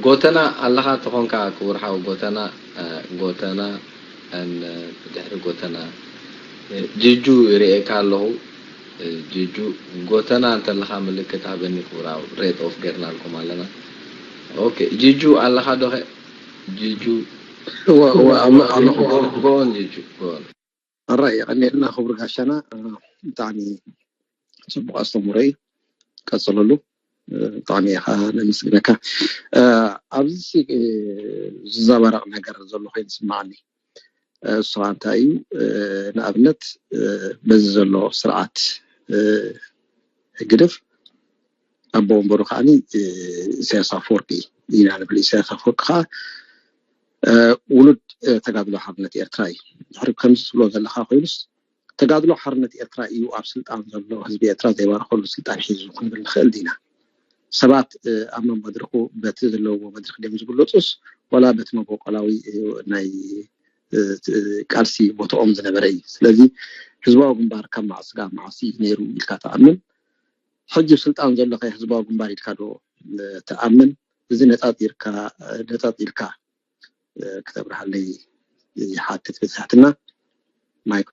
ጎተና ኣለኻ ተኾንካ ክቡር ሓው ጎተና፣ እ፣ ጎተና፣ ን-፣ ብድሕሪ ጎተና፣ እ፣ ጅጁ ይርእየካ ኣለኹ። እ፣ ጅጁ፣ ጎተና እንተለኻ ምልክት ሃበኒ ክቡር ሓው፣ ሬት ኦፍ ጌርናልኩም ኣለና። ኦኬ፣ ጅጁ ኣለኻ ዶ ኸ? ጅጁ፣ እወ፣ እወ፣ ኣሎ-፣ ኣለኹ። ጎ-፣ ጎ-ኦን ጅጁ፣ ጎ-ኦን። ኣራይ፣ የቐንየልና ክቡር ጋሻና፣ እ፣ ብጣዕሚ ጽቡቕ ኣስተምህሮ እዩ። ቀጽለሉ። እ፣ ብጣዕሚ ኢኻ ነመስግነካ። እ፣ ኣብዚ ሲ-፣ እ፣ ዝዘባረቕ ነገር ዘሎ ኮይኑ ይስምዓኒ። እ፣ እሱ ኸኣ እንታይ እዩ? እ፣ ንኣብነት፣ እ፣ በዚ ዘሎ ስርዓት፣ እ፣ ህግደፍ ኣቦ ወንበሩ ከዓኒ፣ እ፣ ኢሳያስ ኣፈወርቂ ኢና ንብል። ኢሳያስ ኣፈወርቂ ከኣ፣ እ፣ ውሉድ፣ እ፣ ተጋድሎ ሓርነት ኤርትራ እዩ። ድሕሪ ከምዚ ትብሎ ዘለኻ ኮይኑስ፣ ተጋድሎ ሓርነት ኤርትራ እዩ ኣብ ስልጣን ዘሎ፣ ህዝቢ ኤርትራ ዘይባርኸሉ ስልጣን ሒዙ ክንብል ንኽእል ዲና? ሰባት፣ እ፣ ኣብ መድረኹ በቲ ዘለውዎ መድረኽ ድዮም ዝግለጹስ፣ ዋላ በቲ መበቆላዊ፣ እ፣ ናይ፣ እ፣ ቃልሲ ቦታኦም ዝነበረ እዩ? ስለዚ ህዝባዊ ግንባር ካብ መዓስ ስጋብ መዓስ እዩ ነይሩ ኢልካ ትኣምን? ሕጂ ስልጣን ዘሎ ከ ህዝባዊ ግንባር ኢልካ ዶ፣ እ፣ ትኣምን? እዚ ነጻጺርካ፣ እ፣ ነጻጺርካ፣ እ፣ ክተብርሃለይ ይሓትት ብትሕትና። ማይክ።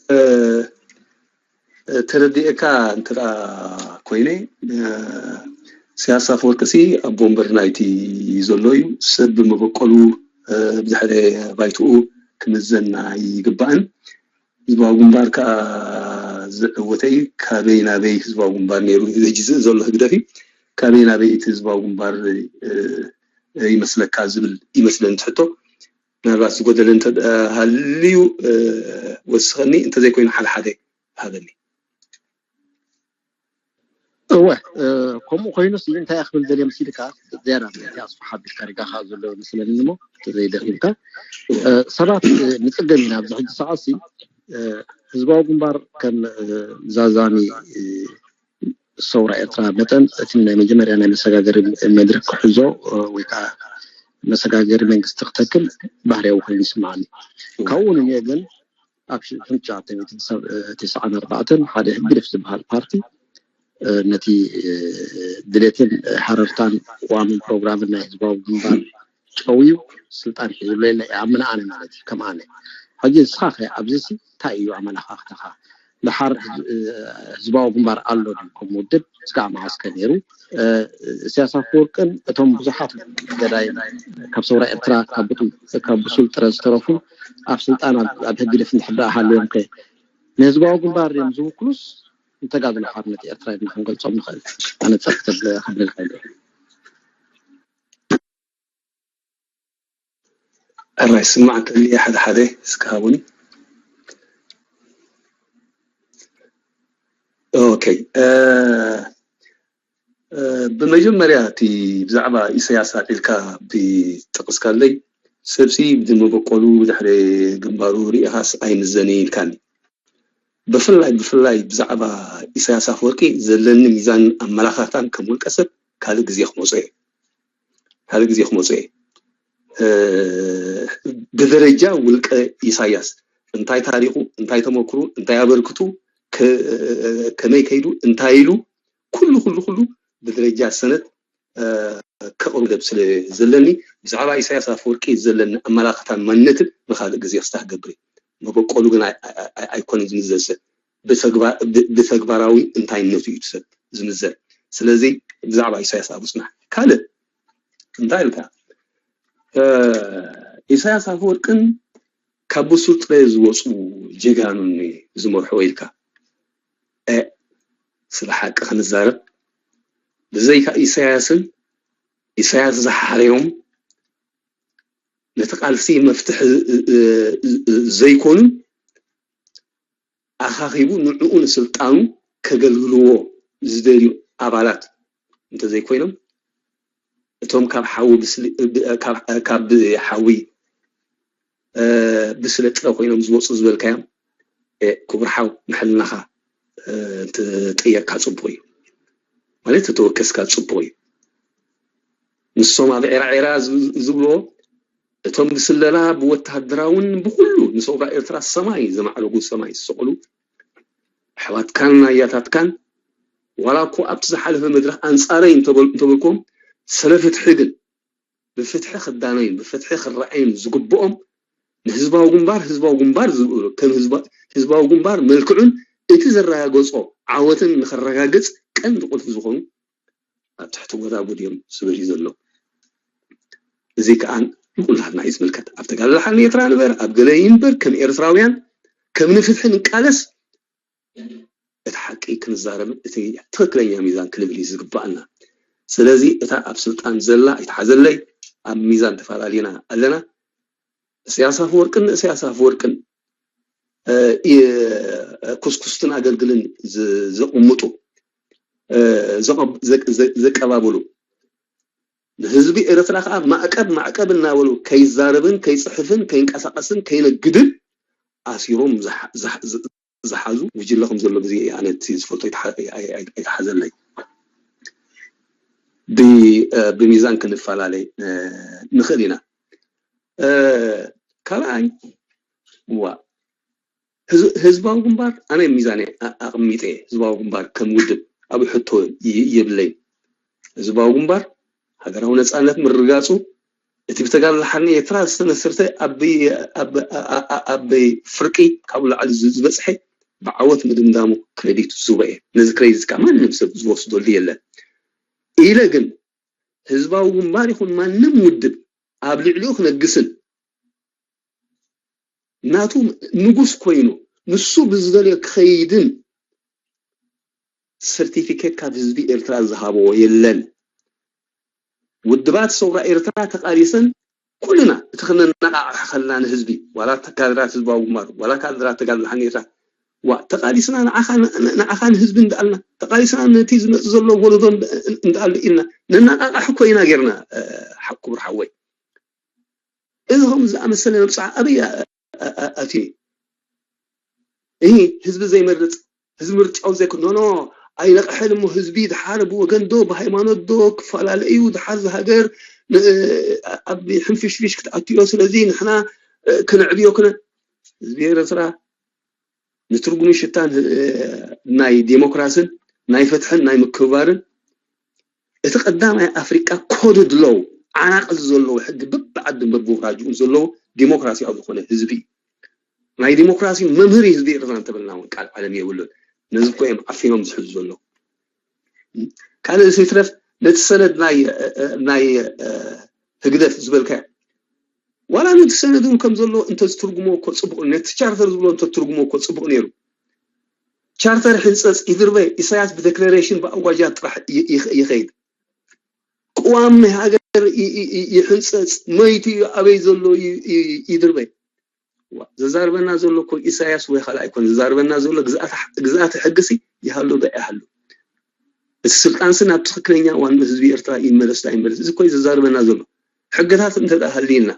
እ፣ ተረዲኤካ እንተ ደኣ ኮይነ፣ እ፣ ኢሳያስ ኣፈወርቂ ሲ ኣቦ ወንበር ናይቲ ዘሎ እዩ። ሰብ ብመበቆሉ፣ እ፣ ብድሕሪ ባይትኡ ክምዘን ኣይግባእን። ህዝባዊ ግንባር ከኣ ዝዕወተ እዩ። ካበይ ናበይ ህዝባዊ ግንባር ነይሩ? እዚ ሕጂ ዘሎ ህግደፍ እዩ። ካበይ ናበይ እቲ ህዝባዊ ግንባር፣ እ፣ ይመስለካ ዝብል ይመስለኒ እቲ ሕቶ። ምናልባት ዝጎደለ እንተ ሃልዩ፣ እ፣ ወስኸኒ፣ እንተዘይኮይኑ ሓደ ሓደ ሃበኒ። እወ፣ እ፣ ከምኡ ኮይኑስ እንታይ እየ ክብል ደልየ መሲልካ፣ ዝያዳ ናይቲ ኣስፍሕ ኣቢልካ ሪጋኻ ዘሎ ይመስለኒ እሞ፣ እንተዘይደኺምካ፣ እ፣ ሰባት፣ እ፣ ንጽገም ኢና ኣብዚ ሕጂ ሰዓትሲ፣ እ፣ ህዝባዊ ግንባር ከም፣ እ፣ ዛዛሚ፣ እ፣ ሰውራ ኤርትራ መጠን፣ እቲ ናይ መጀመርያ ናይ መሰጋገሪ መድረኽ ክሕዞ፣ እ፣ ወይ ከዓ መሰጋገሪ መንግስቲ ክተክል ባህርያዊ ኮይኑ ይስምዓኒ። ካብኡ ንንየ ግን ኣብ ሽሕን ትሽዓተ ሚእትን ሰብዓን ኣርባዕተን ሓደ ህግደፍ ዝበሃል ፓርቲ፣ እ፣ ነቲ፣ እ፣ ድሌትን ሃረርታን ቅዋምን ፕሮግራምን ናይ ህዝባዊ ግንባር ጨውዩ ስልጣን ሒዙ ኣሎ ኢለ እየ ኣምን ኣነ ማለት እዩ። ከም ኣነ ሕጂ ንስኻ ኸ ኣብዚሲ እንታይ እዩ ኣመላኻኽታኻ? ደሓር ህዝ-፣ እ፣ ህዝባዊ ግንባር ኣሎ ድዩ ከም ውድብ? ስጋዕ መዓስ ከ ነይሩ? እ፣ ኢሳያስ ኣፈወርቅን እቶም ብዙሓት ገዳይም ካብ ሰውራ ኤርትራ ካብ ብጡል-፣ ካብ ብሱል ጥረ ዝተረፉ ኣብ ስልጣን ኣብ፣ ኣብ ህግደፍ እንድሕር ደኣ ሃልዮም ከ ንህዝባዊ ግንባር እዮም ዝውክሉስ ንተጋድሎ ሓርነት ኤርትራ ኢልና ክንገልጾም ንኽእል? ኣነ ጸርፊ ተብለ ክብለልካ ኢለ። ሕራይ ስማዕ እንተልየ ሓደ ሓደ እስኪ ሃቡኒ። ኦኬ፣ እ፣ እ፣ ብመጀመርያ እቲ ብዛዕባ ኢሳያስ ኣልዒልካ ብጠቕስካለይ፣ ሰብሲ ብመበቆሉ ብድሕሪ ግንባሩ ርኢኻስ ኣይምዘንን ኢልካኒ። ብፍላይ፣ ብፍላይ ብዛዕባ ኢሳያስ ኣፈወርቂ ዘለኒ ሚዛን ኣመላኻኽታን ከም ውልቀ ሰብ ካልእ ግዜ ክመጾ እየ። ካልእ ግዜ ክመጾ እየ። እ፣ ብደረጃ ውልቀ ኢሳያስ እንታይ ታሪኹ፣ እንታይ ተመክሩ፣ እንታይ ኣበርክቱ፣ ከ-፣ ከመይ ከይዱ፣ እንታይ ኢሉ፣ ኩሉ፣ ኩሉ፣ ኩሉ ብደረጃ ሰነድ፣ እ፣ ከቕርብ ስለ ዘለኒ፣ ብዛዕባ ኢሳያስ ኣፈወርቂ ዘለኒ ኣመላኽታን ማንነትን ንኻልእ ግዜ ክስታህ ገብር እየ። መበቆሉ ግን ኣይ-፣ ኣይ-፣ ኣይ-፣ ኣይኮነን ዝምዘን ሰብ። ብተግባ-፣ ብ-፣ ብተግባራዊ እንታይነቱ እዩ እቲ ሰብ ዝምዘን። ስለዚ ብዛዕባ ኢሳያስ ኣብ ጽናሕ። ካልእ እንታይ ኢልካ? እ፣ ኢሳያስ ኣፈወርቅን ካብ ብሱል ጥረ ዝወጹ ጀጋኑን ዝመርሕዎ ኢልካ። እ፣ ስለ ሓቂ ክንዛረብ፣ ብዘይካ ኢሳያስን ኢሳያስ ዝሓረዮም ነቲ ቃልሲ መፍትሒ፣ እ፣ እ፣ እ፣ ዘይኮኑ ኣኻኺቡ ንዕኡ ንስልጣኑ ከገልግልዎ ዝደልዩ ኣባላት እንተዘይኮይኖም፣ እቶም ካብ ሓዊ ብስሊ-፣ ብ-፣ ካብ፣ ካብ ሓዊ፣ እ፣ ብስለ ጥረ ኮይኖም ዝወፁ ዝበልካዮም፣ እ፣ ክቡር ሓው ንሕልናኻ፣ እ፣ እንተጠየቅካ ፅቡቅ እዩ። ማለት ተተወከስካ ፅቡቅ እዩ። ንሶም ኣብ ዒራ ዒራ ዝ-፣ ዝብልዎ፣ እቶም ብስለላ ብወታደራውን ብኩሉ ንሰውራ ኤርትራ ሰማይ ዘማዕረጉ ሰማይ ዝሰቕሉ ኣሕዋትካን ኣያታትካን ዋላ እኮ ኣብቲ ዝሓለፈ መድረኽ ኣንጻረይ እንተበልኩም፣ ስለ ፍትሒ ግን ብፍትሒ ክዳነዩን ብፍትሒ ክረኣዩን ዝግብኦም ንህዝባዊ ግንባር ህዝባዊ ግንባር ዝብሉ ከም ህዝባዊ ግንባር መልክዑን እቲ ዘረጋገጾ ዓወትን ንክረጋግጽ ቀንዲ ቁልፊ ዝኾኑ ኣብ ትሕቲ ጎዳጉድ እዮም ዝበልዩ ዘለዉ። እዚ ከዓ ንኩላትና እዩ ዝምልከት። ኣብ ተጋድሎ ሓርነት ኤርትራ ንበር ኣብ ገለ ይንበር ከም ኤርትራውያን ከም ንፍትሒ ንቃለስ እቲ ሓቂ ክንዛረብ እቲ ትኽክለኛ ሚዛን ክንብል እዩ ዝግባኣና። ስለዚ እታ ኣብ ስልጣን ዘላ ኣይትሓዘለይ ኣብ ሚዛን ተፈላለዩና ኣለና። እሰያስ ኣፈወርቅን ንእሰያስ ኣፈወርቅን ኩስኩስትን ኣገልግልን ዘቕምጡ ዘቀባብሉ ንህዝቢ ኤርትራ ከዓ ማዕቀብ ማዕቀብ እናበሉ ከይዛረብን ከይፅሕፍን ከይንቀሳቀስን ከይነግድን ኣሲሮም ዝሓዙ ጉጅለ ከም ዘሎ ግዜ ኣነ ዝፈልጦ ኣይተሓዘለይ። ብሚዛን ክንፈላለይ ንኽእል ኢና። ካልኣይ ዋ ህዝባዊ ግንባር ኣነ ሚዛን ኣቕሚጠ ህዝባዊ ግንባር ከም ውድብ ኣብ ሕቶ የብለይ። ህዝባዊ ግንባር ሃገራዊ ነፃነት ምርግጋፁ እቲ ብተጋድሎ ሓርነት ኤርትራ ዝተመስርተ ኣብ ፍርቂ ካብኡ ላዕሊ ዝበፅሐ ብዓወት ምድምዳሙ ክሬዲት ዝህቦ እየ። ነዚ ክሬዲት ከዓ ማንም ሰብ ዝወስደሉ የለን ኢለ ግን ህዝባዊ ግንባር ይኹን ማንም ውድብ ኣብ ልዕሊኡ ክነግስን ናቱ ንጉስ ኮይኑ ንሱ ብዝደልዮ ክኸይድን ሰርቲፊኬት ካብ ህዝቢ ኤርትራ ዝሃበዎ የለን። ውድባት ሰውራ ኤርትራ ተቃሊሰን ኩልና እቲ ክነነቃቃሕ ከለና ንህዝቢ ዋላ ካድራት ህዝባዊ ግንባር ዋላ ካድራት ተጋድሎ ሓርነት ኤርትራ ዋ ተቃሊስና ንዓኻ ንህዝቢ እንዳኣልና ተቃሊስና ነቲ ዝመፅእ ዘሎ ወለዶ እንዳኣሉ ኢልና ነነቃቃሕ እኮ ኢና ጌርና። ክቡር ሓወይ እዚ ከምኡ ዝኣመሰለ መብፅዓ ኣበይ ኣትዩ? እሂ ህዝቢ ዘይመርፅ ህዝቢ ምርጫው ዘይክ ኖ ኖ ኣይነቕሐን እሞ ህዝቢ ድሓር ብወገን ዶ ብሃይማኖት ዶ ክፈላለ እዩ ድሓር ዝሃገር ኣብ ሕንፍሽፍሽ ክትኣትዮ ስለዚ ንሕና ክነዕብዮ ክነ ህዝቢ ኤርትራ ንትርጉምን ሽታን ናይ ዴሞክራስን ናይ ፍትሕን ናይ ምክብባርን እቲ ቀዳማይ ኣፍሪቃ ኮድድ ሎው ዓናቕል ዘለዎ ሕጊ በብዓድን በብውራጅኡን ዘለዎ ዴሞክራሲያዊ ዝኾነ ህዝቢ እዩ። ናይ ዴሞክራሲ መምህር ህዝቢ ኤርትራ እንተበልና እውን ቃል ዓለም የብሉን። ነዚ እኮ እዮም ዓፊኖም ዝሕዙ ዘለዉ። ካልእ ዘይትረፍ ነቲ ሰነድ ናይ ህግደፍ ዝበልካዮ ዋላ ነቲ ሰነድ እውን ከም ዘሎ እንተዝትርጉሞ እኮ ፅቡቕ ነቲ ቻርተር ዝብሎ እንተትርጉሞ እኮ ፅቡቕ ነይሩ። ቻርተር ሕንፀፅ ይድርበ ኢሳያስ ብደክለሬሽን ብኣዋጃት ጥራሕ ይኸይድ። ቅዋም ናይ ሃገር ይሕንፀፅ መይቱ እዩ ኣበይ ዘሎ ይድርበ። ዘዛርበና ዘሎ እኮ ኢሳያስ ወይ ካልእ ኣይኮነ ዘዛርበና ዘሎ ግዝኣተ ሕግሲ ይሃሉ ዶ ኣይሃሉ እቲ ስልጣንሲ ናብ ትኽክለኛ ዋና ህዝቢ ኤርትራ ይመለስ ዶ ኣይመለስ እዚ እኮ ዘዛርበና ዘሎ። ሕግታት እንተ ሃልዩና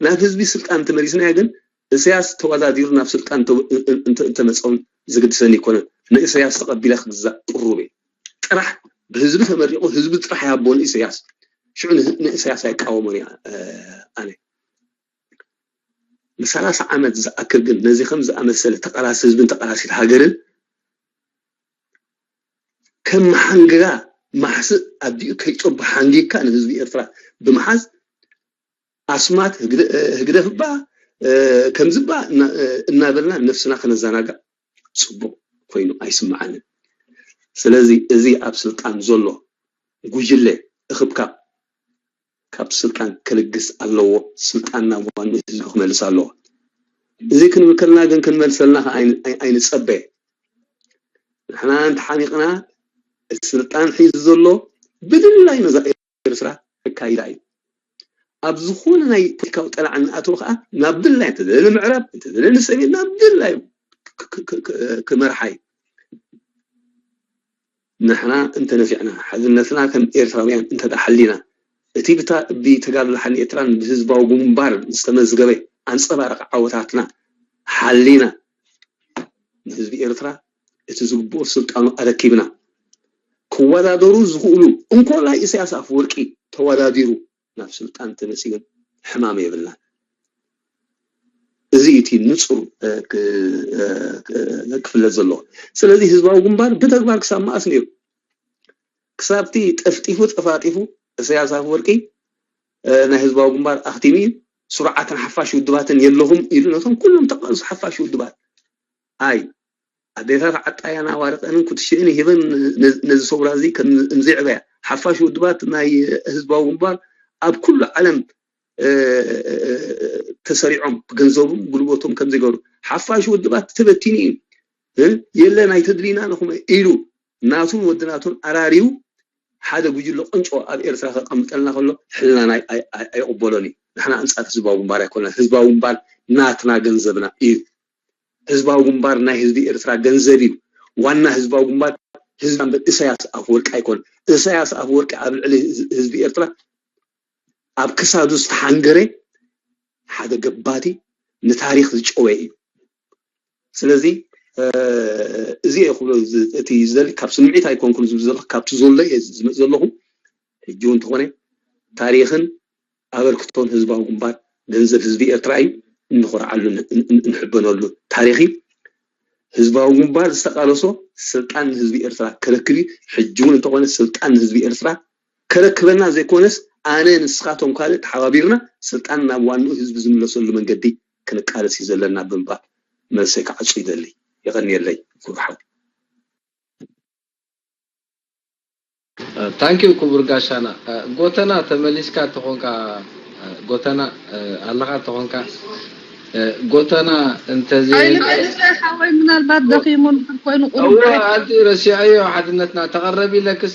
ናብ ህዝቢ ስልጣን ተመሊስናዮ ግን እሰያስ ተወዳዲሩ ናብ ስልጣን እንተመፀውን ዝግድሰኒ ይኮነን። ንእሰያስ ተቐቢለ ክግዛእ ቅሩብ እየ። ጥራሕ ብህዝቢ ተመሪቑ ህዝቢ ጥራሕ ይሃቦ ንእሰያስ። ሽዑ ንእሰያስ ኣይቃወሞን እያ ኣነ። ንሰላሳ ዓመት ዝኣክል ግን ነዚ ከም ዝኣመሰለ ተቓላሲ ህዝብን ተቓላሲት ሃገርን ከም መሓንገጋ ማሕስእ ኣዲኡ ከይጠቡ ሓንጊግካ ንህዝቢ ኤርትራ ብምሓዝ ኣስማት ህግደፍ እባ ከምዚ እባ እናበልና ነፍስና ከነዘናጋዕ ፅቡቕ ኮይኑ ኣይስምዓንን። ስለዚ እዚ ኣብ ስልጣን ዘሎ ጉጅለ እኽብካብ ካብ ስልጣን ክልግስ ኣለዎ። ስልጣን ናብ ዋንኡ ህዝቢ ክመልስ ኣለዎ። እዚ ክንብል ከለና ግን ክንመልሰልና ከ ኣይንፀበ። ንሕና እንተሓሚቕና እቲ ስልጣን ሒዙ ዘሎ ብድላይ ነዛ ኤርትራ ከካይዳ እዩ። ኣብ ዝኾነ ናይ ፖለቲካዊ ጠላዕ እናኣተወ ከዓ ናብ ድላይ እንተዘለ ንምዕራብ እንተዘለ ንሰሜን ናብ ድላይ ክመርሓ እዩ። ንሕና እንተነፊዕና ሓድነትና ከም ኤርትራውያን እንተደሓሊና እቲ ብተጋድሎ ሓርነት ኤርትራን ብህዝባዊ ግንባር ዝተመዝገበ ኣንፀባረቂ ዓወታትና ሓሊና ንህዝቢ ኤርትራ እቲ ዝግብኦ ስልጣኑ ኣረኪብና ክወዳደሩ ዝኽእሉ እንኮላይ ኢሳያስ ኣፈወርቂ ተወዳዲሩ ናብ ስልጣን ተመፅኡ ግን ሕማም የብልናን። እዚ እቲ ንፁር ክፍለጥ ዘለዎ። ስለዚ ህዝባዊ ግንባር ብተግባር ክሳብ መኣስ ነይሩ ክሳብቲ ጠፍጢፉ ጠፋጢፉ ኢሳያስ ኣፈወርቂ ናይ ህዝባዊ ግንባር ኣኽቲሙ እዩ። ስሩዓትን ሓፋሽ ውድባትን የለኹም ኢሉ ነቶም ኩሎም ተቃልሱ ሓፋሽ ውድባት ኣይ ኣዴታት ዓጣያን ኣዋርቀንን ኩትሽእን ሂበን ነዚ ሰውራ እዚ ከምዘዕበያ ሓፋሽ ውድባት ናይ ህዝባዊ ግንባር ኣብ ኩሉ ዓለም ተሰሪዖም ብገንዘቡም ጉልበቶም ከምዘይገሩ ሓፋሽ ውድባት ተበቲኑ እዩ። የለን ኣይተድልዩና ንኹም ኢሉ ናቱን ወዲ ናቱን ኣራርዩ ሓደ ጉጅለ ቁንጮ ኣብ ኤርትራ ከቀምጠልና ከሎ ሕልና ኣይቅበሎን እዩ። ንሕና ኣንጻር ህዝባዊ ግንባር ኣይኮና። ህዝባዊ ግንባር ናትና ገንዘብና እዩ። ህዝባዊ ግንባር ናይ ህዝቢ ኤርትራ ገንዘብ እዩ። ዋና ህዝባዊ ግንባር ህዝቢ እሳያስ ኣፈወርቂ ኣይኮን። እሳያስ ኣፈወርቂ ኣብ ልዕሊ ህዝቢ ኤርትራ ኣብ ክሳዱ ዝተሓንገረ ሓደ ገባቲ ንታሪኽ ዝጨወ እዩ። ስለዚ እዚ እየ ክብሎ እቲ ዝደሊ ካብ ስምዒት ኣይኮንኩን ዝብል ዘለኹ ካብቲ ዘሎ እየ ዝመፅ ዘለኹ። ሕጂ እውን እንተኾነ ታሪኽን ኣበርክቶን ህዝባዊ ግንባር ገንዘብ ህዝቢ ኤርትራ እዩ። እንኾርዓሉ፣ እንሕበነሉ ታሪኽ እዩ። ህዝባዊ ግንባር ዝተቃለሶ ስልጣን ንህዝቢ ኤርትራ ከረክብ እዩ። ሕጂ እውን እንተኾነ ስልጣን ንህዝቢ ኤርትራ ከረክበና ዘይኮነስ ኣነ ንስኻቶም ካልእ ተሓባቢርና ስልጣን ናብ ዋንኡ ህዝቢ ዝምለሰሉ መንገዲ ክንቃለስ እዩ ዘለና ብምባል መልሰይ ክዓጹ ይደሊ። የቐንየለይ ክቡር ሓው። ታንኪዩ ክቡር ጋሻና። ጎተና ተመሊስካ ተኾንካ፣ ጎተና ኣለኻ ተኾንካ፣ ጎተና እንተዘይ ኣይልመልሰይ ሓወይ ምናልባት ደኺሙ እንድሕር ኮይኑ ቁሩብ እወ ኣንቲ ረሲዐዮ ሓድነትና ተቐረቢ ለክስ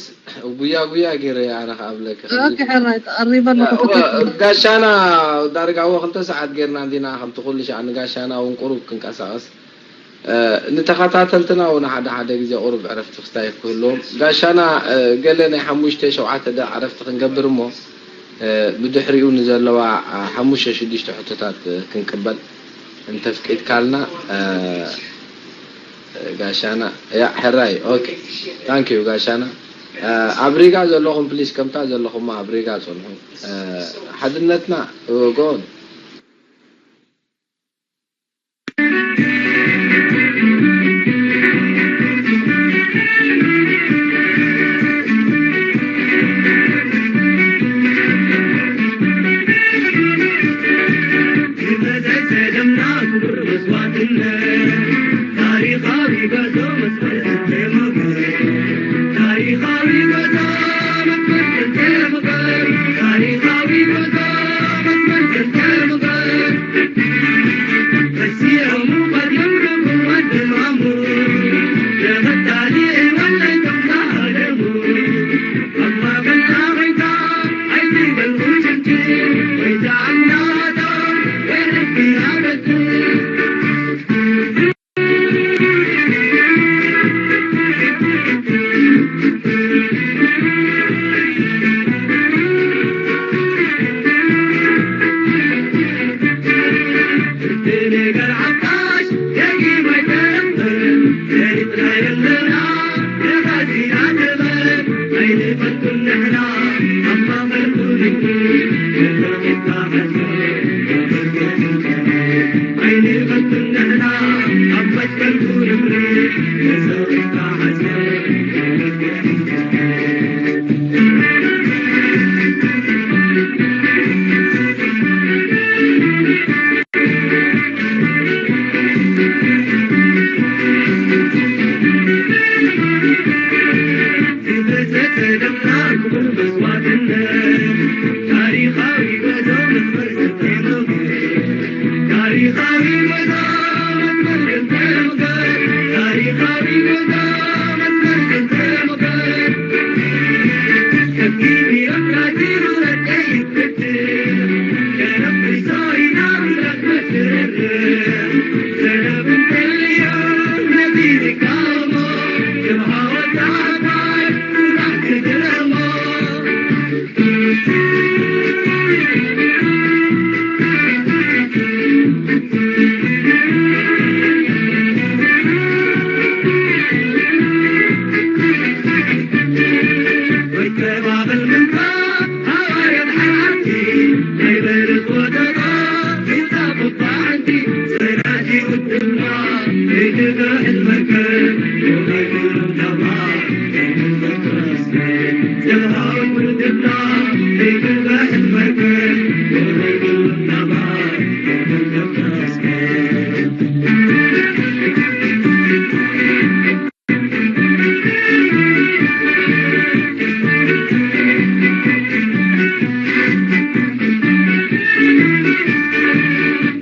ጉያ ጉያ ገይረ ኣነ ከኣብለክ ኦኬ ሕራይ ተቐሪበ ኣለኹ ተተኪ ጋሻና ዳርጋ ወ ክልተ ሰዓት ገይርና እንዲና ከምቲ ኩሉ ሻዕ ንጋሻና እውን ቁሩብ ክንቀሳቐስ ንተኸታተልትና እውን ሓደ ሓደ ግዜ ቁሩብ ዕረፍቲ ክስታይ ክህልዎም ጋሻና ገለ ናይ ሓሙሽተ ሸውዓተ ደቂቕ ዕረፍቲ ክንገብር እሞ ብድሕሪኡ ንዘለዋ ሓሙሽተ ሽዱሽተ ሕቶታት ክንቅበል እንተፍቂድካልና ጋሻና ያ ሕራይ ኦኬ ታንክ ዩ ጋሻና ኣብ ሪጋ ዘለኹም ፕሊስ ከምታ ዘለኹም ኣብ ሪጋ ጽንሑ ሓድነትና ጎን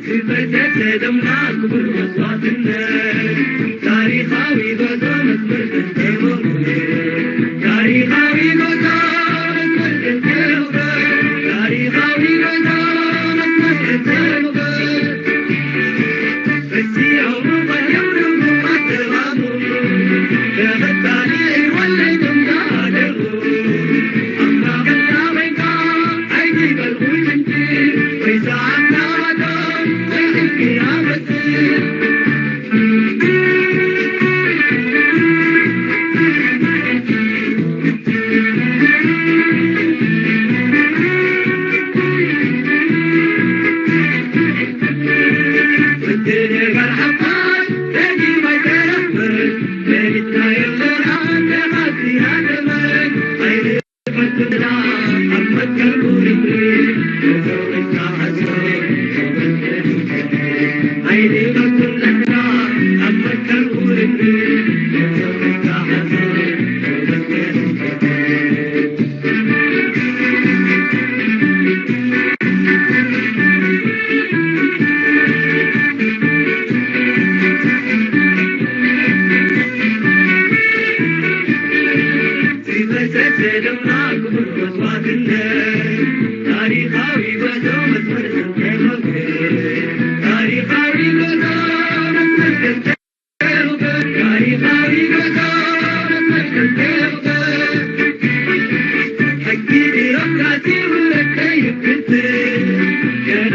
ዝፈሰሰ ደምና ክቡር መስዋዕትነት፣ ታሪኻዊ ጉዕዞ መስመር ዘንተወ፣ ታሪኻዊ ጉዕዞ መስመር ዘንተወ፣ ታሪኻዊ ጉዕዞ መስመር ዘንተወ። ዝፈሰሰ ደምና ክቡር መስዋዕትነት፣ ታሪኻዊ ጉዕዞ መስመር ዘንተወ፣ ታሪኻዊ ጉዕዞ መስመር ዘንተወ፣ ታሪኻዊ ጉዕዞ መስመር ዘንተወ። ሕጊ ቢሮክራሲ ውረድ ከይብትን፣ ገና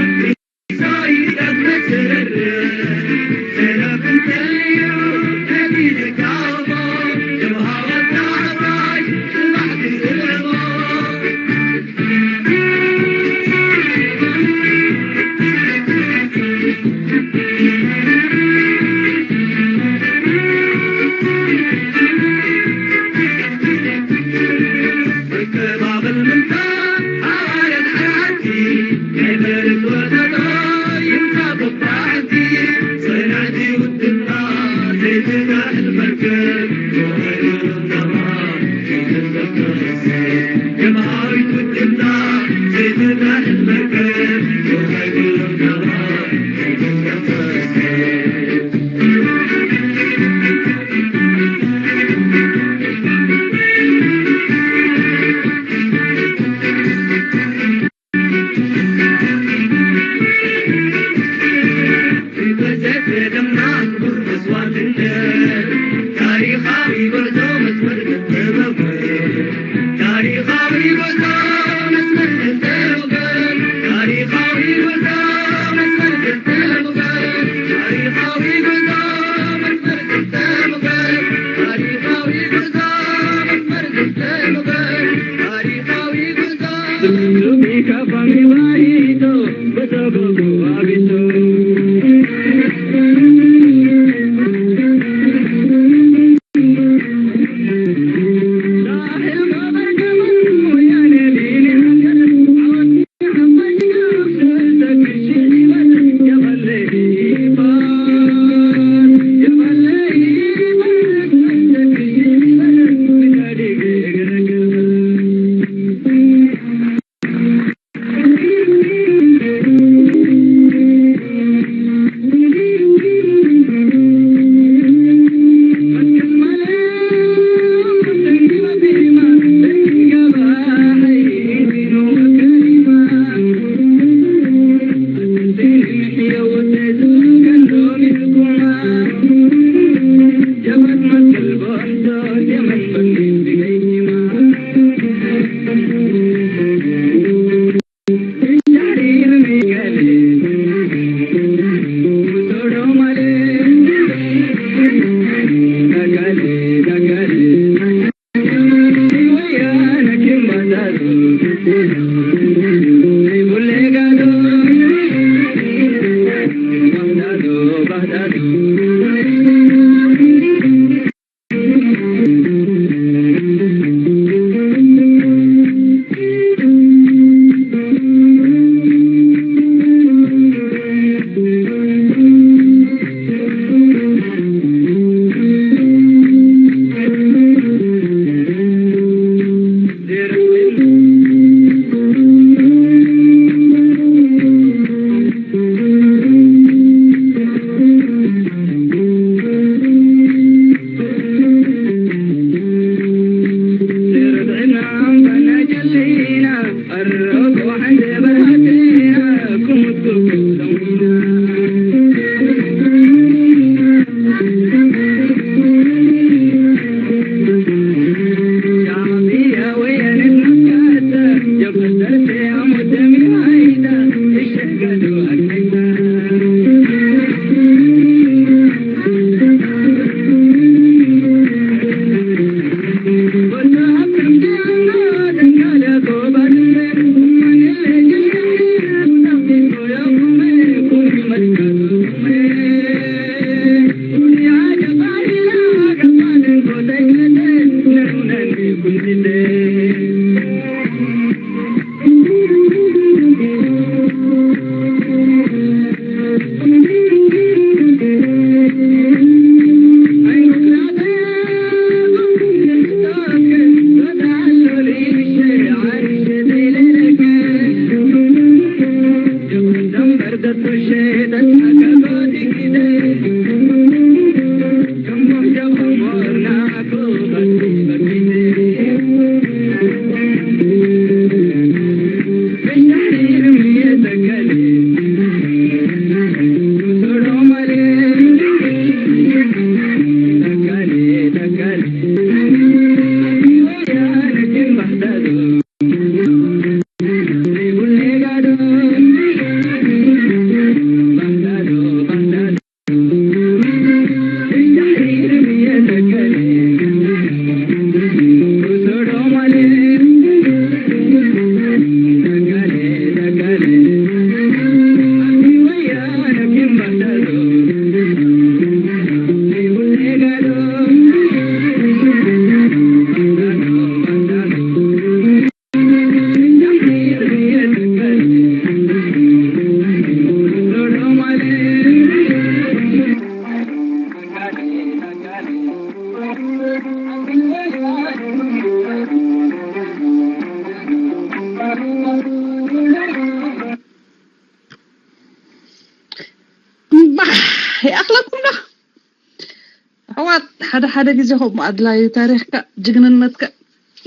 ሓደ ሓደ ግዜ ከምኡ ኣድላዩ ታሪኽካ ጅግንነትካ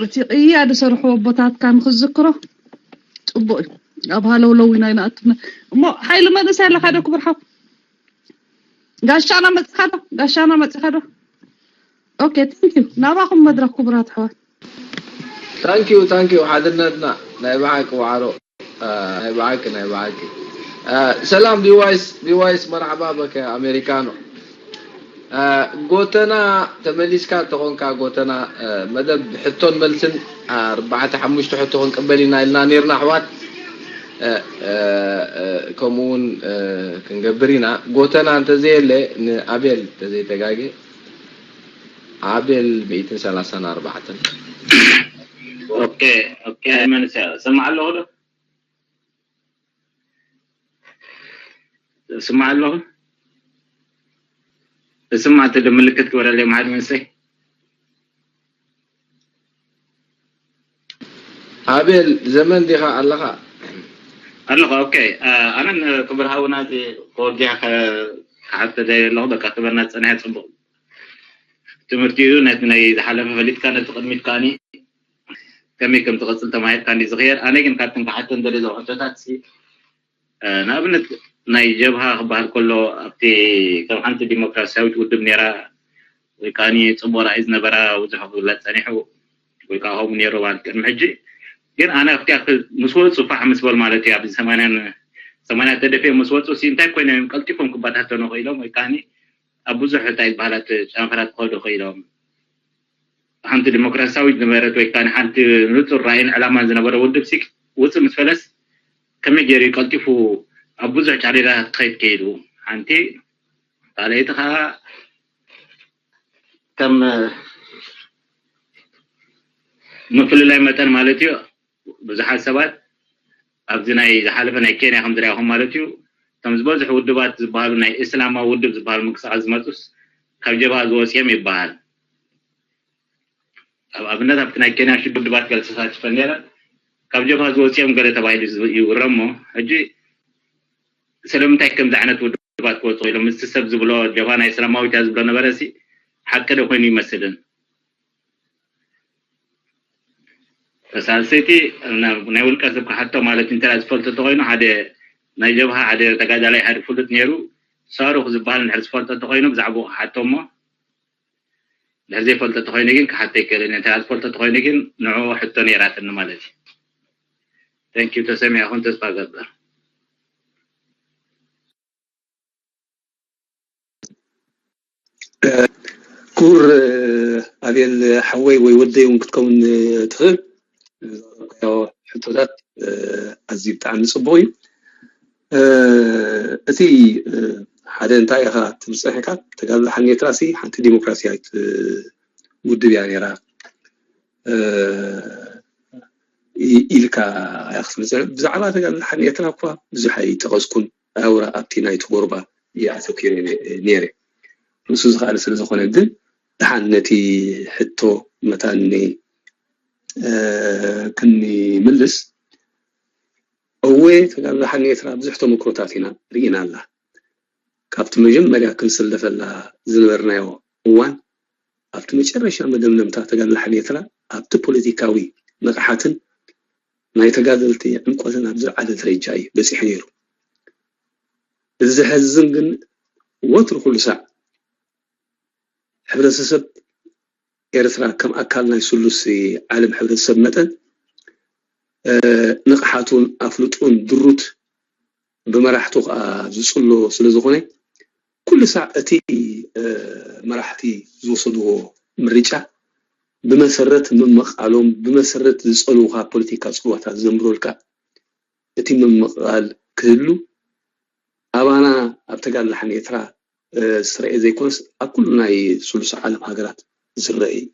እቲ ቅያ ዝሰርሑ ኣቦታትካ ንክዝክሮ ፅቡቅ እዩ። ኣብ ሃለውለው ኢና ይንኣትነ እሞ ሓይሊ መንእሰይ ኣለካ ዶ ክቡር ሓው? ጋሻና መፅኻ ዶ? ጋሻና መፅኻ ዶ? ኦኬ፣ ታንክ ዩ። ናባኹም መድረክ ክቡራት ኣሕዋት። ታንኪዩ ታንኪዩ ሓድነትና ናይ ብሓቂ ዋዕሮ። ናይ ብሓቂ ናይ ብሓቂ ሰላም ቢዋይስ ቢዋይስ መርሓባ በከ ኣሜሪካኖ። ጎተና ተመሊስካ ተኾንካ ጎተና መደብ ሕቶን መልስን ኣርባዕተ ሓሙሽተ ሕቶ ክንቅበል ኢና ኢልና ነርና ኣሕዋት። ከምኡ እውን ክንገብር ኢና። ጎተና እንተዘየለ ንኣቤል ተዘይተጋጌ ኣቤል ሚእትን ሰላሳን ኣርባዕተን። ኦኬ ኦኬ። መን ሰማዕ ኣለኹ ዶ? ስማዕ ኣለኹ። ስማዕ እቲ ምልክት ግበረለይ መሓድ መንሰይ። ኣቤል ዘመን ዲኻ ኣለኻ? ኣለኹ። ኦኬ። ኣነን ክብር ሃውና እዚ ከወጊያ ክሓተ ደይ ኣለኹ። በቃ ክበና ዝፀንሐ ፅቡቅ ትምህርቲ እዩ። ነቲ ናይ ዝሓለፈ ፈሊጥካ ነቲ ቅድሚት ከዓኒ ከመይ ከም ትቐጽል ተማሂርካ እንዲ ዝኽየር። ኣነ ግን ካብተን ክሓተን ደሊ ዘው ሕቶታት ሲ ንኣብነት ናይ ጀብሃ ክበሃል ከሎ ኣብቲ ከም ሓንቲ ዲሞክራሲያዊት ውድብ ነራ ወይ ከዓ ጽቡቅ ራእይ ዝነበራ ብዙሕ ክግለጽ ጸኒሑ ወይ ከዓ ከምኡ ነሩ ማለት ቅድሚ ሕጂ ግን ኣነ ኣብቲ ምስ ወፁ ፋሕ ምስ በል ማለት እዩ ኣብዚ ሰማንያን ሰማንያ ተደፊኦ ምስ ወፁ ሲ እንታይ ኮይኖም እዮም ቀልጢፎም ክበታተኑ ክኢሎም ወይ ከዓ ኣብ ብዙሕ እንታይ ዝበሃላት ጨንፈራት ክኸዱ ክኢሎም ሓንቲ ዲሞክራሲያዊት ዝነበረት ወይ ከዓ ሓንቲ ንፁር ራእይን ዕላማን ዝነበረ ውድብ ሲ ውፅእ ምስ ፈለስ ከመይ ገይሩ ቀልጢፉ ኣብ ብዙሕ ጫሌዳ ክኸይድ ከይዱ ሓንቲ ካልኣይቲ ከዓ ከም ምፍልላይ መጠን ማለት እዩ ብዙሓት ሰባት ኣብዚ ናይ ዝሓለፈ ናይ ኬንያ ከም ዝረኣኹም ማለት እዩ እቶም ዝበዝሑ ውድባት ዝበሃሉ ናይ እስላማዊ ውድብ ዝበሃሉ ምንቅስቃስ ዝመፁስ ካብ ጀብሃ ዝወፅኦም ይበሃል ኣብ ኣብነት ኣብቲ ናይ ኬንያ ሽዱ ውድባት ገለ ተሳቲፈን ነይረን ካብ ጀብሃ ዝወፅኦም ገለ ተባሂሉ ይውረ እሞ ሕጂ ስለምንታይ ከምዚ ዓይነት ውድባት ክወፁ ኢሎም ምስቲ ሰብ ዝብሎ ጀብሃ ናይ እስላማዊት እያ ዝብሎ ነበረ ሲ ሓቂ ዶ ኮይኑ ይመስልን ሳልሰይቲ ናይ ውልቀ ሰብ ክሓቶ ማለት እንተ ዝፈልጦ ተኮይኑ ሓደ ናይ ጀብሃ ሓደ ተጋዳላይ ሓደ ፍሉጥ ነይሩ ሳሩክ ዝበሃል እንድሕር ዝፈልጦ ተኮይኑ ብዛዕባኡ ክሓቶ እሞ እንድሕር ዘይፈልጦ ተኮይኑ ግን ክሓቶ ይክእልን እንተ ዝፈልጦ ተኮይኑ ግን ንዕኡ ሕቶ ነይራትኒ ማለት እዩ ተንኪዩ ተሰሚዕኹም ተስፋ ገብር ክቡር ኣቤል ሓወይ ወይ ወደይ እውን ክትከውን ትኽእል ዘረካዮ ሕቶታት ኣዝዩ ብጣዕሚ ፅቡቅ እዩ እቲ ሓደ እንታይ ኢኻ ትብል ፀኒሕካ ተጋድሎ ሓኔትራ ሲ ሓንቲ ዲሞክራሲያዊት ውድብ እያ ነይራ ኢልካ ኢኻ ክትብል ፀኒሕ ብዛዕባ ተጋድሎ ሓኔትራ እኳ ብዙሕ ኣይጠቐስኩን ኣውራ ኣብቲ ናይቲ ጎርባ እየ ኣተኪረ ነይረ ርእሱ ዝኸኣለ ስለ ዝኾነ ግን ደሓን ነቲ ሕቶ መታኒ ክንምልስ እወ ተጋሩ ደሓን ኤርትራ ብዙሕ ተመክሮታት ኢና ርኢና ኣላ ካብቲ መጀመርያ ክንስለፈላ ዝነበርናዮ እዋን ኣብቲ መጨረሻ መደምደምታ ተጋሩ ደሓን ኤርትራ ኣብቲ ፖለቲካዊ ንቕሓትን ናይ ተጋደልቲ ዕምቆትን ኣብ ዝለዓለ ደረጃ እዩ በፂሑ ነይሩ እዚ ዘሐዝን ግን ወትሩ ኩሉ ሳዕ ሕብረተሰብ ኤርትራ ከም ኣካል ናይ ስሉስ ዓለም ሕብረተሰብ መጠን ንቕሓቱን ኣፍልጡን ድሩት ብመራሕቱ ከዓ ዝፅሎ ስለ ዝኾነ ኩሉ ሳዕ እቲ መራሕቲ ዝወሰድዎ ምርጫ ብመሰረት ምምቓሎም ብመሰረት ዝፀልውካ ፖለቲካ ፅልዋታት ዘንብረልካ እቲ ምምቕቓል ክህሉ ኣባና ኣብ ተጋድሎ ሓኔትራ ዝረኤ ዘይኮነስ ኣብ ኩሉ ናይ ስሉስ ዓለም ሃገራት ዝረአ እዩ።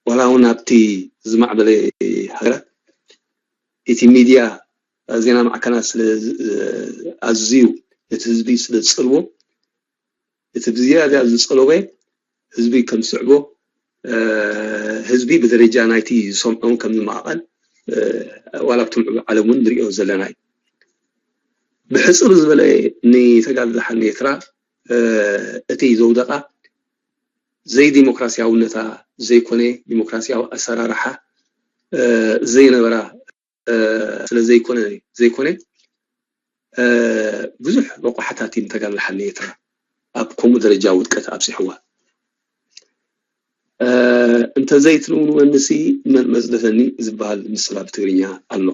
ዋላ እውን ኣብቲ ዝማዕበለ ሃገራት እቲ ሚድያ ዜና ማዕከናት ስለ ኣዝዩ ነቲ ህዝቢ ስለ ዝፀልዎ እቲ ብዝያዳ ዝፀለወ ህዝቢ ከም ዝስዕቦ ህዝቢ ብደረጃ ናይቲ ዝሰምዖም ከም ዝመቓቐል ዋላ ኣብቲ ምዕቡል ዓለም እውን ንሪኦ ዘለና እዩ። ብሕፅር ዝበለ ንተጋድሎ ሓኔትራ እቲ ዘውደቓ ዘይዲሞክራሲያውነታ ዘይኮነ፣ ዲሞክራሲያዊ ኣሰራርሓ ዘይነበራ ስለ ዘይኮነ ዘይኮነ ብዙሕ ረቋሕታት እዩ ንተጋድሎ ሓርነት ኤርትራ ኣብ ከምኡ ደረጃ ውድቀት ኣብፂሕዋ። እንተዘይትንውንወንሲ መን መፅደፈኒ ዝበሃል ምስላ ብትግርኛ ኣሎ።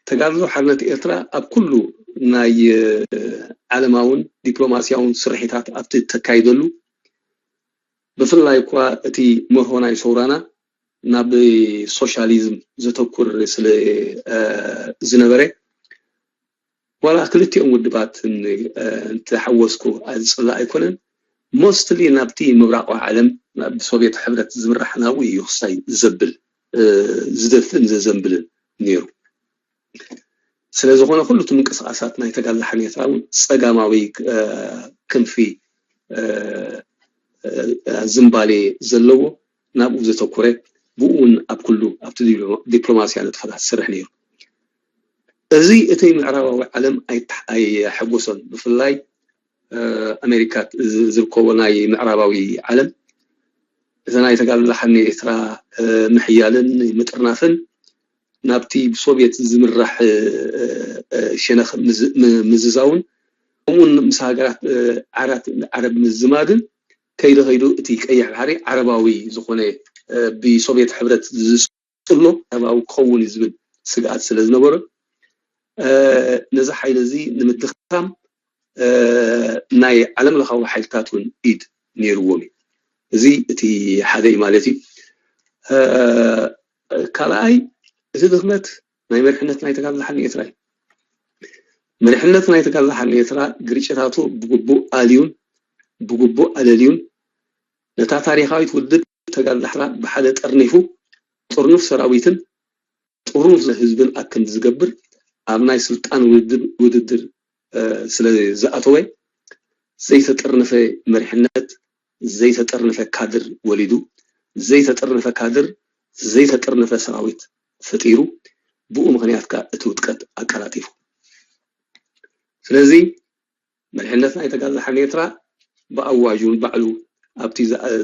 ተጋድሎ ሓርነት ኤርትራ ኣብ ኩሉ ናይ ዓለማውን ዲፕሎማሲያውን ስርሒታት ኣብቲ ተካይደሉ፣ ብፍላይ እኳ እቲ መርሆ ናይ ሰውራና ናብ ሶሻሊዝም ዘተኩር ስለ ዝነበረ፣ ዋላ ክልቲኦም ውድባት እንተሓወስኩ ዝፅላእ ኣይኮነን። ሞስትሊ ናብቲ ምብራቃዊ ዓለም ብሶቪየት ሕብረት ዝምራሕ ናብኡ እዩ ክሳይ ዘብል ዝደፍእን ዘዘንብልን ነይሩ። ስለ ዝኾነ ኩሉ እቲ ምንቅስቃሳት ናይ ተጋድሎ ሓርነት ኤርትራ እውን ፀጋማዊ ክንፊ ዝንባሌ ዘለዎ ናብኡ ዘተኮረ፣ ብኡ እውን ኣብ ኩሉ ኣብቲ ዲፕሎማስያ ንጥፈታት ዝሰርሕ ነይሩ። እዚ እቲ ምዕራባዊ ዓለም ኣየሓጎሶን። ብፍላይ ኣሜሪካ ዝርከቦ ናይ ምዕራባዊ ዓለም እተ ናይ ተጋድሎ ሓርነት ኤርትራ ምሕያልን ምጥርናፍን ናብቲ ብሶቪየት ዝምራሕ ሸነኽ ምዝዛውን ከምኡውን ምስ ሃገራት ዓራት ዓረብ ምዝማድን ከይዱ ከይዱ እቲ ቀይሕ ባሕሪ ዓረባዊ ዝኾነ ብሶቪየት ሕብረት ዝፅሎ ዓረባዊ ክኸውን እዩ ዝብል ስግኣት ስለ ዝነበሮ ነዚ ሓይሊ እዚ ንምድኻም ናይ ዓለም ለኻዊ ሓይልታት እውን ኢድ ነይርዎም እዩ። እዚ እቲ ሓደ እዩ ማለት እዩ። ካልኣይ እቲ ድኽመት ናይ መሪሕነት ናይ ተጋድሎ ሓርነት ኤርትራ እዩ። መሪሕነት ናይ ተጋድሎ ሓርነት ኤርትራ ግርጭታቱ ብግቡእ ኣልዩን ብግቡእ ኣለልዩን ነታ ታሪኻዊት ውድብ ተጋድሎ ሓርነት ብሓደ ጠርኒፉ ጥርኑፍ ሰራዊትን ጥርኑፍ ህዝብን ኣክንዲ ዝገብር ኣብ ናይ ስልጣን ውድድር ስለ ዝኣተወ ዘይተጠርነፈ መሪሕነት ዘይተጠርነፈ ካድር ወሊዱ፣ ዘይተጠርነፈ ካድር ዘይተጠርነፈ ሰራዊት ፈጢሩ፣ ብኡ ምኽንያት ከኣ እቲ ውድቀት ኣቀላጢፉ። ስለዚ መሪሕነት ናይ ተጋድሎ ሓርነት ኤርትራ ብኣዋጅ እውን ባዕሉ ኣብቲ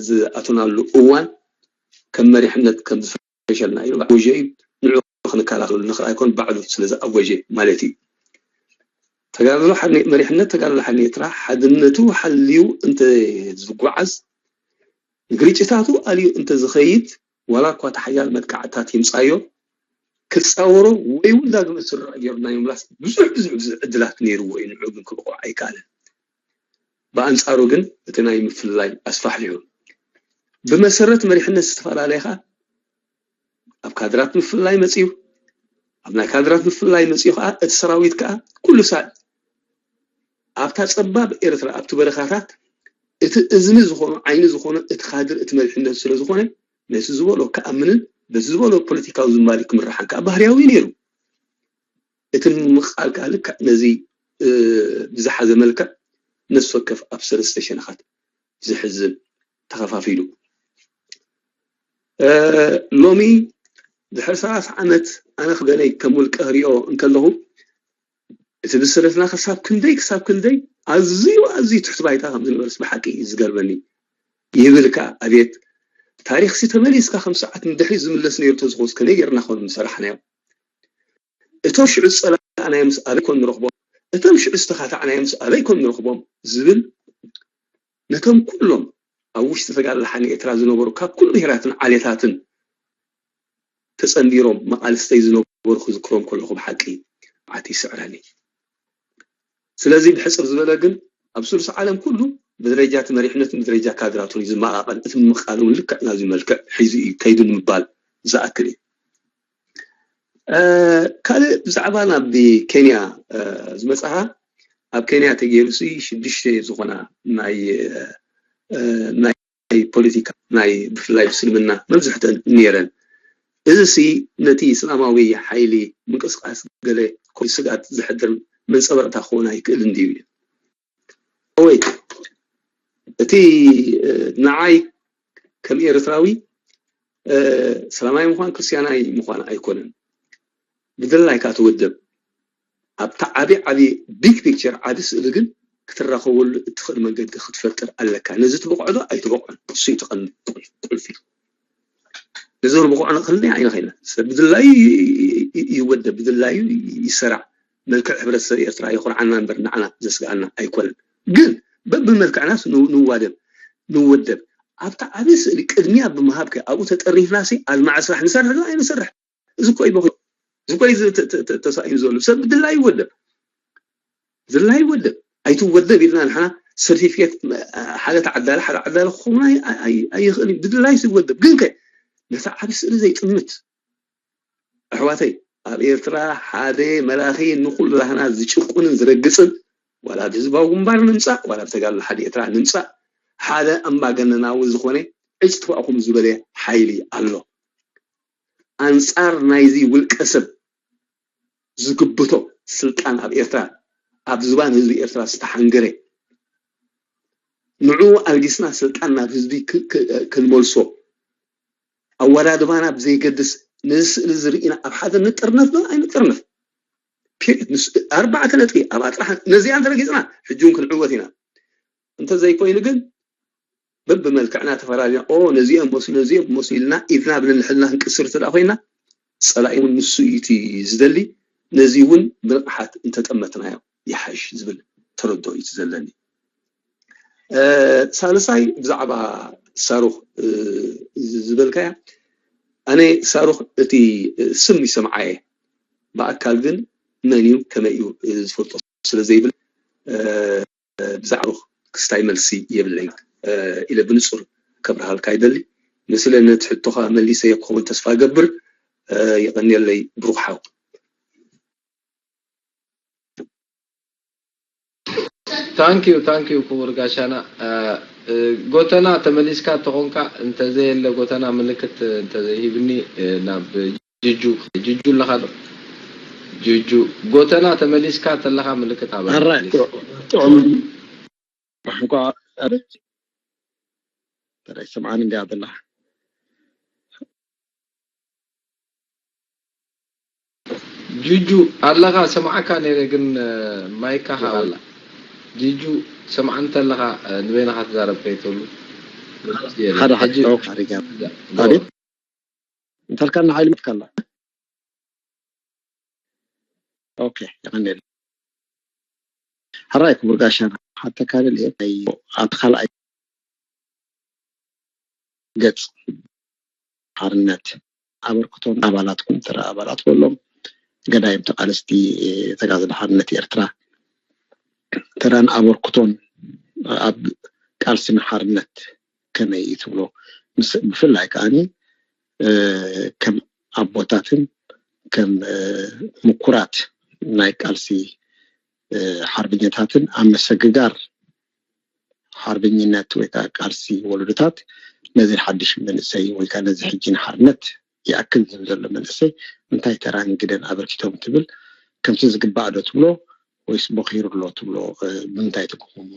ዝኣተናሉ እዋን ከም መሪሕነት ከም ዝፈሸልና ኢሉ ኣወጀ እዩ። ንዑ ክንከላኸሉ ንኽእል ኣይኮን ባዕሉ ስለ ዝኣወጀ ማለት እዩ። ተጋድሎ መሪሕነት ተጋድሎ ሓርነት ኤርትራ ሓድነቱ ሓልዩ እንተ ዝጓዓዝ ንግርጭታቱ ኣልዩ እንተ ዝኸይድ ዋላ እኳ እቲ ሓያል መጥቃዕትታት ይምፃዮ ክፃወሮ ወይ እውን ዳግመ ስሩዕ ገይሩ ናይ ምምላስ ብዙሕ ብዙሕ ብዙሕ ዕድላት ነይርዎ እዩ። ንዑ ግን ክብቕዖ ኣይከኣለን። ብኣንፃሩ ግን እቲ ናይ ምፍልላይ ኣስፋሕፊሑ ብመሰረት መሪሕነት ዝተፈላለየ ከዓ ኣብ ካድራት ምፍልላይ መፅዩ ኣብ ናይ ካድራት ምፍልላይ መፅዩ ከዓ እቲ ሰራዊት ከዓ ኩሉ ሳዕ ኣብታ ፀባብ ኤርትራ ኣብቲ በረኻታት እቲ እዝኒ ዝኾኖ ዓይኒ ዝኾኖ እቲ ካድር እቲ መሪሕነት ስለ ዝኾነ ነቲ ዝበሎ ክኣምንን በቲ ዝበሎ ፖለቲካዊ ዝንባሊ ክምርሓን ከዓ ባህርያዊ ነይሩ። እቲ ምምቕቓል ከዓ ልክዕ ነዚ ብዝሓዘ መልክዕ ነፍሲ ወከፍ ኣብ ሰለስተ ሸነኻት ዝሕዝን ተኸፋፊሉ ሎሚ ድሕሪ ሰላሳ ዓመት ኣነ ክበለይ ከም ውልቀ ክሪኦ እንከለኹ እቲ ብስለትና ክሳብ ክንደይ ክሳብ ክንደይ ኣዝዩ ኣዝዩ ትሕቲ ባይታ ከም ዝነበርስ ብሓቂ እዩ ዝገርመኒ ይብል ከዓ ኣቤት ታሪኽሲ ተመሊስካ ከም ሰዓት ንድሕሪት ዝምለስ ነይሩ ተዝኾንስ ከመይ ጌርና ኮን ምሰራሕናዮ እቶም ሽዑ ዝፀላእናዮምስ ኣበይ ኮን ንረኽቦም እቶም ሽዑ ዝተኻታዕናዮምስ ኣበይ ኮን ንረኽቦም ዝብል ነቶም ኩሎም ኣብ ውሽጢ ተጋድሎ ሓርነት ኤርትራ ዝነበሩ ካብ ኩሉ ብሄራትን ዓሌታትን ተፀንቢሮም መቓልስተይ ዝነበሩ ክዝክሮም ከለኹ ብሓቂ ዓት ይስዕረኒ። ስለዚ ብሕፅር ዝበለ ግን ኣብ ስሉስ ዓለም ኩሉ ብደረጃ እቲ መሪሕነትን ብደረጃ ካድራቱን እዩ ዝመቓቐል። እቲ ምምቕቓል እውን ልክዕ ናብዚ መልክዕ ሒዙ እዩ ከይዱ ንምባል ዝኣክል እዩ። ካልእ ብዛዕባ ናብ ኬንያ ዝመፅኣ ኣብ ኬንያ ተገይሩ ሲ ሽዱሽተ ዝኾና ናይ ናይ ፖለቲካ ናይ ብፍላይ ብስልምና መብዝሕተን ነይረን። እዚ ሲ ነቲ እስላማዊ ሓይሊ ምንቅስቃስ ገለ ስጋት ዘሕድር መንፀባረቕታ ክኸውን ኣይክእልን ድዩ? ወይ እቲ ንዓይ ከም ኤርትራዊ እስላማይ ምዃን ክርስትያናይ ምዃን ኣይኮነን። ብድላይካ ትውድብ ኣብታ ዓቢ ዓቢ ቢግ ፒክቸር ዓቢ ስእሊ ግን ክትራኸበሉ እትኽእል መንገዲ ክትፈጥር ኣለካ። ነዚ ትበቕዖ ዶ ኣይትበቕዖን? እሱ እዩ እቲ ቀንዲ ቁልፊ። ነዚ ንበቕዖ ንኽእል ኢና ኣይንኽእልን። ሰብ ብድላዩ ይወደብ፣ ብድላዩ ይሰራዕ። መልክዕ ሕብረተሰብ ኤርትራ የኹርዓና እምበር ንዓና ዘስግኣና ኣይኮነን። ግን በብመልክዕናስ ንዋደብ፣ ንወደብ። ኣብታ ዓብዪ ስእሊ ቅድሚያ ብምሃብ ከ ኣብኡ ተጠሪፍናሲ ኣድማዒ ስራሕ ንሰርሕ ዶ ኣይንሰርሕ? እዚ እኮ እዩ በኺ-፣ እዚ እኮ እዩ ተ-፣ ተ-፣ ተ-፣ ተሳኢኑ ዘሎ። ሰብ ብድላዩ ይወደብ። ድላዩ ይወደብ። ኣይትወደብ ኢልና ንሕና ሰርቲፊኬት ሓደ ተዓዳሊ ሓደ ዓዳሊ ክኸውን ኣይ-፣ ኣይ-፣ ኣይኽእል እዩ። ብድላዩ ይወደብ። ግን ከ ነታ ዓቢ ስእሊ ዘይጥምት ኣሕዋተይ፣ ኣብ ኤርትራ ሓደ መላኺ ንኹላህና ዝጭቁንን ዝረግጽን፣ ዋላ ኣብ ህዝባዊ ግንባር ንምጻእ፣ ዋላ ኣብ ተጋድሎ ሓድነት ኤርትራ ንምጻእ፣ ሓደ ኣምባገነናዊ ዝኾነ ዕጭ ትፋእኹም ዝበለ ሓይሊ ኣሎ። ኣንጻር ናይዚ ውልቀ ሰብ ዝግብቶ ስልጣን ኣብ ኤርትራ፣ ኣብ ዝባን ህዝቢ ኤርትራ ዝተሓንገረ፣ ንዕኡ ኣልጊስና ስልጣን ናብ ህዝቢ ክ-፣ ክ-፣ ክንመልሶ፣ ኣወዳድባና ብዘይገድስ፣ ነዚ ስእሊ እዚ ርኢና ኣብ ሓደ ንጥርነፍ ዶ ኣይንጥርነፍ? ፒሪድ። ንስ-፣ ኣርባዕተ ነጥቢ ኣብኣ ጥራሕ፣ ነዚኣ እንተረጊጽና፣ ሕጂ እውን ክንዕወት ኢና። እንተዘይኮይኑ ግን፣ በብመልክዕና ተፈራሪና፣ ኦ፣ ነዚኦም ወስዩ፣ ነዚኦም ወስዩ ኢልና ኢድና ብንንሕልና ክንቅስር እንተ ደኣ ኮይና፣ ጸላኢ እውን ንሱ እዩ እቲ ዝደሊ። ነዚ እውን ብንቕሓት እንተጠመትናዮ ይሓይሽ ዝብል ተረድኦ እዩ እቲ ዘለኒ። እ፣ ሳልሳይ ብዛዕባ ሳሩኽ፣ እ፣ ዝ-፣ ዝበልካያ፣ ኣነ ሳሩኽ እቲ ስም ይሰምዓየ፣ ብኣካል ግን መን እዩ ከመይ እዩ፣ እ፣ ዝፈልጦ ስለ ዘይብል፣ እ፣ ብዛዕባ ሳሩኽ ክስታይ መልሲ የብለይን፣ እ፣ ኢለ ብንጹር ከብርሃልካ ይደሊ። መስለ ነቲ ሕቶኻ መሊሰዮ ክኸውን ተስፋ እገብር። እ፣ የቐንየለይ ብሩኽ ሓው። ታንኪዩ ታንኪዩ ክቡር ጋሻና። እ፣ እ፣ ጎተና ተመሊስካ ተኾንካ፣ እንተዘየለ ጎተና ምልክት እንተዘይሂብኒ፣ እ፣ ናብ ጅጁ፣ ጅጁ ኣለኻ ዶ? ጅጁ፣ ጎተና ተመሊስካ ተለኻ ምልክት ሃበኒ ኣራይ ፕሊስ። ጥዑም እንኳ ኣረ ተራይ ሰምዓን እንዲያ ዘለኻ ጁጁ ኣለኻ ሰምዓካ ነይረ ግን እ፣ ማይካ ሃበላ። ጁጁ ሰምዓ እንተለኻ እ፣ ንበይንኻ ትዛረብ ከይትህሉ። ሓደ ሓደ ኦኬ ኣሪጋ ጎ- ኣቤት እንተልካ ንሓይሊ መትካላ ኦኬ የቐንየለይ ሕራይ ክቡር ጋሻና ሓተካ ደልየ ናይ ኣብቲ ካልኣይ ገጽ ሓርነት ኣበርክቶን ኣባላትኩም ተራ ኣባላት በሎም ገዳይም ተቃለስቲ ተጋድሎ ሓርነት ኤርትራ ተራን ኣበርክቶን ኣብ ቃልሲ ንሓርነት ከመይ እዩ ትብሎ ምስ ብፍላይ ከዓኒ ከም ኣቦታትን ከም ምኩራት ናይ ቃልሲ ሓርበኛታትን ኣብ ምስግጋር ሓርበኝነት ወይ ከዓ ቃልሲ ወለዶታት ነዚ ሓድሽ መንእሰይ ወይ ከዓ ነዚ ሕጂ ንሓርነት ይኣክል ዝብል ዘሎ መንእሰይ እንታይ ተራን ግደን ኣበርኪቶም ትብል ከምቲ ዝግባእ ዶ ትብሎ ወይስ ቦኺሩ ኣሎ ትብሎ ብምንታይ ትግምግሞ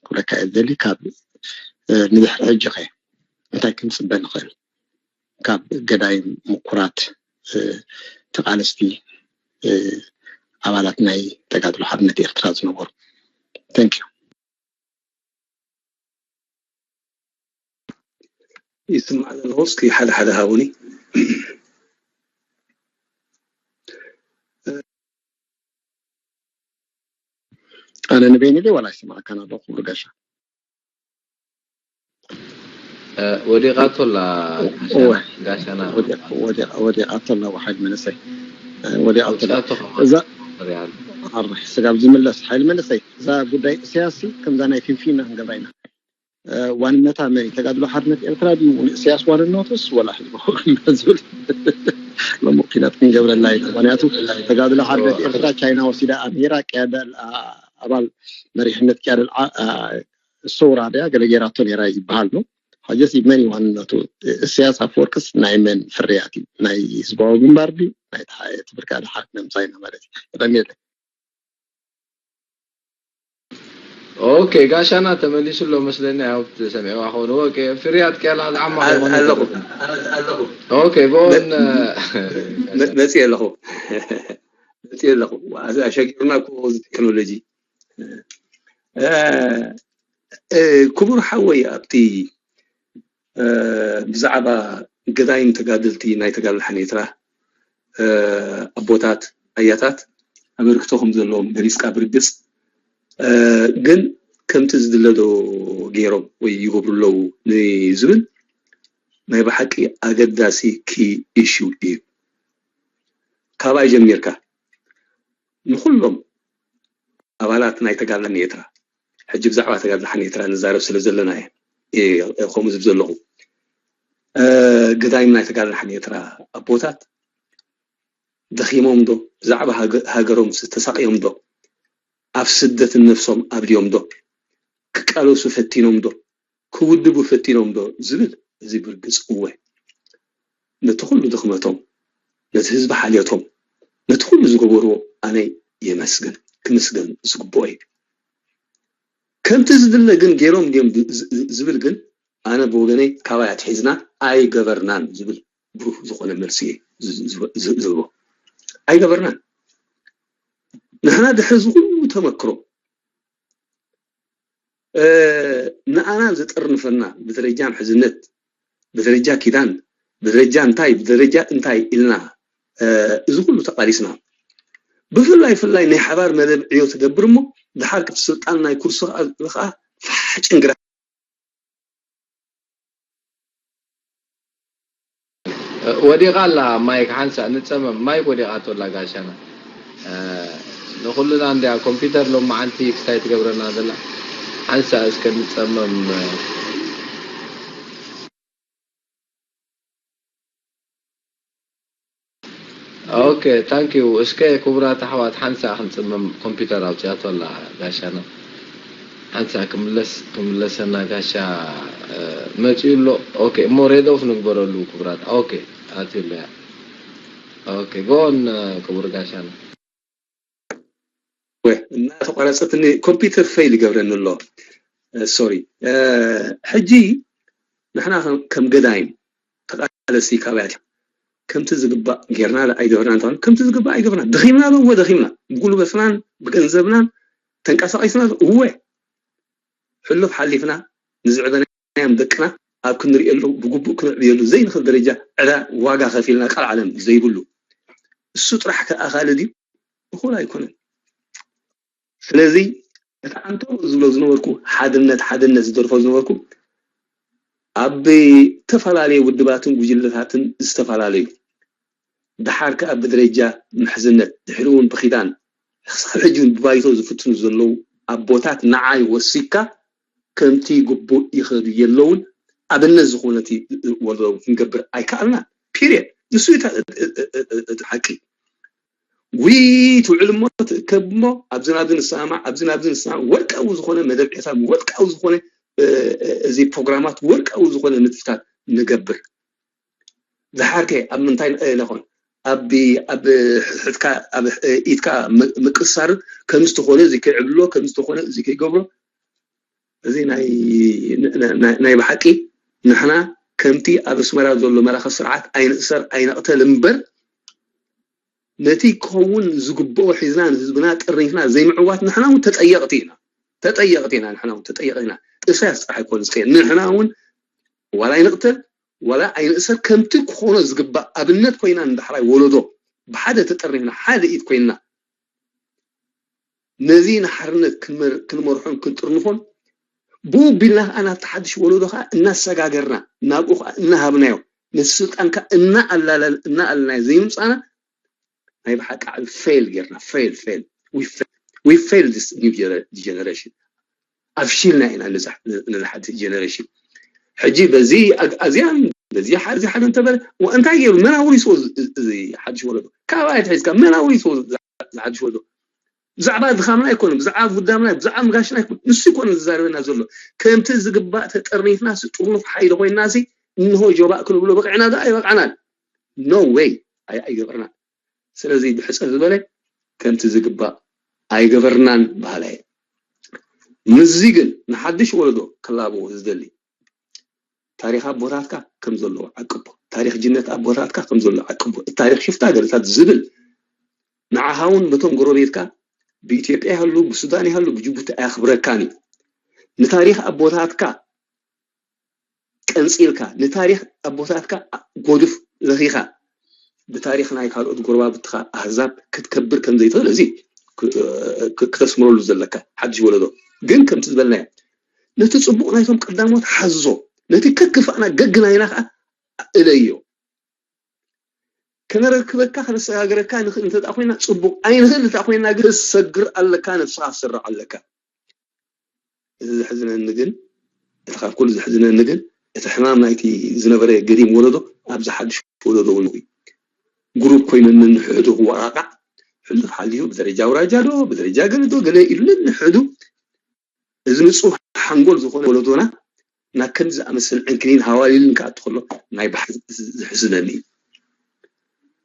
ክብለካ እየ ዝደሊ ካብ ንድሕሪ ሕጂ ኸ እንታይ ክንፅበ ንኽእል ካብ ገዳይም ምኩራት ተቓለስቲ ኣባላት ናይ ተጋድሎ ሓርነት ኤርትራ ዝነበሩ thank you ይስማዕ ዘለኹ እስኪ ሓደ ሓደ ሃቡኒ ኣነ ንበይኒ ደ ዋላ ይስማዕካን ኣሎ ክብሉ ጋሻ ወዲቓቶ ኣላ ጋሻና ወዲቓቶ ኣላ ሓይል መንእሰይ ወዲቓቶ እዛ ስጋብ ዝምለስ ሓይል መንእሰይ እዛ ጉዳይ እስያስ ከምዛ ናይ ፊንፊና ክንገብራ ኢና ዋንነታ መን ተጋድሎ ሓርነት ኤርትራ ድዩ ንእስያስ ዋንነቱስ ወላ ህዝቢ ዝብል ሎሚ ኩናት ክንገብረላ ኢና ምክንያቱ ተጋድሎ ሓርነት ኤርትራ ቻይና ወሲዳ ኣምሂራ ቅያዳ ኣባል መሪሕነት ቅያዳ ሰውራ ድያ ገለ ጌራቶ ነይራ ይበሃል ነው። ሐጀስ መን እዩ ዋንነቱ? እስያስ ኣፈወርቅስ ናይ መን ፍርያት እዩ? ናይ ህዝባዊ ግንባር ድዩ? ናይ ትብርካ ድሓር ነምሳይና ማለት እዩ። ብጣዕሚ የለ ኦኬ ጋሻና ተመሊሱ ኣሎ መስለኒ ኣብ ሰሚዕዋ ኾኑ ኦኬ ፍርያት ቅያላ ዝዓማ ኣለኹ ኣለኹ ኦኬ ጎን መጽእ ኣለኹ መጽእ ኣለኹ ኣሸጊርና እኮ እዚ ቴክኖሎጂ ክቡር ሓወይ ኣብቲ ብዛዕባ ገዳይም ተጋደልቲ ናይ ተጋድሎ ሓኔትራ ኣቦታት ኣያታት ኣበርክቶ ከም ዘለዎም ገሊፅካ ብርግፅ ግን ከምቲ ዝድለዶ ገይሮም ወይ ይገብሩ ኣለዉ ንዝብል ናይ ብሓቂ ኣገዳሲ ኪ ኢሹ እዩ። ካባይ ጀሚርካ ንኩሎም ኣባላት ናይ ተጋድሎ ሓኔትራ ሕጂ ብዛዕባ ተጋድሎ ሓኔትራ ንዛረብ ስለ ዘለና እየ ከምኡ ዝብ ዘለኹ። ገዳይም ናይ ተጋድሎ ሓኔትራ ኣቦታት ደኺሞም ዶ? ብዛዕባ ሃገሮም ተሳቂዮም ዶ? ኣብ ስደት ነፍሶም ኣብልዮም ዶ? ክቃለሱ ፈቲኖም ዶ? ክውድቡ ፈቲኖም ዶ ዝብል እዚ ብርግፅ እወ። ነቲ ኩሉ ድኽመቶም፣ ነቲ ህዝቢ ሓልዮቶም፣ ነቲ ኩሉ ዝገበርዎ ኣነ የመስግን፣ ክምስገን ዝግብኦ እዩ። ከምቲ ዝድለ ግን ገይሮም ድዮም ዝብል ግን ኣነ ብወገነይ ካባይ ኣትሒዝና ኣይገበርናን ዝብል ብሩህ ዝኾነ መልሲ እየ ዝህቦ። ኣይገበርናን። ንሕና ድሕሪ እዚ ኩሉ ተመክሮ ንኣና ዘጠርንፈና ብደረጃ ምሕዝነት ብደረጃ ኪዳን ብደረጃ እንታይ ብደረጃ እንታይ ኢልና እዚ ኩሉ ተቃሊስና ብፍላይ ፍላይ ናይ ሓባር መደብ ዕዮ ትገብር እሞ ድሓር ክቲ ስልጣን ናይ ኩርሲ ከዓ ፋሕ ጭንግራ ወዲቓ ኣላ ማይክ ሓንሳእ ንፀመም ማይክ ወዲቓቶ ኣላ ጋሻና ንኩልና እንዲያ ኮምፒውተር ሎመዓንቲ ክስታይ ትገብረና ዘላ ሓንሳእ እስከ ንፀመም ኦኬ ታንኪዩ እስከ ክቡራት ኣሕዋት ሓንሳእ ክንፅመም ኮምፒውተር ኣውፅያቶ ኣላ ጋሻና ሓንሳእ ክምለስ ክምለሰና ጋሻ መፅዩ ኣሎ ኦኬ እሞ ሬድ ኦፍ ንግበረሉ ክቡራት ኦኬ ኣትዩ ኣሎ ያ ኦኬ ጎን ክቡር ጋሻና እናተቋረፀትኒ ኮምፒውተር ፌል ይገብረኒ ኣሎ ሶሪ ሕጂ ንሕና ከም ገዳይም ተቃለሲ ካባያት ከምቲ ዝግባእ ጌርና ኣይገበርና እንተኾነ ከምቲ ዝግባእ ኣይገበርና ደኺምና ዶ እወ ደኺምና ብጉልበትናን ብገንዘብናን ተንቀሳቂስና እወ ሕሉፍ ሓሊፍና ንዝዕበናዮም ደቅና ኣብ ክንሪኤሉ ብግቡእ ክንዕብየሉ ዘይንኽእል ደረጃ ዕዳ ዋጋ ከፊልና ቃል ዓለም ዘይብሉ እሱ ጥራሕ ከኣኻሊ ድዩ እኹል ኣይኮነን ስለዚ እቲ ኣንተሮ ዝብሎ ዝነበርኩ ሓድነት ሓድነት ዝደርፎ ዝነበርኩ ኣብ ዝተፈላለዩ ውድባትን ጉጅለታትን ዝተፈላለዩ ድሓር ከዓ ብደረጃ ምሕዝነት ድሕሪ እውን ብኪዳን ክሳብ ሕጂ እውን ብባይቶ ዝፍትኑ ዘለዉ ኣቦታት ንዓይ ወሲካ ከምቲ ግቡእ ይኸዱ የለውን ኣብነት ዝኾነ እቲ ወለዶ ክንገብር ኣይከኣልና ፒሪየድ ንሱ እቲ ሓቂ ዊ ትውዕል እሞ ትእከብ እሞ ኣብዚ ናብዚ ንሰማማዕ ኣብዚ ናብዚ ንሰማማዕ ወርቃዊ ዝኾነ መደብ ዒሳብ ወርቃዊ ዝኾነ እዚ ፕሮግራማት ወርቃዊ ዝኾነ ንጥፍታት ንገብር ዝሓርከ ኣብ ምንታይ ንኾን ኣብ ኣብ ሕትካ ኣብ ኢትካ ምቅሳር ከም ዝተኾነ እዚ ከይዕብሎ ከም ዝተኾነ እዚ ከይገብሮ እዚ ናይ ብሓቂ ንሕና ከምቲ ኣብ ኣስመራ ዘሎ መራኸ ስርዓት ኣይንእሰር ኣይነቕተል እምበር ነቲ ክኸውን ዝግብኦ ሒዝና ንህዝብና ጥሪትና ዘይምዕዋት ንሕና እውን ተጠየቕቲ ኢና ተጠየቕቲ ኢና ንሕና እውን ተጠየቕቲ ኢና ኢሳያስ ጥራሕ ኣይኮን ዝቀየር ንሕና እውን ዋላ ኣይንቕተል ዋላ ኣይንእሰር ከምቲ ክኾኖ ዝግባእ ኣብነት ኮይና ንዳሕራይ ወለዶ ብሓደ ተጠሪፍና ሓደ ኢድ ኮይንና ነዚ ንሓርነት ክንመርሖን ክንጥርንፎን ብኡ ቢልና ከዓ ናብቲ ሓድሽ ወለዶ ከዓ እናሰጋገርና ናብኡ ከዓ እናሃብናዮ ነቲ ስልጣን ከዓ እናኣላለናዮ ዘይምምፃና ናይ ብሓቂ ዓብ ፌል ጌርና ፌል ፌል we fail this new generation ኣፍሺልና ኢና ነዚ ሓድሽ ጀነሬሽን ሕጂ በዚ ኣግኣዝያን በዚ ሓዚ ሓደ እንተበለ እንታይ ገይሩ መን ኣውሪስዎ እዚ ሓድሽ ወለዶ ካባይ ኣትሒዝካ መን ኣውሪስዎ ዝሓድሽ ወለዶ ብዛዕባ ድኻምና ኣይኮነ ብዛዕባ ጉዳምና ብዛዕባ ምጋሽና ኣይኮነ ንሱ ይኮነ ዝዛረበና ዘሎ ከምቲ ዝግባእ ተጠርኒፍና ጥርኑፍ ሓይሊ ኮይንና ሲ እንሆ ጆባእ ክንብሎ በቂዕና ዶ ኣይበቃዕናን no way ኣይገብርና ስለዚ ብሕፅር ዝበለ ከምቲ ዝግባእ ኣይገበርናን በሃላይ እየ። ምስዚ ግን ንሓድሽ ወለዶ ክላበዎ ዝደሊ ታሪኽ ኣቦታትካ ከም ዘለዎ ዓቅቦ፣ ታሪኽ ጅግንነት ኣቦታትካ ከም ዘለዎ ዓቅቦ፣ እቲ ታሪኽ ሽፍታ ገለታት ዝብል ንዓኻ እውን በቶም ጎረቤትካ ብኢትዮጵያ ይሃሉ፣ ብሱዳን ይሃሉ፣ ብጅቡቲ ኣያኽብረካን እዩ። ንታሪኽ ኣቦታትካ ቀንጺልካ፣ ንታሪኽ ኣቦታትካ ጎድፍ ለኺኻ፣ ብታሪኽ ናይ ካልኦት ጎረባብትኻ ኣህዛብ ክትከብር ከም ዘይትኽእል፣ እዚ ክ- ክ- ክተስምረሉ ዘለካ ሓድሽ ወለዶ። ግን ከምቲ ዝበልናዮ፣ ነቲ ጽቡቕ ናይቶም ቀዳሞት ሓዞ፣ ነቲ ከክፋእና ገግናይና ከዓ እለዮ። ከነረክበካ ከነሰጋግረካ ንኽእል እንተ ኮይና ጽቡቕ፣ ኣይንኽእል እንተ ኮይና ግን ክትሰግር ኣለካ፣ ነብስኻ ክትስርዕ ኣለካ። እዚ ዘሕዝነኒ ግን፣ እቲ ካብ ኩሉ ዘሕዝነኒ ግን፣ እቲ ሕማም ናይቲ ዝነበረ ገዲም ወለዶ ኣብዚ ሓድሽ ወለዶ እውን እዩ። ግሩፕ ኮይኑ ንንሕዱ ክወቃቃዕ፣ ሕሉፍ ሓሊፉ ብደረጃ ኣውራጃ ዶ ብደረጃ ገለ ዶ ገለ ኢሉ ንንሕዱ፣ እዚ ንጹህ ሓንጎል ዝኾነ ወለዶና ናብ ከምዚ ዝኣመሰለ ዕንክሊል ሃዋሊልን ክኣቱ ከሎ ናይ ባሕሪ ዘሕዝነኒ እዩ።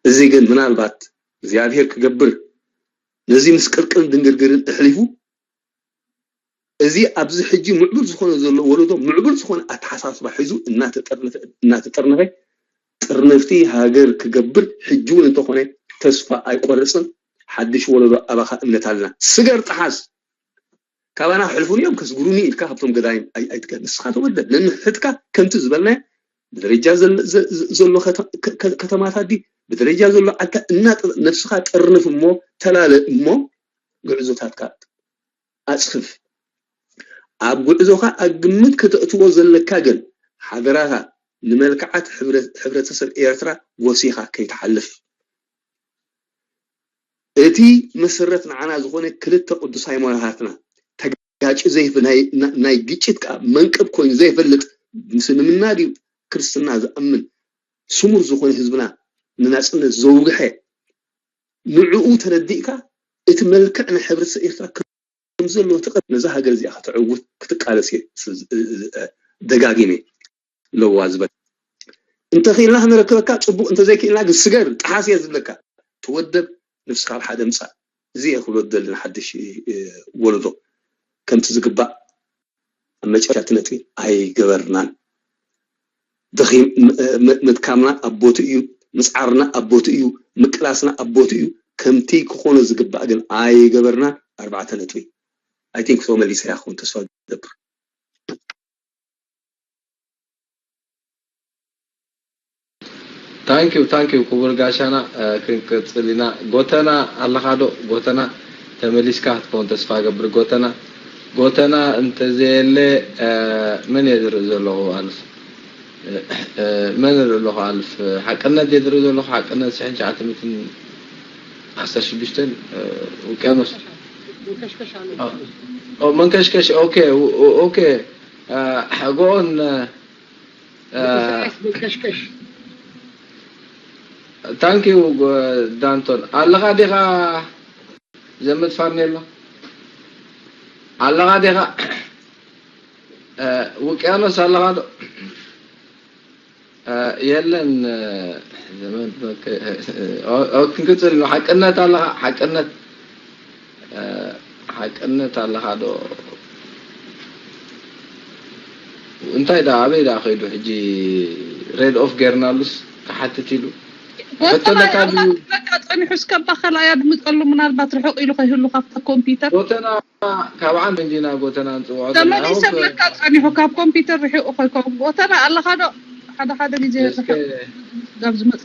እዚ ግን ምናልባት እግዚኣብሔር ክገብር ነዚ ምስቅልቅልን ድንግርግርን ኣሕሊፉ፣ እዚ ኣብዚ ሕጂ ምዕቡል ዝኾነ ዘሎ ወለዶ ምዕቡል ዝኾነ ኣተሓሳስባ ሒዙ እናተጠርነፈ እናተጠርነፈ ጥርንፍቲ ሃገር ክገብር ሕጂ እውን እንተኾነ ተስፋ ኣይቆርፅን። ሓድሽ ወለዶ ኣባኻ እምነት ኣለና። ስገር ጥሓስ ካባና ክሕልፉኒ እዮም ከስግሩኒ ኢልካ ካብቶም ገዳይም ኣይ- ኣይትገ ንስኻ ተወደብ ነንሕድካ ከምቲ ዝበልናዮ ብደረጃ ዘለ- ዘ- ዘ- ዘሎ ከተ- ከ- ከ- ከተማታት ድዩ ብደረጃ ዘሎ ዓድካ እናጠ ነብስኻ ጠርንፍ እሞ ተላለ እሞ ጉዕዞታትካ ኣፅፍፍ። ኣብ ጉዕዞኻ ኣብ ግምት ከተእትዎ ዘለካ ግን ሓደራኻ ንመልክዓት ሕብረ- ሕብረተሰብ ኤርትራ ጎሲኻ ከይትሓልፍ። እቲ መሰረት ንዓና ዝኾነ ክልተ ቅዱስ ሃይማኖታትና ተጋጭ ዘይፍ ናይ ናይ ግጭት ከዓ መንቅብ ኮይኑ ዘይፈልጥ ምስልምና ድዩ ክርስትና ዝኣምን ስሙር ዝኾነ ህዝብና ንናፅነት ዘውግሐ ንዕኡ ተረዲእካ እቲ መልክዕ ናይ ሕብረተሰብ ኤርትራ ከም ዘለዎ ትቕር ነዛ ሃገር እዚኣ ከተዕውት ክትቃለስ እየ ደጋጊመ ለዋ ዝበል እንተኽኢልና ክንረክበካ ፅቡቅ እንተዘይክኢልና ግን ስገር ጥሓስ እየ ዝብለካ ተወደብ ነብስካ ኣብ ሓደ ምፃእ እዚ እየ ክብሎ ዝደሊ ንሓድሽ ወለዶ ከምቲ ዝግባእ ኣብ መጨረሻ እቲ ነጥቢ ኣይገበርናን። ድኺም ምድካምና ኣብ ቦትኡ እዩ፣ ምጽዓርና ኣብ ቦትኡ እዩ፣ ምቅላስና ኣብ ቦትኡ እዩ። ከምቲ ክኾኖ ዝግባእ ግን ኣይገበርናን። ኣርባዕተ ነጥቢ። I think so መሊሰያ ክኸውን ተስፋ ዝገብር። Thank you thank you ክቡር ጋሻና ክንቅጽል ኢና። ጎተና ኣለኻ ዶ? ጎተና ተመሊስካ ክትከውን ተስፋ እገብር። ጎተና ጎተና እንተዘየለ መን እየ ዝርኢ ዘለኹ ኣልፍ? መን እርኢ ኣለኹ ኣልፍ? ሓቅነት እየ ዝርኢ ዘለኹ። ሓቅነት ሽሕን ትሽዓተ ሚእትን ዓሰርተ ሽዱሽተን ውቅያኖስ መንከሽከሽ። ኦኬ ኦኬ ጎኦን መንከሽከሽ። Thank you ዳንቶን ኣለኻ ዲኻ? ዘመድ ፋርኔሎ ኣለኻ ዲኻ? ውቅያኖስ ኣለኻ ዶ? የለን። ዘመድ ክንቅፅል ሓቅነት ኣለኻ ሓቅነት ሓቅነት ኣለኻ ዶ? እንታይ ደኣ ኣበይ ደኣ ከይዱ ሕጂ ሬድ ኦፍ ጌርናሉስ ክሓትት ኢሉ ሕቶ ኣለካ ድዩ? ለካ ጸኒሑ እስከ ባኸላ ያድምጠሉ ምናልባት ርሑቕ ኢሉ ከይህሉ ካብታ ኮምፒውተር ጎተና ካብ ዓንዲ እንዲና ጎተና ንጽውዖ ዘለና ተመሊሰ ለካ ጸኒሑ ካብ ኮምፒውተር ርሒቑ ከይከውን ጎተና ኣለኻ ዶ? ሓደ ሓደ ግዜ እስከ ጋብ ዝመጻ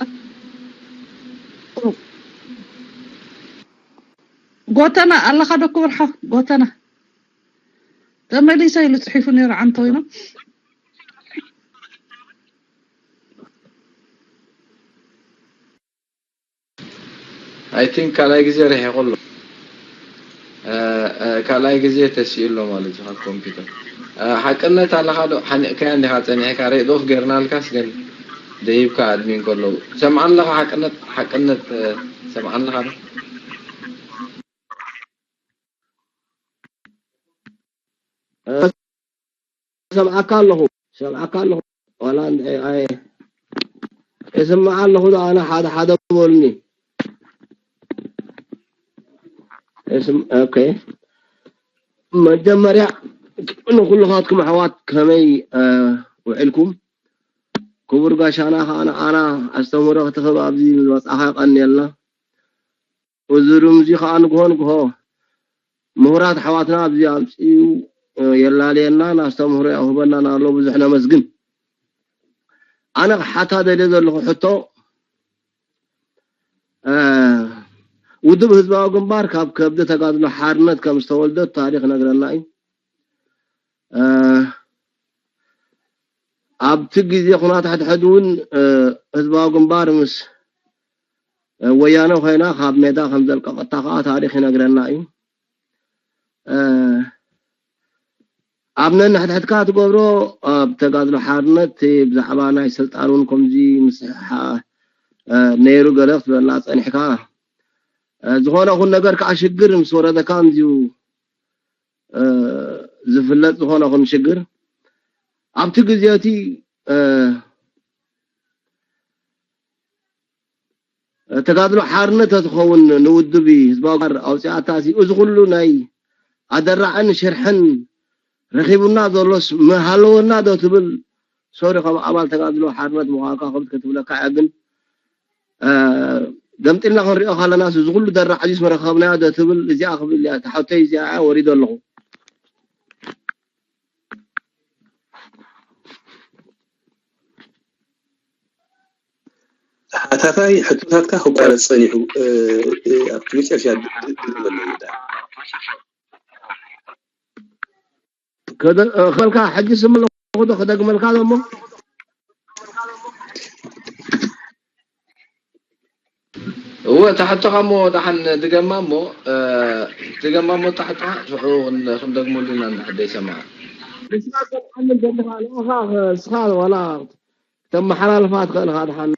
ጎተና ኣለኻ ዶ ክብር ሓው ጎተና ተመሊሰ ኢሉ ጽሒፉ ነይሩ ዓንተ ወይኖም I think ካልኣይ ግዜ ርሒቑ ኣሎ ካልኣይ ግዜ ተሲኡ ኣሎ ማለት እዩ ካብ ኮምፒተር ሓቅነት ኣለኻ ዶ ሓኒቕካያ እንዲኻ ጸኒሕካ ሬድ ኦፍ ጌርናልካስ ግን ደይብካ ኣድሚን ከለዉ ሰምዓን ኣለኻ ሓቅነት ሓቅነት ሰምዓን ኣለኻ ዶ ሰምዓካ ኣለኹ ሰምዓካ ኣለኹ ዋላ ኣይ እስምዓ ኣለኹ ዶ ኣነ ሓደ ሓደ በሉኒ ኦኬ መጀመርያ ንኩልኻትኩም ኣሕዋት ከመይ ውዕልኩም ክቡር ጋሻና ከዓ ንዓና ኣስተምህሮ ክትህብ ኣብዚ መፃኻ ቀንየልና እዚ ሩምዚ ከዓ ንግሆ ንግሆ ምሁራት ኣሕዋትና ኣብዚ ኣምፅኡ የላልየናን ኣስተምህሮ የውህበናን ኣሎ። ብዙሕ ነመስግን። ኣነ ክሓታ ደልየ ዘለኹ ሕቶ፣ ውድብ ህዝባዊ ግንባር ካብ ከብዲ ተጋድሎ ሓርነት ከም ዝተወልደ ታሪኽ ይነግረና እዩ። ኣብቲ ግዜ ኩናት ሕድሕድ እውን ህዝባዊ ግንባር ምስ ወያነ ኮይና ካብ ሜዳ ከም ዘልቀቐታ ከዓ ታሪኽ ይነግረና እዩ። ኣብ ነንሕድሕድካ ትገብሮ ኣብ ተጋድሎ ሓርነት ብዛዕባ ናይ ስልጣን እውን ከምዚ ምስሕሓ ነይሩ ገለ ክትበላ ፀኒሕካ። ዝኾነ ኹን ነገር ከዓ ሽግር ምስ ወረደካ እንዚዩ ዝፍለጥ ዝኾነ ኹን ሽግር ኣብቲ ግዜ እቲ ተጋድሎ ሓርነት ተትኸውን ንውድብ ህዝባዊ ግንባር ኣውፂኣታ ሲ እዚ ኩሉ ናይ ኣደራዕን ሽርሕን ረኺቡና ዘሎስ ምሃለወና ዶ ትብል? ሶሪ ከም ኣባል ተጋድሎ ሓርነት ምዃንካ ክብት ክትብለካ እያ። ግን ገምጢልና ክንሪኦ ከለና እዚ ኩሉ ደራዕ እዚስ መረከብናዮ ዶ ትብል? እዚኣ ክብል እያ ተሓተይ እዚኣ እያ ወሪዶ ኣለኹ። ሓታታይ ሕቶታትካ ክቋረፅ ፀኒሑ ኣብቲ መጨረሻ ድመለዳ ከበልካ ሕጂ ስም ኣለኹ ዶ ክደግመልካ ዶ እሞ እወ ታሕቶኻ እሞ ደሓን ድገማ እሞ ድገማ እሞ ታሕቶኻ ሽዑ ክንደግመሉ ኢና እንድሕር ደይሰምዓ። ንስኻ ሰምዓኒ ዘለኻ ንኻ ንስኻ ዋላ ክተመሓላልፋ ትኽእል ኢኻ ደሓን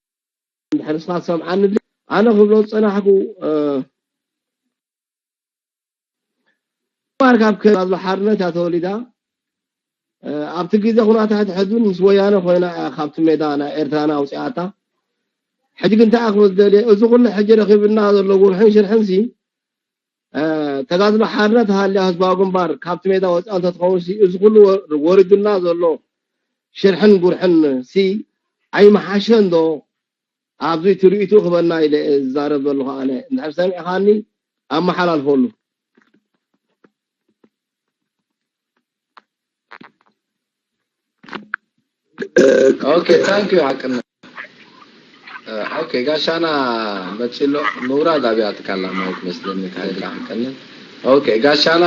እንድሕር ንስኻ ትሰምዓኒ ኣነ ክብሎ ዝጸናሕኩ ግንባር ካብ ከ ኣዝሎ ሓርነት እያ ተወሊዳ። ኣብቲ ግዜ ኩናት ሕድሕድ እውን ምስ ወያነ ኮይና እያ ካብቲ ሜዳ ናይ ኤርትራና ኣውፂኣታ። ሕጂ ግን እንታይ እያ ክብል ዝደልየ፣ እዚ ኩሉ ሕጂ ረኺብና ዘሎ ጉርሕን ሽርሕን ሲ ተጋድሎ ሓርነት ሃልያ ህዝባዊ ግንባር ካብቲ ሜዳ ወፂኣ እንተትኸውን ሲ እዚ ኩሉ ወሪዱና ዘሎ ሽርሕን ጉርሕን ሲ ኣይመሓሸን ዶ? ኣብዚ ትርኢቱ ክበና ኢለ ዝዛረብ ዘለኹ ኣነ እንድሕር ሰሚዕኻኒ ኣመሓላልፈሉ። ኦኬ ታንክ ዩ ሓቅና። ኦኬ ጋሻና መፂሎ ምውራድ ኣብያ ትካላ ማለት መስለኒ ካይድካ ሓቀንን። ኦኬ ጋሻና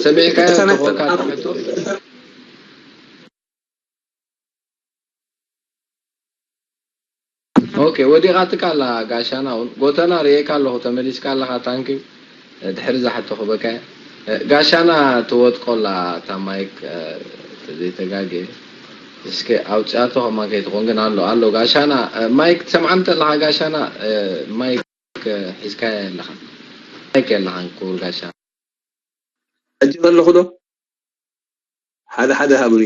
ሰሚዕካዮ ተኾንካ ትሕቶ ኦኬ ወዲቓትካ ኣላ ጋሻና እውን ጎተና ርእየካ ኣለኹ ተመሊስካ ኣለኻ ታንኪ ድሕሪ ዝሓተኹ በቃ ጋሻና ትወጥቆ ኣላ እታ ማይክ ዘይተጋገ እስከ ኣውፅኣቶ ከማን ከይትኾን ግን ኣሎ ኣሎ ጋሻና ማይክ ትሰምዓን ተለኻ ጋሻና ማይክ ሒዝካያ ኣለኻ ማይክ ኣለኻን ክቡር ጋሻ ሕጂ ዘለኹ ዶ ሓደ ሓደ ሃብሪ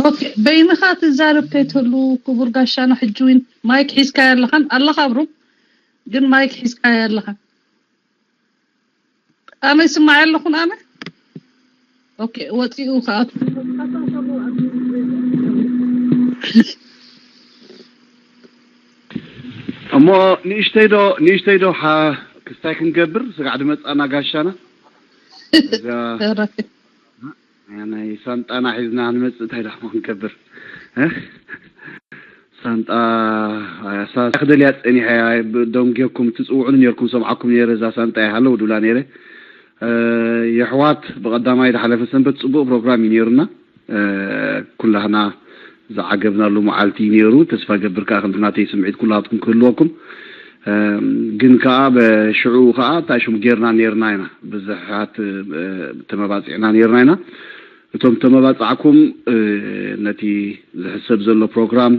ኦኬ በይንኻ ትዛረብ ከይትህሉ ክቡር ጋሻና ሕጂ ውን ማይክ ሒዝካዮ ኣለኻን ኣለኻ ኣብሩ ግን ማይክ ሒዝካዮ ኣለኻን ኣነ ይስማዕ ኣለኹን ኣነ ኦኬ ወፂኡ ከኣቱ እሞ ንእሽተይ ዶ ንእሽተይ ዶ ክስታይ ክንገብር ስጋዕ ድመፃና ጋሻና እዛ ናይ ሳንጣና ሒዝና ንመፅእ እንታይ ዳሞ ክንገብር ሳንጣ ክደልያ ፀኒሐ ደንጌኩም ትፅውዑኒ ነርኩም ሰምዓኩም ነረ እዛ ሳንጣ ይሃለው ድብላ ነረ የሕዋት ብቐዳማይ ዝሓለፈ ሰንበት ፅቡቅ ፕሮግራም እዩ ነሩና ኩላህና ዝዓገብናሉ መዓልቲ እዩ ነሩ ተስፋ ገብር ከዓ ከምቲ ናተይ ስምዒት ኩላትኩም ክህልወኩም ግን ከዓ በሽዑ ከዓ እንታይ ሽሙ ጌርና ኔርና ኢና ብዙሓት ተመባፂዕና ኔርና ኢና እቶም ተመባፃዕኩም ነቲ ዝሕሰብ ዘሎ ፕሮግራም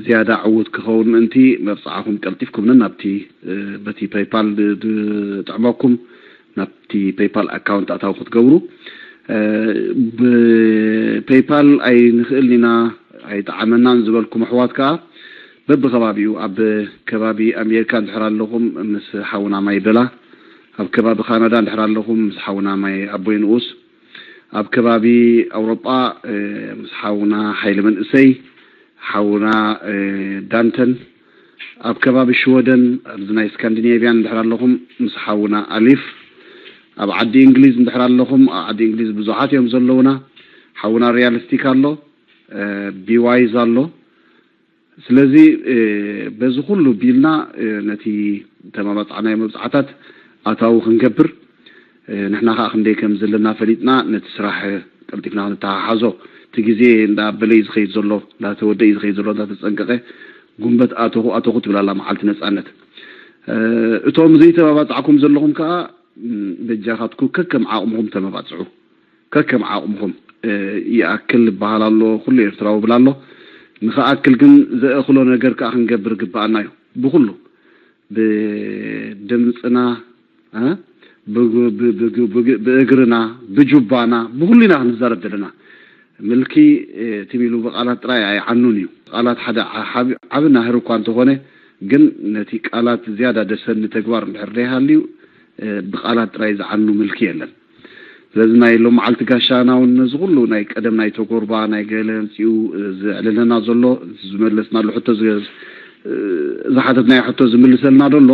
ዝያዳ ዕዉት ክኸውን ምእንቲ መብፅዓኹም ቀልጢፍኩምንን ናብቲ በቲ ፔይፓል ዝጥዕመኩም ናብቲ ፔይፓል ኣካውንት ኣታዊ ክትገብሩ ብፔይፓል ኣይንኽእልን ኢና ኣይጠዓመናን ዝበልኩም ኣሕዋት ከዓ በብከባቢኡ ኣብ ከባቢ ኣሜሪካ እንድሕር ኣለኹም ምስ ሓውና ማይ በላ ኣብ ከባቢ ካናዳ እንድሕር ኣለኹም ምስ ሓውና ማይ ኣቦይ ንኡስ ኣብ ከባቢ ኣውሮጳ ምስ ሓውና ሓይለ መንእሰይ ሓውና ዳንተን ኣብ ከባቢ ሽወደን ኣብዚ ናይ ስካንዲኔቪያን እንድሕር ኣለኹም ምስ ሓውና ኣሊፍ፣ ኣብ ዓዲ እንግሊዝ እንድሕር ኣለኹም ኣብ ዓዲ እንግሊዝ ብዙሓት እዮም ዘለውና። ሓውና ሪያልስቲክ ኣሎ፣ ቢዋይዝ ኣሎ። ስለዚ በዚ ኩሉ ቢልና ነቲ ተመባፅዕናዮ መብፅዓታት ኣታዊ ክንገብር ንሕና ከዓ ክንደይ ከም ዘለና ፈሊጥና ነቲ ስራሕ ቀልጢፍና ክንተሓሓዞ፣ እቲ ግዜ እንዳበለ እዩ ዝኸይድ ዘሎ፣ እንዳተወደ እዩ ዝኸይድ ዘሎ፣ እንዳተፀንቀቀ ጉንበት ኣተኹ ኣተኹ ትብል ኣላ መዓልቲ ነፃነት። እቶም ዘይተባባፃዕኩም ዘለኹም ከዓ በጃኻትኩ ከከም ዓቕምኹም ተመባፅዑ። ከከም ዓቕምኹም ይኣክል ዝበሃል ኣሎ፣ ኩሉ ኤርትራዊ ይብል ኣሎ። ንኽኣክል ግን ዘእኽሎ ነገር ከዓ ክንገብር ግብኣና እዩ። ብኹሉ ብድምፅና፣ ብእግርና፣ ብጁባና፣ ብኹሉ ኢና ክንዛረብ ዘለና። ምልኪ ትም ኢሉ ብቃላት ጥራይ ኣይዓኑን እዩ። ቃላት ሓደ ዓቢ ናህሪ እኳ እንተኾነ ግን ነቲ ቃላት ዝያዳ ደሰኒ ተግባር እንድሕር ደይሃልዩ ብቃላት ጥራይ ዝዓኑ ምልኪ የለን። ስለዚ ናይ ሎም መዓልቲ ጋሻና እውን ነዚ ኩሉ ናይ ቀደም ናይ ተጎርባ ናይ ገለ ኣምፂኡ ዘዕልለና ዘሎ፣ ዝመለስናሉ ሕቶ፣ ዝሓተትናዮ ሕቶ ዝምልሰልና ዘሎ፣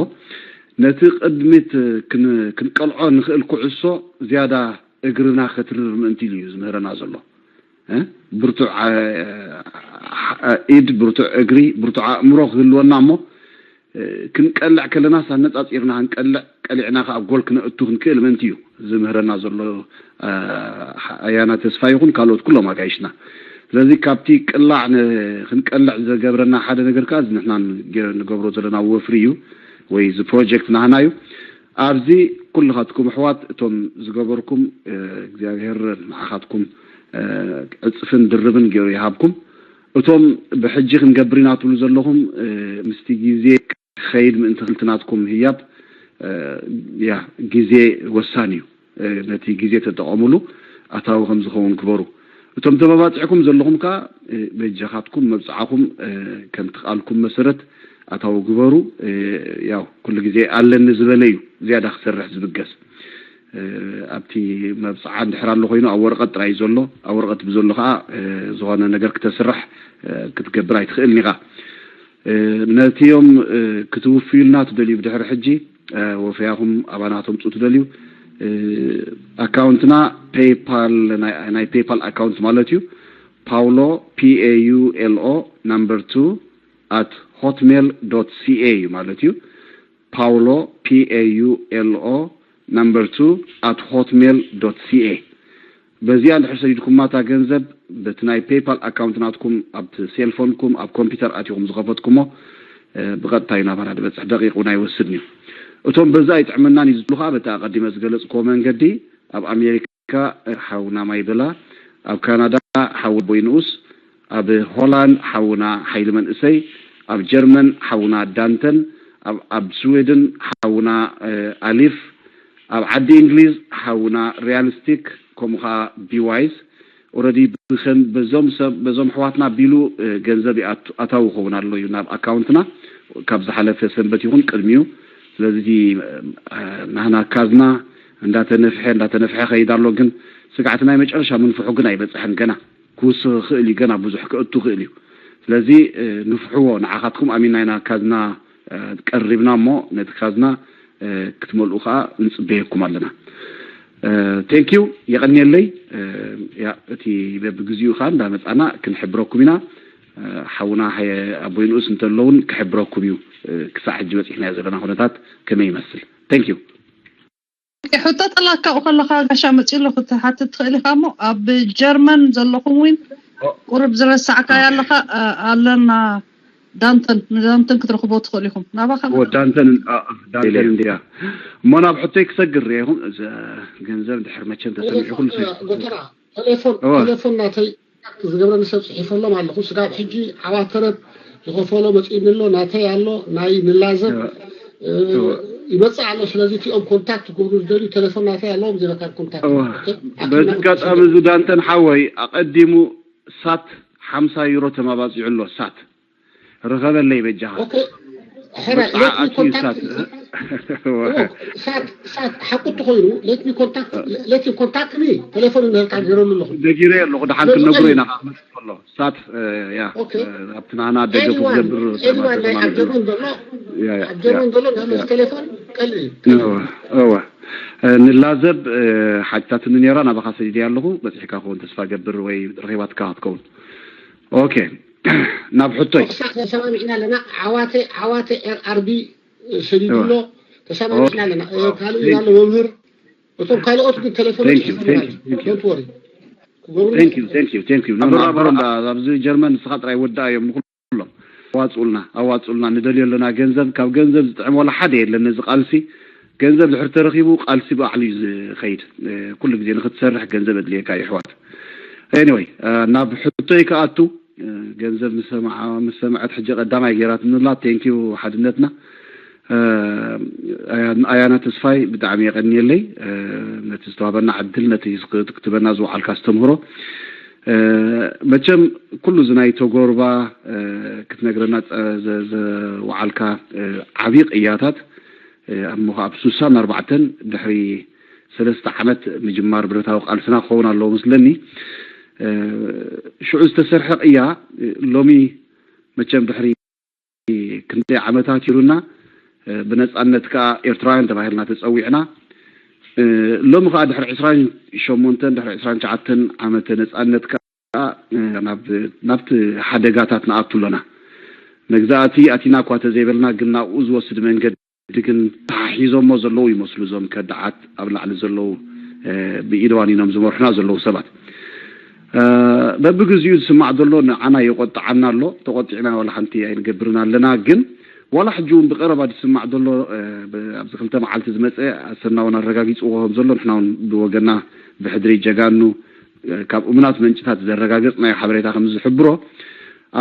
ነቲ ቅድሚት ክንቀልዖ ንኽእል ኩዕሶ ዝያዳ እግርና ከትርር ምእንቲ ኢሉ እዩ ዝምህረና ዘሎ። ብርቱዕ ኢድ፣ ብርቱዕ እግሪ፣ ብርቱዕ ኣእምሮ ክህልወና እሞ ክንቀልዕ ከለናስ ኣነፃፂርና ክንቀልዕ፣ ቀሊዕና ከዓ ጎል ክነእቱ ክንክእል ምእንቲ እዩ ዝምህረና ዘሎ። ኣያና ተስፋ ይኹን ካልኦት ኩሎም ኣጋይሽና። ስለዚ ካብቲ ቅላዕ ክንቀልዕ ዘገብረና ሓደ ነገር ከዓ እዚ ንሕና ንገብሮ ዘለና ወፍሪ እዩ፣ ወይ እዚ ፕሮጀክት ናህና እዩ። ኣብዚ ኩልኻትኩም ኣሕዋት እቶም ዝገበርኩም እግዚኣብሔር ንዓኻትኩም ዕፅፍን ድርብን ገይሩ ይሃብኩም። እቶም ብሕጂ ክንገብር ኢና ትብሉ ዘለኹም ምስቲ ግዜ ክኸይድ ምእንቲ ክልቲ ናትኩም ህያብ ያ ግዜ ወሳኒ እዩ። ነቲ ግዜ ተጠቐሙሉ፣ ኣታዊ ከም ዝኸውን ግበሩ። እቶም ተመባፂዕኩም ዘለኹም ከዓ በጃኻትኩም መብፅዓኹም ከምቲ ቃልኩም መሰረት ኣታዊ ግበሩ። ያው ኩሉ ግዜ ኣለኒ ዝበለ እዩ ዝያዳ ክሰርሕ ዝብገስ። ኣብቲ መብፅዓ እንድሕር ኣሎ ኮይኑ ኣብ ወረቐት ጥራይ እዩ ዘሎ። ኣብ ወረቐት ብዘሎ ከዓ ዝኾነ ነገር ክተስርሕ ክትገብር ኣይትኽእልን ኢኻ። ነቲዮም ክትውፍዩልና ትደልዩ ብድሕሪ ሕጂ ወፈያኹም ኣባና ተምፁ ትደልዩ ኣካውንትና ፔይፓል፣ ናይ ፔይፓል ኣካውንት ማለት እዩ። ፓውሎ ፒ ኤ ዩ ኤል ኦ number two at hotmail dot c a እዩ ማለት እዩ። ፓውሎ ፒ ኤ ዩ ኤል ኦ number two at hotmail dot c a። በዚኣ እንድሕር ሰዲድኩማ እታ ገንዘብ በቲ ናይ ፔይፓል ኣካውንት ናትኩም ኣብ ሴልፎንኩም ኣብ ኮምፒውተር ኣቲኹም ዝኸፈትኩሞ ብቐጥታ እዩ ናባና ድበፅሕ፣ ደቂቕ እውን ኣይወስድን እዩ። እቶም በዛ ኣይጥዕመናን እዩ ዝብሉ ከዓ በቲ ኣቐዲመ ዝገለፅክዎ መንገዲ ኣብ ኣሜሪካ ሓውና ማይበላ፣ ኣብ ካናዳ ሓው ኣቦይ ንኡስ፣ ኣብ ሆላንድ ሓውና ሓይሊ መንእሰይ፣ ኣብ ጀርመን ሓውና ዳንተን፣ ኣብ ስዌድን ሓውና ኣሊፍ፣ ኣብ ዓዲ እንግሊዝ ሓውና ሪያልስቲክ፣ ከምኡ ከዓ ቢዋይዝ። ኦረዲ ብከም በዞም ሰብ በዞም ኣሕዋትና ቢሉ ገንዘብ ኣታዊ ክኸውን ኣሎ እዩ ናብ ኣካውንትና። ካብ ዝሓለፈ ሰንበት ይኹን ቅድሚኡ። ስለዚ ናህና ካዝና እንዳተነፍሐ እንዳተነፍሐ ከይድ ኣሎ። ግን ስጋዕቲ ናይ መጨረሻ ምንፍሑ ግን ኣይበፅሐን። ገና ክውስኽ ይኽእል እዩ። ገና ብዙሕ ክእቱ ይኽእል እዩ። ስለዚ ንፍሕዎ፣ ንዓኻትኩም ኣሚንና ኢና ካዝና ቀሪብና እሞ ነቲ ካዝና ክትመልኡ ከዓ ንፅበየኩም ኣለና። ቴንኪዩ፣ የቐንየለይ። ያ እቲ በብግዚኡ ከዓ እንዳመፃና ክንሕብረኩም ኢና። ሓውና ኣቦይ ንኡስ እንተለውን ክሕብረኩም እዩ። ክሳዕ ሕጂ በፂሕናዮ ዘለና ኩነታት ከመይ ይመስል። ቴንኪዩ። ሕቶ ጠላካ ከለካ ጋሻ መፅኡ ኣሎ ክትሓትት ትኽእል ኢካ እሞ ኣብ ጀርመን ዘለኹም እውን ቁርብ ዝረሳዕካ ያለካ ኣለና። ዳንተን ንዳንተን ክትረኽቦ ትኽእል ኢኹም ናባኻ። ዳንተን ዳንተን እንዲያ እሞ ናብ ሕቶይ ክሰግር ይኹም። ገንዘብ ድሕር መቸም ተሰሚዑ ኩሉ ጎተራ ቴሌፎን ቴሌፎን ናተይ ዝገብረኒ ሰብ ፅሒፈሎም ኣለኹ። ስጋብ ሕጂ ዓዋተረብ ዝኸፈሎ መፂኡኒ ኣሎ። ናተይ ኣሎ ናይ ንላዘብ ይመፅእ ኣሎ። ስለዚ እቲኦም ኮንታክት ክብሉ ዝደልዩ ቴሌፎን ናተይ ኣለዎም። ዜበካ ኮንታክት በዚ ኣጋጣሚ እዚ ዳንተን ሓወይ ኣቐዲሙ ሳት ሓምሳ ዩሮ ተማባፂዑ ኣሎ። ሳት ርኸበለይ በጃኻ። ሕራይ፣ let me contact ሳት ሓቁ ተኾይኑ፣ let me contact let me contact me፣ ቴሌፎን እንህልካ ገይረሉ ኣለኹ። ነጊረ ኣለኹ። ድሓን ሎሚ ክንነግሮ ቀን- ኢና ካብ መፅእ ከሎ ሳት እ፣ ያ ኦኬ። እ፣ ኣብቲ ናና ደገ ኤኒዋን ክትገብር ኤኒዋን ናይ ኣብ ጀርመን ዘሎ ያ፣ ያ፣ ኣብ ጀርመን ያ። ዘሎ ናይ መስ ቴሌፎን ቀሊል እዩ። እወ እወ እ፣ ንላዘብ እ፣ ሓቲታትኒ ነይራ፣ ናባኻ ሰዲደ ኣለኹ። በፂሕካ ክኸውን ተስፋ ገብር ወይ ረኺባትካ ክትከውን። ኦኬ፣ ናብ ሕቶይ ተሰማሚዕና ኣለና። ዓዋተ ዓዋተ ኤር ኣርቢ ሰዲዱ ኣሎ። ተሰማሚዕና ኣለና። እ፣ ካልእ ኣሎ መምህር፣ እቶም ካልኦት ግን ቴሌፎን Thank you, thank you, thank you. Don't worry ክገብሩ Thank you, thank you, thank you. No, no, ኣበራ፣ ኣበራ፣ ኣበራ። እንዳ- ኣብዚ ጀርመን ንስኻ ጥራይ ወዳእ እዮም ንኹሎም። ኣዋፅኡልና፣ ኣዋፅኡልና፣ ንደልዮ ኣለና ገንዘብ። ካብ ገንዘብ ዝጥዕም ዋላ ሓደ የለን ነዚ ቃልሲ። ገንዘብ ድሕር ተረኺቡ ቃልሲ ብባዕሉ እዩ ዝኸይድ። እ፣ ኩሉ ግዜ ንክትሰርሕ ገንዘብ ኣድልየካ እዩ፣ ኣሕዋት። Anyway፣ እ፣ ናብ ሕቶይ ክኣቱ፣ እ፣ ገንዘብ ምስ ሰምዓ-፣ ምስ ሰምዐት ሕጂ ቀዳማይ ገይራትንላ። Thank you ሓድነትና። እ፣ ኣያ-፣ ኣያና ተስፋይ ብጣዕሚ የቐንየለይ፣ እ፣ ነቲ ዝተዋህበና ዕድል፣ ነቲ ክትክትበና ዝወዓልካ ኣስተምህሮ። እ፣ መቸም ኩሉ እዚ ናይ ተጎርባ፣ እ፣ ክትነግረና ጸ-፣ ዘ-፣ ዘወዓልካ፣ እ፣ ዓብዪ ቅያታት፣ እ፣ ኣብ ምዃ-፣ ኣብ ስሳን ኣርባዕተን ድሕሪ ሰለስተ ዓመት ምጅማር ብረታዊ ቃልስና ክኸውን ኣለዎ መስለኒ። እ፣ ሽዑ ዝተሰርሐ ቅያ፣ እ፣ ሎሚ መቸም ድሕሪ ክንደይ ዓመታት ኢሉና፣ እ፣ ብነጻነት ከኣ ኤርትራውያን ተባሂልና ተጸዊዕና። እ፣ ሎሚ ከኣ ድሕሪ ዕስራን ሸሞንተን ድሕሪ ዕስራን ትሽዓተን ዓመተ ነጻነት ከኣ፣ እ፣ ናብ፣ ናብቲ ሓደጋታት ንኣቱ ኣለና። መግዛእቲ ኣቲና እኳ ተዘይበልና፣ ግን ናብኡ ዝወስድ መንገዲ ግን ተሓሒዞሞ ዘለዉ ይመስሉ እዞም ከዳዓት ኣብ ላዕሊ ዘለዉ፣ እ፣ ብኢድ ዋኒኖም ዝመርሑና ዘለዉ ሰባት። እ፣ በብግዚኡ ዝስማዕ ዘሎ ንዓና የቆጥዓና ኣሎ። ተቆጢዕና ዋላ ሓንቲ ኣይንገብርን ኣለና። ግን ዋላ ሕጂ እውን ብቀረባ ዝስማዕ ዘሎ፣ እ፣ ብ-፣ ኣብዚ ክልተ መዓልቲ ዝመፀ ኣሰና እውን ኣረጋጊፅዎ ከም ዘሎ ንሕና እውን ብወገና ብሕድሪ ጀጋኑ፣ እ፣ ካብ እሙናት መንጭታት ዘረጋገፅናዮ ሓበሬታ ከም ዝሕብሮ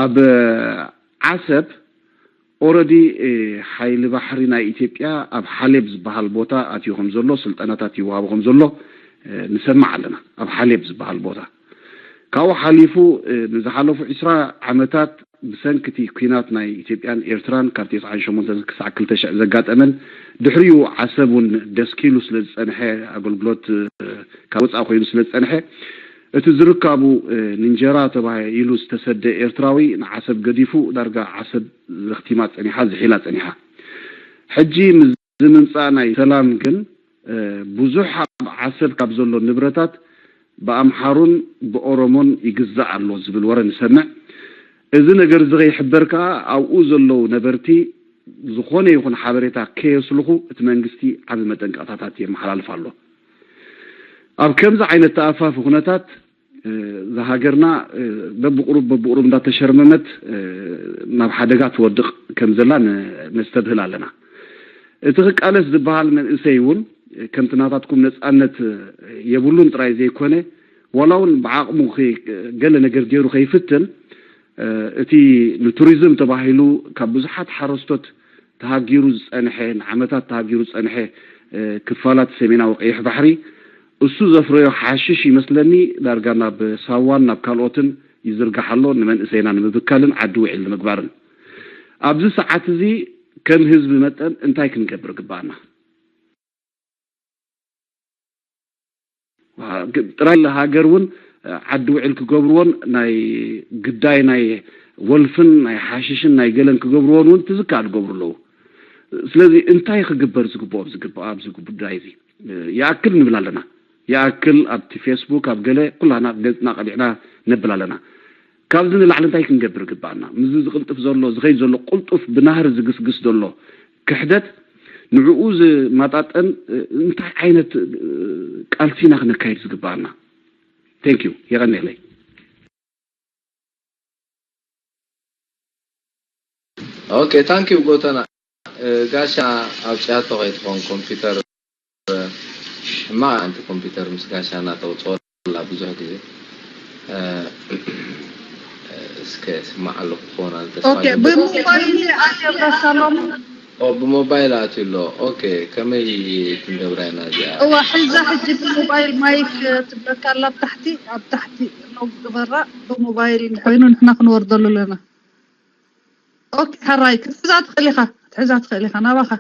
ኣብ ዓሰብ ኦረዲ፣ እ፣ ሓይሊ ባሕሪ ናይ ኢትዮጵያ ኣብ ሓሌብ ዝበሃል ቦታ ኣትዩ ከም ዘሎ፣ ስልጠናታት ይወሃቡ ከም ዘሎ፣ እ፣ ንሰምዕ ኣለና። ኣብ ሓሌብ ዝበሃል ቦታ ካብኡ ሓሊፉ፣ እ፣ ንዝሓለፉ ዕስራ ዓመታት ብሰንኪ እቲ ኲናት ናይ ኢትዮጵያን ኤርትራን ካብ ተስዓን ሸሞንተን ክሳዕ ክልተ ሽሕ ዘጋጠመን ድሕሪኡ ዓሰብ እውን ደስኪሉ ስለ ዝጸንሐ ኣገልግሎት፣ እ፣ ካብ ወጻኢ ኮይኑ ስለ ዝጸንሐ እቲ ዝርካቡ፣ እ፣ ንእንጀራ ተባሂሉ ዝተሰደ ኤርትራዊ ንዓሰብ ገዲፉ ዳርጋ ዓሰብ ዘኽቲማ ጸኒሓ፣ ዝሒላ ጸኒሓ። ሕጂ ምስ ምምጻእ ናይ ሰላም ግን፣ እ፣ ብዙሕ ኣብ ዓሰብ ካብ ዘሎ ንብረታት ብኣምሓሩን ብኦሮሞን ይግዛእ ኣሎ ዝብል ወረ ንሰምዕ። እዚ ነገር እዚ ከይሕበር ከኣ ኣብኡ ዘለዉ ነበርቲ ዝኾነ ይኹን ሓበሬታ ከየስልኹ እቲ መንግስቲ ዓቢ መጠንቀቕታታት የመሓላልፍ ኣሎ። ኣብ ከምዚ ዓይነት ተኣፋፊ ኩነታት፣ እ፣ እዛ ሃገርና፣ እ፣ በብቁሩብ በብቁሩብ እንዳተሸርመመት፣ እ፣ ናብ ሓደጋ ትወድቕ ከም ዘላ ነ-፣ ነስተብህል ኣለና። እቲ ክቃለስ ዝበሃል መንእሰይ እውን ከምቲ ናታትኩም ነጻነት የብሉን ጥራይ ዘይኮነ፣ ዋላ እውን ብዓቕሙ ከይ-፣ ገለ ነገር ገይሩ ከይፍትን፣ እ፣ እቲ ንቱሪዝም ተባሂሉ ካብ ብዙሓት ሓረስቶት ተሃጊሩ ዝጸንሐ፣ ንዓመታት ተሃጊሩ ዝጸንሐ፣ እ፣ ክፋላት ሰሜናዊ ቀይሕ ባሕሪ፣ እሱ ዘፍረዮ ሓሽሽ ይመስለኒ ዳርጋ ናብ ሳዋን ናብ ካልኦትን ይዝርጋሕ ኣሎ፣ ንመንእሰይና ንምብካልን ዓዲ ውዒል ንምግባርን። ኣብዚ ሰዓት እዚ ከም ህዝቢ መጠን እንታይ ክንገብር ግባኣና? ጥራይ ሃገር እውን ዓዲ ውዒል ክገብርዎን ናይ ግዳይ ናይ ወልፍን ናይ ሓሽሽን ናይ ገለን ክገብርዎን እውን ትዝካል ክገብሩ ኣለዉ። ስለዚ እንታይ ክግበር ዝግብኦ ኣብዚ ግብ-፣ ኣብዚ ጉዳይ እዚ? ይኣክል ንብል ኣለና። ይኣክል ኣብቲ ፌስቡክ ኣብ ገለ ኩላና ገጽና ቀሊዕና ነብል ኣለና። ካብዚ ንላዕሊ እንታይ ክንገብር ግባኣና? ምስዚ ዝቕልጥፍ ዘሎ፣ ዝኸይድ ዘሎ፣ ቅልጡፍ ብናህሪ ዝግስግስ ዘሎ ክሕደት ንዕኡ ዝመጣጠን፣ እ፣ እንታይ ዓይነት፣ እ፣ ቃልሲ ኢና ክነካይድ ዝግባኣና? Thank you። የቐንየለይ። ኦኬ፣ ታንክ ዩ ጎተና። እ፣ ጋሻ ኣውጽኣቶ ከይትኾን ኮምፒውተር፣ እ፣ ሕማቕ ኣንቲ ኮምፒውተር ምስ ጋሻ እናተውጽኦ ኣላ ብዙሕ ግዜ። እ፣ እስከ ስማዕ ኣለኹ ክኸውን ኣነ ተስፋ ኦኬ፣ ይገብር። ብሞባይል ኣየብረካሎም። ኦ፣ ብሞባይል ኣትዩ ኣሎ። ኦኬ፣ ከመይ ክንገብራ ኢና እዚኣ? እዋ፣ ሕዛ ሕጂ ብሞባይል ማይክ ትብለካ ኣላ ኣብ ታሕቲ፣ ኣብ ታሕቲ ሎግ ግበራ። ብሞባይል ኮይኑ ንሕና ክንወርደሉ ኣለና። ኦኬ፣ ሕራይ ክትሕዛ ትኽእል ኢኻ። ክትሕዛ ትኽእል ኢኻ ናባኻ።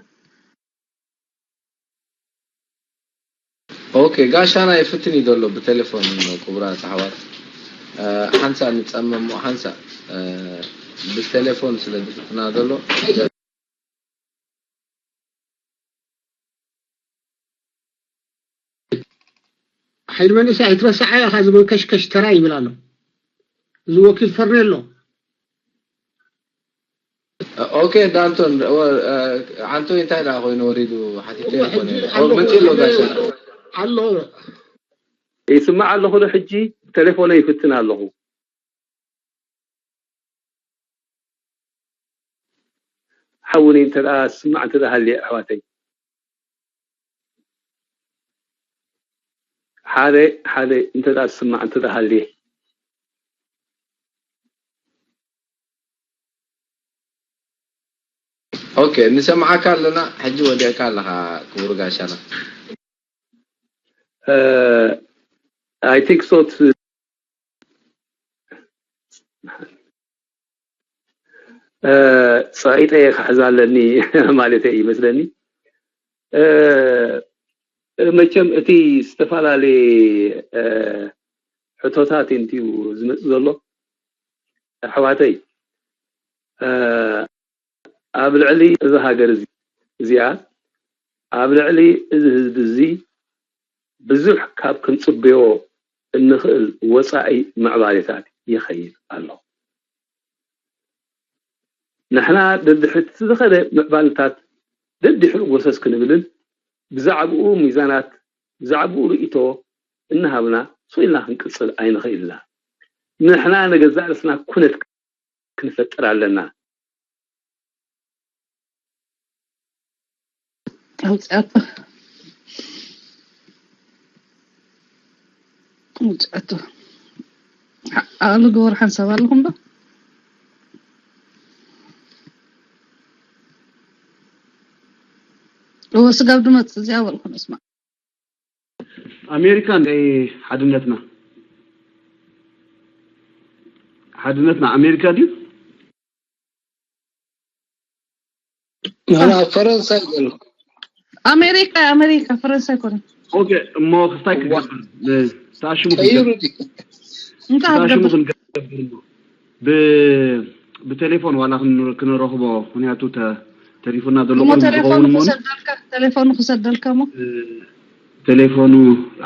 ኦኬ፣ ጋሻና ይፍትን እዩ ዘሎ ብቴሌፎን። ክቡራት ኣሕዋት፣ ሓንሳ ንፀመሞ ሓንሳ ብቴሌፎን ስለ ዝፍትና ዘሎ። ሓይል መንእሰይ ኣይትረስዓ ኢኻ፣ እዚ መንከሽከሽ ተራ ይብል ኣሎ እዚ ወኪል ፈርኔሎ። ኦኬ፣ ዳንቶን፣ ኣንቶኒ እንታይ ደኣ ኮይኑ ወሪዱ ሓቲተ ይኮነ። መጽእ ኣሎ ጋሻ። ኣሎ። ይስማዕ ኣለኹ ዶ ሕጂ? ብቴሌፎነይ ይፍትን ኣለኹ። ሓውኒ እንተ ደኣ ስማዕ እንተ ደኣ ሃልየ ኣሕዋተይ፣ ሓደ ሓደ እንተ ደኣ ስማዕ እንተ ደኣ ሃልየ። ኦኬ፣ ንሰምዓካ ኣለና። ሕጂ ወዲእካ ኣለኻ ክቡር ጋሻና። I think so. ጸቂጠ ክሕዝ ኣለኒ ማለት እዩ ይመስለኒ። መቸም እቲ ዝተፈላለየ ሕቶታት እንትዩ ዝመጽእ ዘሎ ኣሕዋተይ፣ ኣብ ልዕሊ እዚ ሃገር እዚ እዚኣ፣ ኣብ ልዕሊ እዚ ህዝቢ እዚ ብዙሕ ካብ ክንጽበዮ እንኽእል ወጻኢ ምዕባሌታት ይኸይድ ኣሎ። ንሕና ደድሕሪ ዝኸደ ምዕባለታት ደድሕሩ ጎሰስ ክንብልን ብዛዕብኡ ሚዛናት ብዛዕብኡ ርእይቶ እናሃብና ስቕ ኢልና ክንቅጽል ኣይንኽእል ኢና። ንሕና ንገዛእ ርእስና ኩነት ክንፈጥር ኣለና። ኣውፅኣቶ ኣውፅኣቶ ኣሉ ገበሩ ሓንሳብ ኣለኹም ዶ? እወ ስጋብ ድመፅ እዚኣ በልኹም እስማ ኣሜሪካ እንደ ሓድነትና ሓድነትና ኣሜሪካ ድዩ? ንሕና ኣብ ፈረንሳ እዩ ዘሎ። ኣሜሪካ ኣሜሪካ ፈረንሳ ኣይኮነ። ኦኬ እሞ ክስታይ ክገብር ታሽሙ ቀይሩ ድዩ? እንታይ ታሽሙ ክገብር ክንገብር እሞ ብ ብቴሌፎን ዋላ ክን- ክንረኽቦ ምክንያቱ ተ- ተሪፉና ዘሎ እሞ ቁሩብ ቴሌፎኑ ዝኸውን እሞ ክሰደልካ ቴሌፎኑ ክሰደልካ እሞ ቴሌፎኑ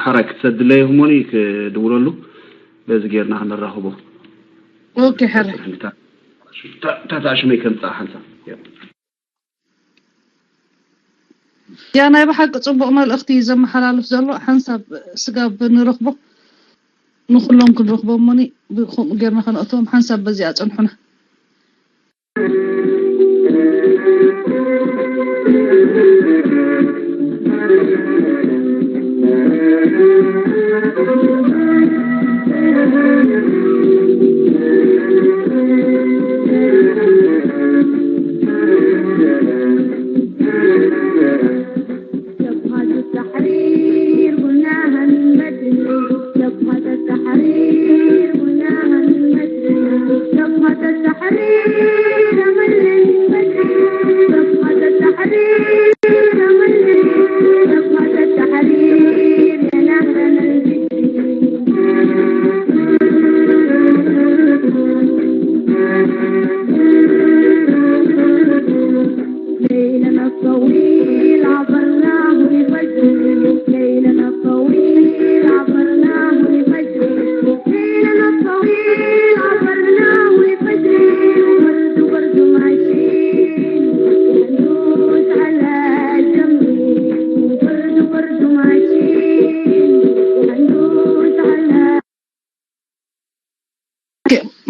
ሓራይ ክትሰድለይ እሞኒ ክድውለሉ በዚ ጌርና ክንራኽቦ ኦኬ ሕረ ታታሽመይ ከምፃ ሓንሳ ያ ናይ ብሓቂ ፅቡቕ መልእኽቲ እዩ ዘመሓላልፍ ዘሎ ሓንሳብ ስጋብ ንረኽቦ ንኩሎም ክንረኽቦ እሞኒ ብከምኡ ጌርና ከነእትዎም ሓንሳብ በዚኣ ፀንሑና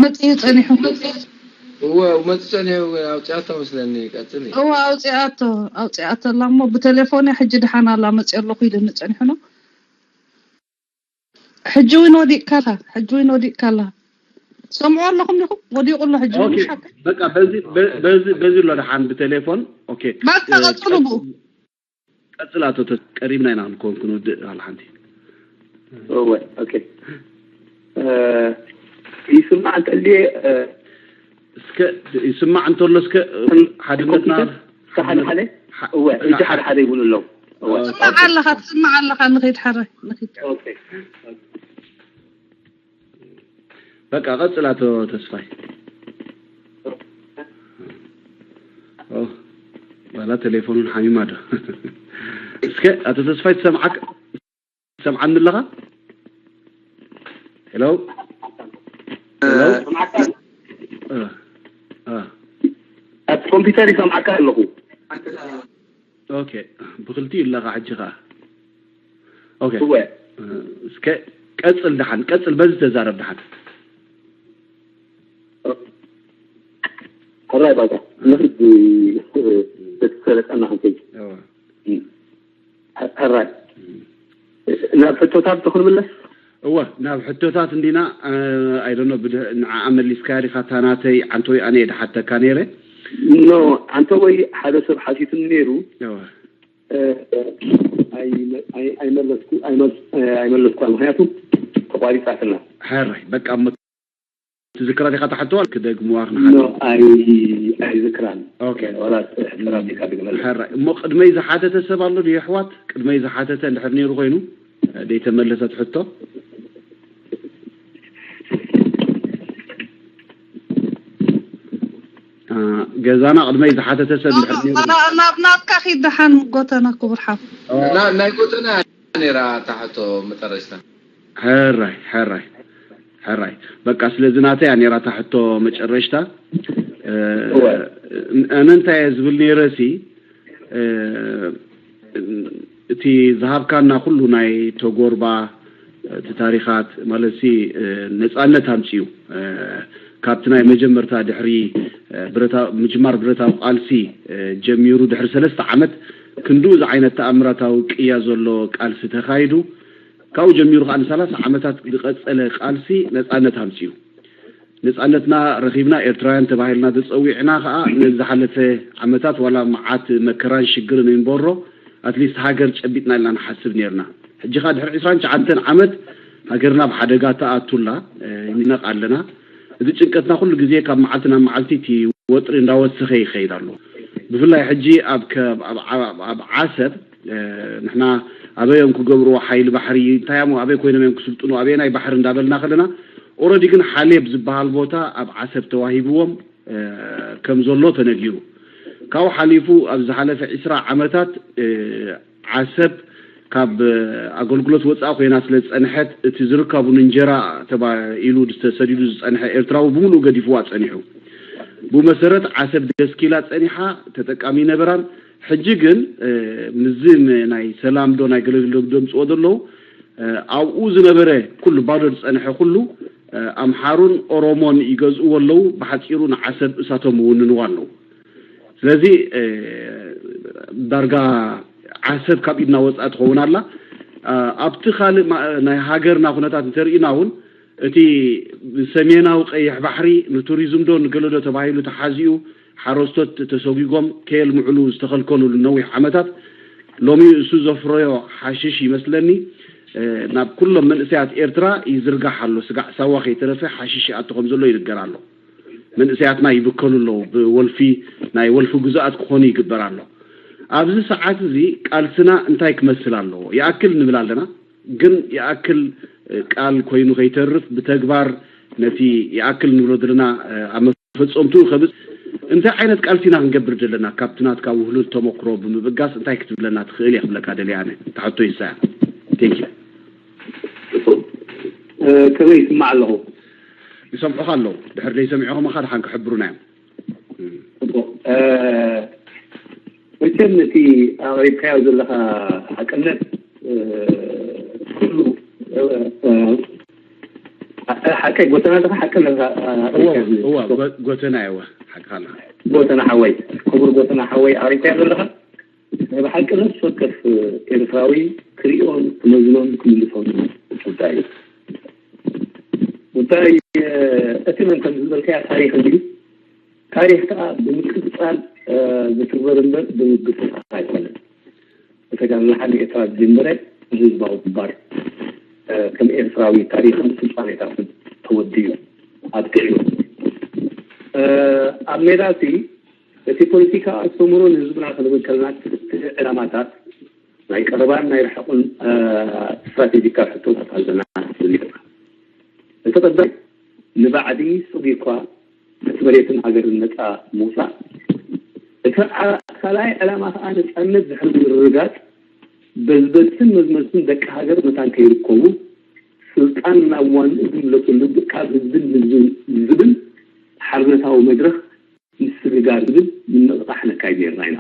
መፅኡ ፀኒሑ እወ መፅኡ ፀኒሑ ኣውፅኣቶ መስለኒ። ቀፅሊ። እወ ኣውፅኣቶ ኣውፅኣቶ ኣላ እሞ ብቴሌፎን ሕጂ ድሓን ኣላ መፅኡ ኣለኹ ኢሉኒ ፀኒሑ ነው። ሕጂ እውን ወዲቕካ ኣላ ሕጂ እውን ወዲቕካ ኣላ ሰምዑ ኣለኹም ዲኹም ወዲቑ ኣሎ ሕጂ እውን ኦኬ ምሽ ሓቂ በቃ በዚ በ- በዚ በዚ ኣሎ ደሓን ብቴሌፎን ኦኬ በቃ እ፣ ቀፅሉ ብኡ ቀጽል ኣቶ ተ- ቀሪብና ኢና ክንከውን ክንወድእ ኣላ ሓንቲ እወ ኦኬ እ፣ ይስማዕ እንተልየ እ፣ እስከ ይስማዕ እንተሎ እስከ ሓድነትና ሓደ ሓደ? እወ፣ ሕጂ ሓደ ሓደ ይብሉ ኣለዉ። እወ። ትስማዕ ኣለኻ፣ ትስማዕ ኣለኻ። ንኺድ፣ ሕራይ፣ ንኺድ። ኦኬ። በቃ ቀጽል ኣቶ ተስፋይ። ኦ፣ ዋላ ቴሌፎኑን ሓሚማ ዶ? እስከ ኣቶ ተስፋይ ትሰምዓካ? ትሰምዓኒ ኣለኻ? ሄሎ? ሄሎ? እ፣ እ። ኣብ ኮምፒውተር ይሰምዓካ ኣለኹ። ኦኬ፣ ብኽልቲኡ ኣለኻ ሕጂ ኸኣ። ኦኬ። እወ። እ፣ እስከ ቀጽል ደሓን፣ ቀጽል በዚ ተዛረብ ደሓን። ሕራይ ባጋ፣ ንኽድ ተሰለጠና ክንከይ። እወ። ሕራይ። ናብ ሕቶታት ትኽንምለስ? እወ፣ ናብ ሕቶታት እንዲና፣ እ፣ I don't know፣ ብድ-፣ ንዓኣ መሊስካያ ዲኻ? እታ ናተይ ዓንተወይ ኣነ እየ ድሓተካ ነይረ። ኖ፣ ዓንተወይ ሓደ ሰብ ሓቲቱኒ ነይሩ። እወ። እ፣ ኣይ-፣ ኣይ-፣ ኣይመለስኩ-፣ ኣይመል-፣ እ፣ ኣይመለስኳን፣ ምኽንያቱ ተቋሪጻትና። ሕራይ፣ በቃ እሞ ትዝክራ ዲኻ እታ ሕቶ? ክደግምዋ ኖ፣ ክንሓትት። ኣይ-፣ ኣይዝክራን። ኦኬ። ወላ ሕራይ ዲኻ ድግመላ? ሕራይ። እሞ ቅድመይ ዝሓተተ ሰብ ኣሎ ድዩ ኣሕዋት? ቅድመይ ዝሓተተ እንድሕር ነይሩ ኮይኑ፣ ደይተመለሰት ሕቶ። አ፣ ገዛና ቅድመይ ዝሓተተ ሰብ እንድሕር ነይሩ። ና-፣ ናብ ናትካ ኺድ ደሓን ጎተና ክቡር ሓው። ና-፣ ናይ ጎተና ነይራ እታ ሕቶ መጠረሽታ። ሕራይ፣ ሕራይ፣ ሕራይ። በቃ ስለዚ ናተይ እያ ነይራ እታ ሕቶ መጨረሽታ። እ፣ እወ። ኣነ እንታይ እየ ዝብል ነይረሲ፣ እ፣ እቲ ዝሃብካና ኩሉ ናይ ተጎርባ፣ እቲ ታሪኻት ማለትሲ፣ እ፣ ነጻነት ኣምጺኡ፣ እ፣ ካብቲ ናይ መጀመርታ ድሕሪ፣ እ፣ ብረታ-፣ ምጅማር ብረታዊ ቃልሲ፣ እ፣ ጀሚሩ ድሕሪ ሰለስተ ዓመት ክንድኡ ዝዓይነት ተኣምራታዊ ቅያ ዘሎ ቃልሲ ተኻይዱ፣ ካብኡ ጀሚሩ ከኣ ንሰላሳ ዓመታት ዝቐጸለ ቃልሲ ነጻነት ኣምጺኡ። ነጻነትና ረኺብና ኤርትራውያን ተባሂልና ተጸዊዕና ከኣ ነዚ ዝሓለፈ ዓመታት ዋላ መዓት መከራን ሽግርን ይንበሮ፣ ኣትሊስት ሃገር ጨቢጥና ኢልና ንሓስብ ኔርና። ሕጂ ከኣ ድሕሪ ዕስራን ትሽዓተን ዓመት ሃገርና ኣብ ሓደጋ ተኣቱላ፣ እ፣ ይንነቕ ኣለና። እቲ ጭንቀትና ኩሉ ግዜ ካብ መዓልቲ ናብ መዓልቲ እቲ ወጥሪ እንዳወሰኸ ይኸይድ ኣሎ። ብፍላይ ሕጂ ኣብ ከ-፣ ኣብ ዓ-፣ ኣብ ዓሰብ፣ እ፣ ንሕና ኣበይ እዮም ክገብርዎ ሓይሊ ባሕሪ፣ እንታይ እዮም፣ ኣበይ ኮይኖም እዮም ክስልጥኑ፣ ኣበየናይ ባሕሪ እንዳበልና ከለና፣ ኦረዲ ግን ሓሌብ ዝበሃል ቦታ ኣብ ዓሰብ ተዋሂብዎም፣ እ፣ ከም ዘሎ ተነጊሩ። ካብኡ ሓሊፉ ኣብ ዝሓለፈ ዕስራ ዓመታት፣ እ፣ ዓሰብ ካብ፣ እ፣ ኣገልግሎት ወጻኢ ኮይና ስለ ዝጸንሐት፣ እቲ ዝርከቡን እንጀራ ተባሂሉ ዝተሰዲዱ ዝጸንሐ ኤርትራዊ ብምሉኡ ገዲፍዋ ጸኒሑ። ብኡ መሰረት ዓሰብ ደስኪላ ጸኒሓ፣ ተጠቃሚ ነበራን። ሕጂ ግን፣ እ፣ ምስዚ ን-፣ ናይ ሰላም ዶ ናይ ገለግል ዶ ደምጽዎ ዘለዉ፣ እ፣ ኣብኡ ዝነበረ ኩሉ ባዶ ዝጸንሐ ኩሉ፣ እ፣ ኣምሓሩን ኦሮሞን ይገዝእዎ ኣለዉ። ብሓጺሩ ንዓሰብ እሳቶም ይውንንዋ ኣለዉ። ስለዚ፣ እ፣ ዳርጋ ዓሰብ ካብ ኢድና ወጻኢ ትኸውን ኣላ። እ፣ ኣብቲ ካልእ ማ-፣ ናይ ሃገርና ኩነታት እንተርኢና እውን፣ እቲ ሰሜናዊ ቀይሕ ባሕሪ ንቱሪዝም ዶ ንገለ ዶ ተባሂሉ ተሓዚኡ፣ ሓረስቶት ተሰጒጎም ከየልምዕሉ ዝተኸልከሉሉ ነዊሕ ዓመታት፣ ሎሚ እሱ ዘፍረዮ ሓሽሽ ይመስለኒ፣ እ፣ ናብ ኩሎም መንእሰያት ኤርትራ ይዝርጋሕ ኣሎ። ስጋዕ ሳዋ ከይተረፈ ሓሽሽ ይኣቱ ከም ዘሎ ይንገር ኣሎ። መንእሰያትና ይብከሉ ኣለዉ። ብወልፊ፣ ናይ ወልፊ ግዙኣት ክኾኑ ይግበር ኣሎ። ኣብዚ ሰዓት እዚ ቃልስና እንታይ ክመስል ኣለዎ? ይኣክል ንብል ኣለና፣ ግን ይኣክል፣ እ፣ ቃል ኮይኑ ከይተርፍ ብተግባር ነቲ ይኣክል ንብሎ ዘለና፣ እ፣ ኣብ መፈጸምትኡ ከብጽ እንታይ ዓይነት ቃልሲ ኢና ክንገብር ዘለና? ካብቲ ናትካ ውህሉል ተመክሮ ብምብጋስ እንታይ ክትብለና ትኽእል እየ ክብለካ ደልየ ኣነ። እታ ሕቶ ይሳያ። Thank you። እ፣ ከመይ ይስማዕ ኣለኹ? ይሰምዑኻ ኣለዉ። ድሕሪ ዘይሰሚዑኹምኻ ድሓን ክሕብሩና እዮም። ጽቡቕ። እ፣ መቸም ነቲ ኣቕሪብካዮ ዘለኻ ሓቅነት፣ እ፣ ኩሉ፣ እ፣ እ፣ ሓቀይ ጎተና ኣለኻ፣ ሓቂ ኣለኻ፣ እ፣ እወ፣ ኣቕሪብካዮ እወ፣ ዘለኻ። ጎ-፣ ጎተና እየ፣ እወ፣ ሓቅኻ ኣለኻ። ጎተና ሓወይ፣ ክቡር ጎተና ሓወይ ኣቕሪብካዮ ዘለኻ፣ ናይ ብሓቂ ነፍሲ ወከፍ ኤርትራዊ ክሪኦን ክመዝኖን ክምልሶን ጉዳይ እዩ። ጉዳይ፣ እ፣ እቲ መን ከም ዝበልካያ ታሪኽ እንድዩ። ታሪኽ ከኣ ብምቅጻል፣ እ፣ ዝትግበር እምበር ብምብትታን ኣይኮነን። ብተጋድሎ ሓድነት ኤርትራ ዝጀመረ ብህዝባዊ ግንባር፣ እ፣ ከም ኤርትራዊ ታሪኽን ስልጣኔታትን ተወዲኡ ኣብቂዑ። እ፣ ኣብ ሜዳ እቲ እቲ ፖለቲካ ኣስተምህሮ ንህዝብና ክንብል ከለና ክልተ ዕላማታት ናይ ቀረባን ናይ ርሕቕን ስትራቴጂካዊ ሕቶታት ኣለና። እቲ ቀዳይ ንባዕዲ ስቕ ኢልኳ እቲ መሬትን ሃገርን ነፃ ምውፃእ፣ እቲ ካልኣይ ዕላማ ከዓ ነፃነት ድሕሪ ምርግጋፅ በዝበዝን መዝመዝን ደቂ ሃገር መታን ከይርከቡ ስልጣን ናብ ዋንኡ ዝምለሰሉ ካብ ህዝብን ህዝብን ዝብል ሓርነታዊ መድረኽ ምስግጋር ዝብል ምንቕቓሕ ነካይድ ነርና ኢና።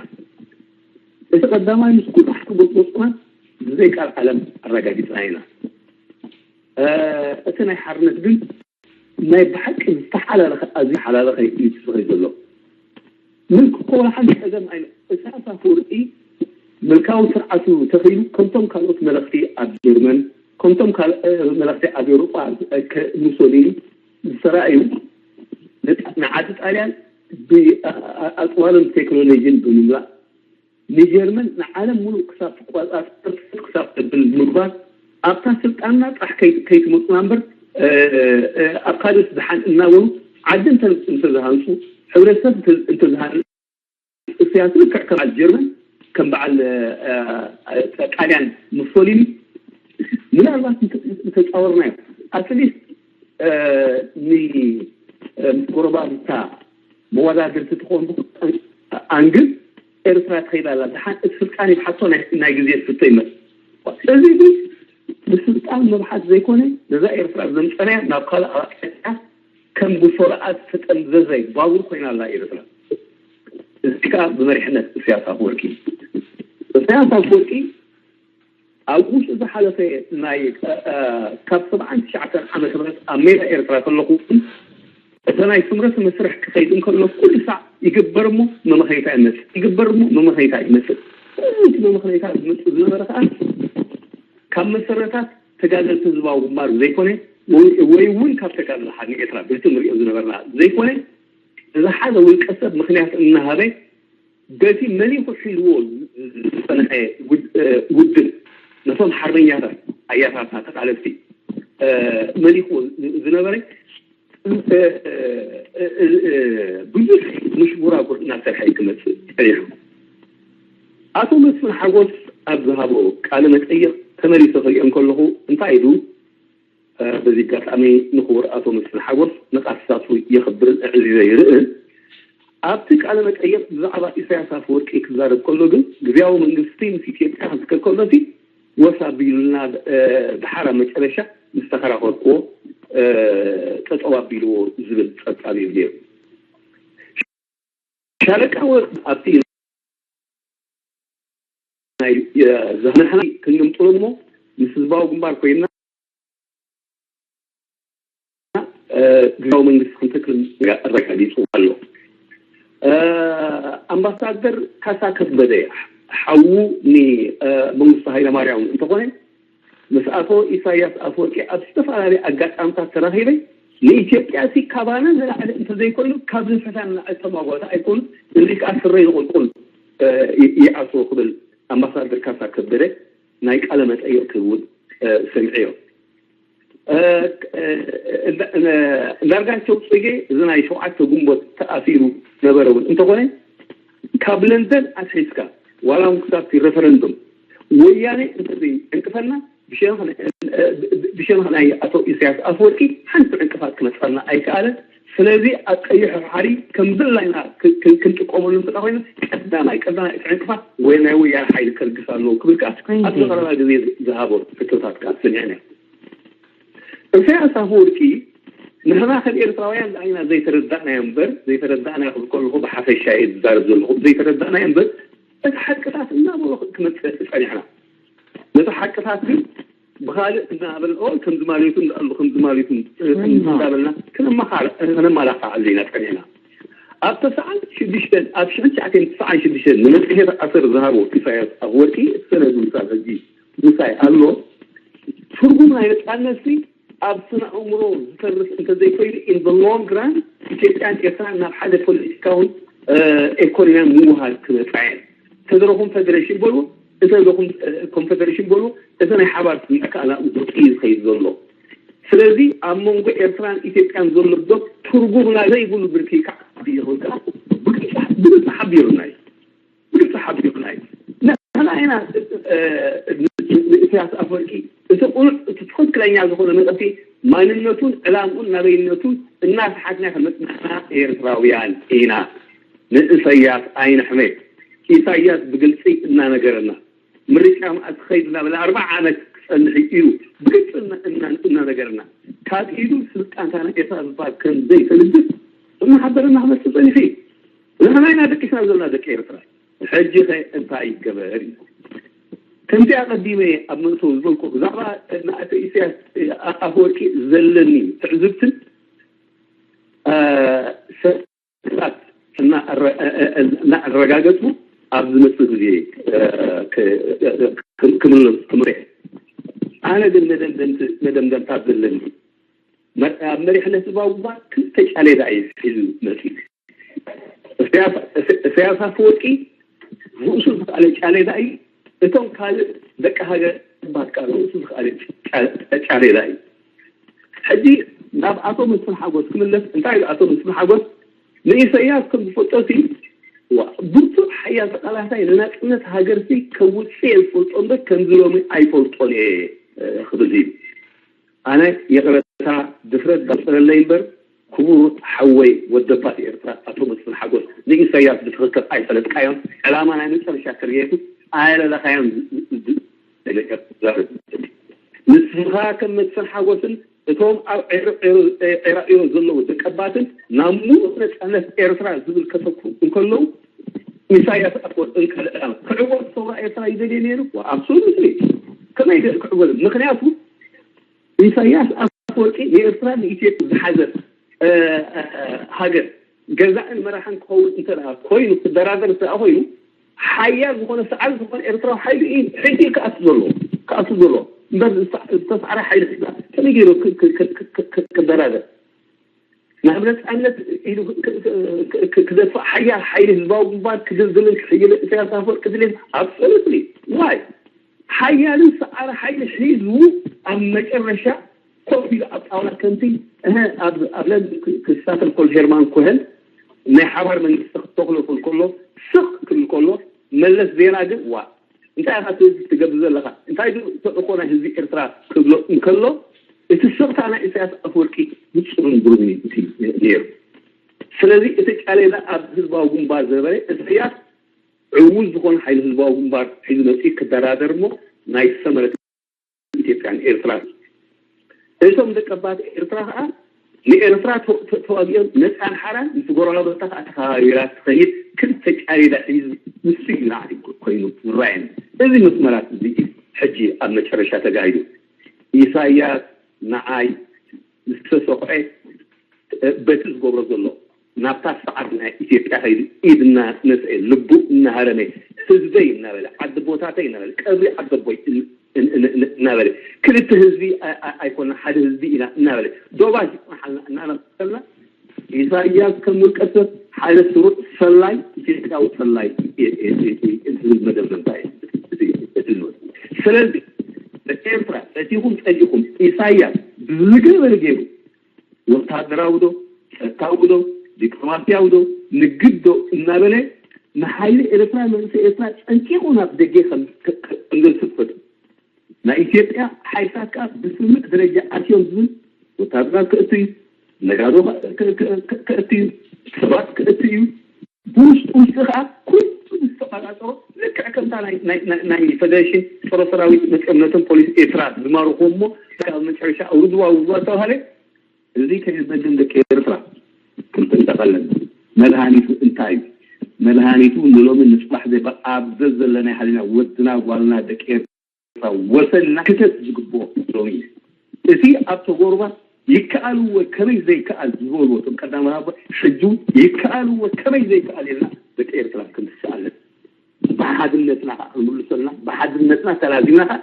እቲ ቀዳማይ ምስ ኩሉ ሓቂ ጎፅጎፅና ብዘይ ቃል ዓለም ኣረጋጊፅና ኢና። እቲ ናይ ሓርነት ግን ናይ ብሓቂ ዝተሓላለኸ ኣዝዩ ሓላለኸ እዩ ዝኸይ ዘሎ። ምልክ እኮ ወላ ሓንቲ ፀገም ኣይነ እሳት ኣፈወርቂ ምልካዊ ስርዓቱ ተኸይሉ ከምቶም ካልኦት መለኽቲ ኣብ ጀርመን ከምቶም ካልእ መለኽቲ ኣብ ኤውሮጳ ሙሶሊኒ ዝተራእዩ ንዓዲ ጣልያን ብኣፅዋርን ቴክኖሎጂን ብምምላእ ንጀርመን ንዓለም ሙሉእ ክሳብ ትቆፃፀር ክሳብ ተብል ምግባር ኣብታ ስልጣንና ጥራሕ ከይትመፁና እምበር ኣብ ካልኦት ዝሓን እናበሉ ዓዲ እንተዝሃንፁ ሕብረተሰብ እንተዝሃን እስያስ ልክዕ ከም በዓል ጀርመን ከም በዓል ጣልያን ሙሶሊኒ ምናልባት እንተፃወርናዮ ኣትሊስት ንጎረባብታ መወዳድርቲ ትኾን ብኩል ኣንግል ኤርትራ ትኸይድ ኣላ። ድሓን እቲ ስልጣን ይብሓቶ ናይ ግዜ ዝፍቶ ይመጽእ። እዚ ግን ንስልጣን ምብሓት ዘይኮነ ነዛ ኤርትራ ዘምጸናያ ናብ ካልእ ኣቕጣጫ ከም ብሶርኣ ዝተጠምዘዘ ባቡር ኮይና ኣላ ኤርትራ። እዚ ከዓ ብመሪሕነት ኢሳያስ ኣፈወርቂ። ኢሳያስ ኣፈወርቂ ኣብ ውሽጢ ዝሓለፈ ናይ ካብ ሰብዓን ትሽዓተን ዓመተ ምህረት ኣብ ሜዳ ኤርትራ ከለኹ እተ ናይ ስምረት መስርሕ ክኸይድ እንከሎ ኩሉ ሳዕ ይግበር እሞ መመኸይታ ይመፅእ ይግበር እሞ መመኸይታ ይመፅእ እቲ መመኸይታ ዝመፅእ ዝነበረ ከዓ ካብ መሰረታት ተጋደልቲ ህዝባዊ ግንባር ዘይኮነ ወይ እውን ካብ ተጋድሎ ሓድነት ኤርትራ ብቲ ንሪኦ ዝነበርና ዘይኮነ ዝሓዘ ውልቀ ሰብ ምክንያት እናሃበ በቲ መሊኹ ሒዝዎ ዝፀንሐ ውድብ ነቶም ሓርበኛታት ኣያታትና ተቃለስቲ መሊኹዎ ዝነበረ ብዙሕ ምሽጉራጉር እናሰርሐ ክመፅእ ፀኒሑ። ኣቶ መስፍን ሓጎስ ኣብ ዝሃቦ ቃለ መጠይቕ ተመሊሰ ክሪኦ እንከለኹ እንታይ ኢሉ በዚ ኣጋጣሚ ንክቡር ኣቶ መስፍን ሓጎስ ንቃልስታቱ የኽብርን ኣዕዚዘ ይርእን። ኣብቲ ቃለ መጠይቕ ብዛዕባ ኢሳያስ ኣፈወርቂ ክዛረብ ከሎ ግን ግዝያዊ መንግስቲ ምስ ኢትዮጵያ ክዝከር ከሎ ሲ ወስ ኣቢሉና ድሓር ኣብ መጨረሻ ምስ ተኸራኸርክዎ ጠጠው ኣቢልዎ ዝብል ጸብጻብ እዩ ነይሩ። ሻለቃ ወርቅ ኣብቲ ናይ ንሕና ክንግምጥሎ እሞ ምስ ህዝባዊ ግንባር ኮይና ግዝያዊ መንግስቲ ክንተክል ኣረጋጊፁ ኣሎ። ኣምባሳደር ካሳ ከበደ ሓዉ ንመንግስቱ ሃይለማርያም እንተኾነ ምስ ኣቶ ኢሳያስ ኣፈወርቂ ኣብ ዝተፈላለዩ ኣጋጣምታት ተራኺበ ንኢትዮጵያ ሲ ካባና ንላዕሊ እንተዘይኮይኑ ካብ ንፈታ ንላዕሊ ተማጓቲ ኣይኮኑ እዚ ከዓ ስረይ ንቁልቁል ይኣስሮ ክብል ኣምባሳደር ካሳ ከበደ ናይ ቃለ መጠይቕ ክህብ እውን ሰሚዐዮ። እንዳርጋቸው ፅጌ እዚ ናይ ሸውዓተ ግንቦት ተኣሲሩ ነበረ እውን እንተኾነ ካብ ለንደን ኣትሒዝካ ዋላ እውን ክሳብቲ ሬፈረንዱም ወያኔ እንተዘይዕንቅፈና ብሸነኽ ናይ ኣቶ ኢሳያስ ኣፈወርቂ ሓንቲ ዕንቅፋት ክመፃና ኣይከኣለን። ስለዚ ኣብ ቀይሕ ባሕሪ ከም ድላይና ክንጥቀመሉ እንተዳ ኮይና ቀዳማይ ቀዳማይ እቲ ዕንቅፋት ወይ ናይ ወያነ ሓይሊ ከርግስ ኣለዎ ክብል ከዓ ኣብዚ ቀረባ ግዜ ዝሃቦ ሕቶታት ከዓ ሰሚዕና። ኢሳያስ ኣፈወርቂ ንሕና ከም ኤርትራውያን ኢና ዘይተረዳእናዮ እምበር ዘይተረዳእና ክብል ከለኹ ብሓፈሻ እየ ዝዛረብ ዘለኹ ዘይተረዳእናዮ እምበር እቲ ሓቅታት እናበሎ ክመፅእ ፀኒሕና ነቲ ሓቅታት ግን ብኻልእ እናበልና ኦ ከምዚ ማለቱ እንዳኣሉ ከምዚ ማለቱ እንዳበልና ከነማላኽዓሉ ኢና ፀኒሕና። ኣብ ተስዓን ሽዱሽተን ኣብ ሽሕን ትሽዓተን ተስዓን ሽዱሽተን ንመፅሄት ኣሰር ዝሃቦ ኢሳያስ ኣፈወርቂ ሰነዱ ምሳል ሕጂ ምሳይ ኣሎ። ትርጉም ናይ ነፃነት ኣብ ስነ ኣእምሮ ዝፈርስ እንተዘይኮይኑ in the long run ኢትዮጵያን ኤርትራን ናብ ሓደ ፖለቲካውን ኤኮኖሚያን ምውሃድ ክመፃ እየን። ተደረኹም ፌደሬሽን በሉ እተዘኹም ኮንፌደሬሽን በሉ እቲ ናይ ሓባር ስምዕካ ኣላኡ ጎጢ ዝኸይድ ዘሎ ስለዚ ኣብ መንጎ ኤርትራን ኢትዮጵያን ዘሎ ዶ ትርጉም ናይ ዘይብሉ ብርኪ ከዓ ይኸውን ከዓ ብግጫ ብግልፂ ሓቢሩና እዩ። ብግልፂ ሓቢሩና እዩ። ንሕና ኢና ንእስያስ ኣፈወርቂ እቲ ቁኑዕ እቲ ትኽክለኛ ዝኾነ መጠፊ ማንነቱን ዕላምኡን ናበይነቱን እናሰሓትና ከመፅናና ኤርትራውያን ኢና። ንእሰያስ ኣይንሕመ። ኢሳያስ ብግልፂ እናነገረና ምርጫ መዓስ ክኸይድ እናበለ ኣርባዓ ዓመት ክፀንሕ እዩ ኢሉ ብግልፂ እናነገርና ካብ ኢዱ ስልጣንታ ናይ ኤርትራ ዝበሃል ከም ዘይፈልግስ እናሓበረና ክመፅእ ፀኒሑ እዩ። ንሕና ኢና ደቂስና ዘለና ደቂ ኤርትራ። ሕጂ ኸ እንታይ ይገበር እዩ? ከምቲ ኣቐዲመ ኣብ መእተዊ ዝበልኩ ብዛዕባ ንኣቶ ኢሳያስ ኣፈወርቂ ዘለኒ ትዕዝብትን ሰባት እናኣረጋገጹ ኣብ ዝመጽእ ግዜ ክምለሱ ክምርሕ። ኣነ ግን መደምደምታ ዘለኒ ኣብ መሪሕነት ህዝባዊ ግንባር ክልተ ጫሌዳ እዩ ሒዙ መጺኡ። እሰያስ ኣፈወርቂ ርእሱ ዝኸኣለ ጫሌዳ እዩ። እቶም ካልእ ደቂ ሃገር ባትካ ርእሱ ዝኸኣለ ጫሌዳ እዩ። ሕጂ ናብ ኣቶ መስፍን ሓጎስ ክምለስ፣ እንታይ ኢሉ ኣቶ መስፍን ሓጎስ ንኢሰያስ ከም ዝፈልጦ ሲ ብርቱዕ ሓያል ተቃላሳይ ንናጽነት ሃገር ሲ ከውጽእ እየ ዝፈልጦ እምበር ከምዚ ሎሚ ኣይፈልጦን እየ ክብል እዩ። ኣነ ይቕረታ ድፍረት ዳፅረለይ እምበር ክቡር ሓወይ ወደባት ኤርትራ ኣቶ መስፍን ሓጎስ ንኢሳያስ ብትኽክል ኣይፈለጥካዮን። ዕላማ ናይ መጨረሻ ተርጌቱ ኣየለለኻዮን። ንስኻ ከም መስፍን ሓጎስን እቶም ኣብ ዒራኢሮ ዘለዉ ደቀባትን ናብ ሙሉእ ነፃነት ኤርትራ ዝብል ከተኩ እንከለዉ ኢሳያስ ኣፈወርቂ እንካል ዕላማ ክዕወት ሰውራ ኤርትራ ይደልየ ነይሩ። ኣብሶሉትሊ ከመይ ክዕወት? ምክንያቱ ኢሳያስ ኣፈወርቂ ንኤርትራ ንኢትዮጵያ ዝሓዘት ሃገር ገዛእን መራሕን ክኸውን እንተ ኮይኑ ክደራደር እንተ ኮይኑ ሓያል ዝኾነ ሰዓል ዝኾነ ኤርትራዊ ሓይሊ እዩ ሕጂ ክኣቱ ዘሎ ክኣቱ ዘሎ እምበር ዝተሰዓረ ሓይሊ ሒዝና ከመይ ገይሩ ክደራደር ናብ ነፃነት ኢሉ ክደፍእ ሓያል ሓይሊ ህዝባዊ ግንባር ክድልድልን ክሕይልን ኢሳያስ ኣፈወርቂ ድሌት ኣብ ጸሎት ዋይ ሓያልን ሰዓረ ሓይሊ ሒዙ ኣብ መጨረሻ ኮፍ ኢሉ ኣብ ጣውላ ከምቲ እህ ኣብ ኣብ ለንደን ክሳተፍ ከሎ ሄርማን ኮሄን ናይ ሓባር መንግስቲ ክተኽሎ ክብል ከሎ ስቕ ክብል ከሎ መለስ ዜና ግን ዋ እንታይ ኢኻ እቲ ህዝቢ ትገብር ዘለኻ እንታይ ድዩ ተልእኾ ናይ ህዝቢ ኤርትራ ክብሎ እንከሎ እቲ ስቕታ ናይ ኢሳያስ ኣፈወርቂ ንጹርን ብሩህን እዩ ነይሩ። ስለዚ እቲ ጫሌዳ ኣብ ህዝባዊ ግንባር ዝነበረ ኢሳያስ ዕዉት ዝኾነ ሓይሊ ህዝባዊ ግንባር ሒዙ መፂኡ ክደራደር እሞ ናይ ሰመረት ኢትዮጵያን ኤርትራን እቶም ደቀባት ኤርትራ ከዓ ንኤርትራ ተዋጊኦም ነፃ ኣምሓራ ምስ ጎረባብታ ከዓ ተኸባቢራ ትኸይድ ክልተ ጫሌዳ ሒዙ ንሱ እዩ ንዓዲ ኮይኑ ዝረኣየኒ። እዚ መስመራት እዚ እዩ ሕጂ ኣብ መጨረሻ ተጋሂዱ። ኢሳያስ ንዓይ ዝተሰኽዐ በቲ ዝገብሮ ዘሎ ናብታ ሰዓር ናይ ኢትዮጵያ ከይዱ ኢድ እናነስአ ልቡ እናሃረመ ህዝበይ እናበለ ዓዲ ቦታተይ እናበለ ቀብሪ ዓደቦይ እናበለ ክልተ ህዝቢ ኣይኮና ሓደ ህዝቢ ኢና እናበለ ዶባ ይፅናሓልና እናበልና ኢሳያስ ከም ውልቀ ሰብ ሓደ ስሩዕ ሰላይ ኢትዮጵያዊ ሰላይ ዝብል መደምደምታ እዩ። ስለዚ ኤርትራ ፈቲኹም ፀሊእኹም ኢሳያስ ብዝገበረ ገይሩ ወታደራዊ ዶ፣ ጸጥታዊ ዶ፣ ዲፕሎማስያዊ ዶ፣ ንግድ ዶ እናበለ ንሓይሊ ኤርትራ መንእሰይ ኤርትራ ጸንቂቑ ናብ ደገ ከም ዝስፈቱ ናይ ኢትዮጵያ ሓይልታት ከዓ ብስምምዕ ደረጃ ኣትዮም ዝብል ወታደራት ክእቱ እዩ፣ ነጋዶ ክእቱ እዩ፣ ሰባት ክእቱ እዩ። ብውሽጢ ውሽጢ ከዓ ኩሉ ዝተቆፃፀሮ ልክዕ ከምታ ናይ ፌደሬሽን ፀረ ሰራዊት መፅኦም ነቶም ፖሊስ ኤርትራ ዝማርኹ እሞ ካብ መጨረሻ ኣውርድዋ ውርድዋ ዝተባሃለ እዚ ከይበድል ደቂ ኤርትራ ክንጥንቀቕ ኣለና። መድሃኒቱ እንታይ እዩ? መድሃኒቱ ንሎሚ ንፅባሕ ዘይኮነ ኣብ ዘዘለናይ ሃሊና ወድና ጓልና ደቂ ኤርትራ ወሰንና ክተት ዝግብኦ ሎሚ እዩ። እቲ ኣብ ተጎርባ ይከኣልዎ ከመይ ዘይከኣል ዝበልዎ እቶም ቀዳማት ኣቦ ሕጂ እውን ይከኣልዎ ከመይ ዘይከኣል ኢልና ደቂ ኤርትራ ክንስኣለን ብሓድነትና ከዓ ክንምልሰልና ብሓድነትና ተላዚምና ከዓ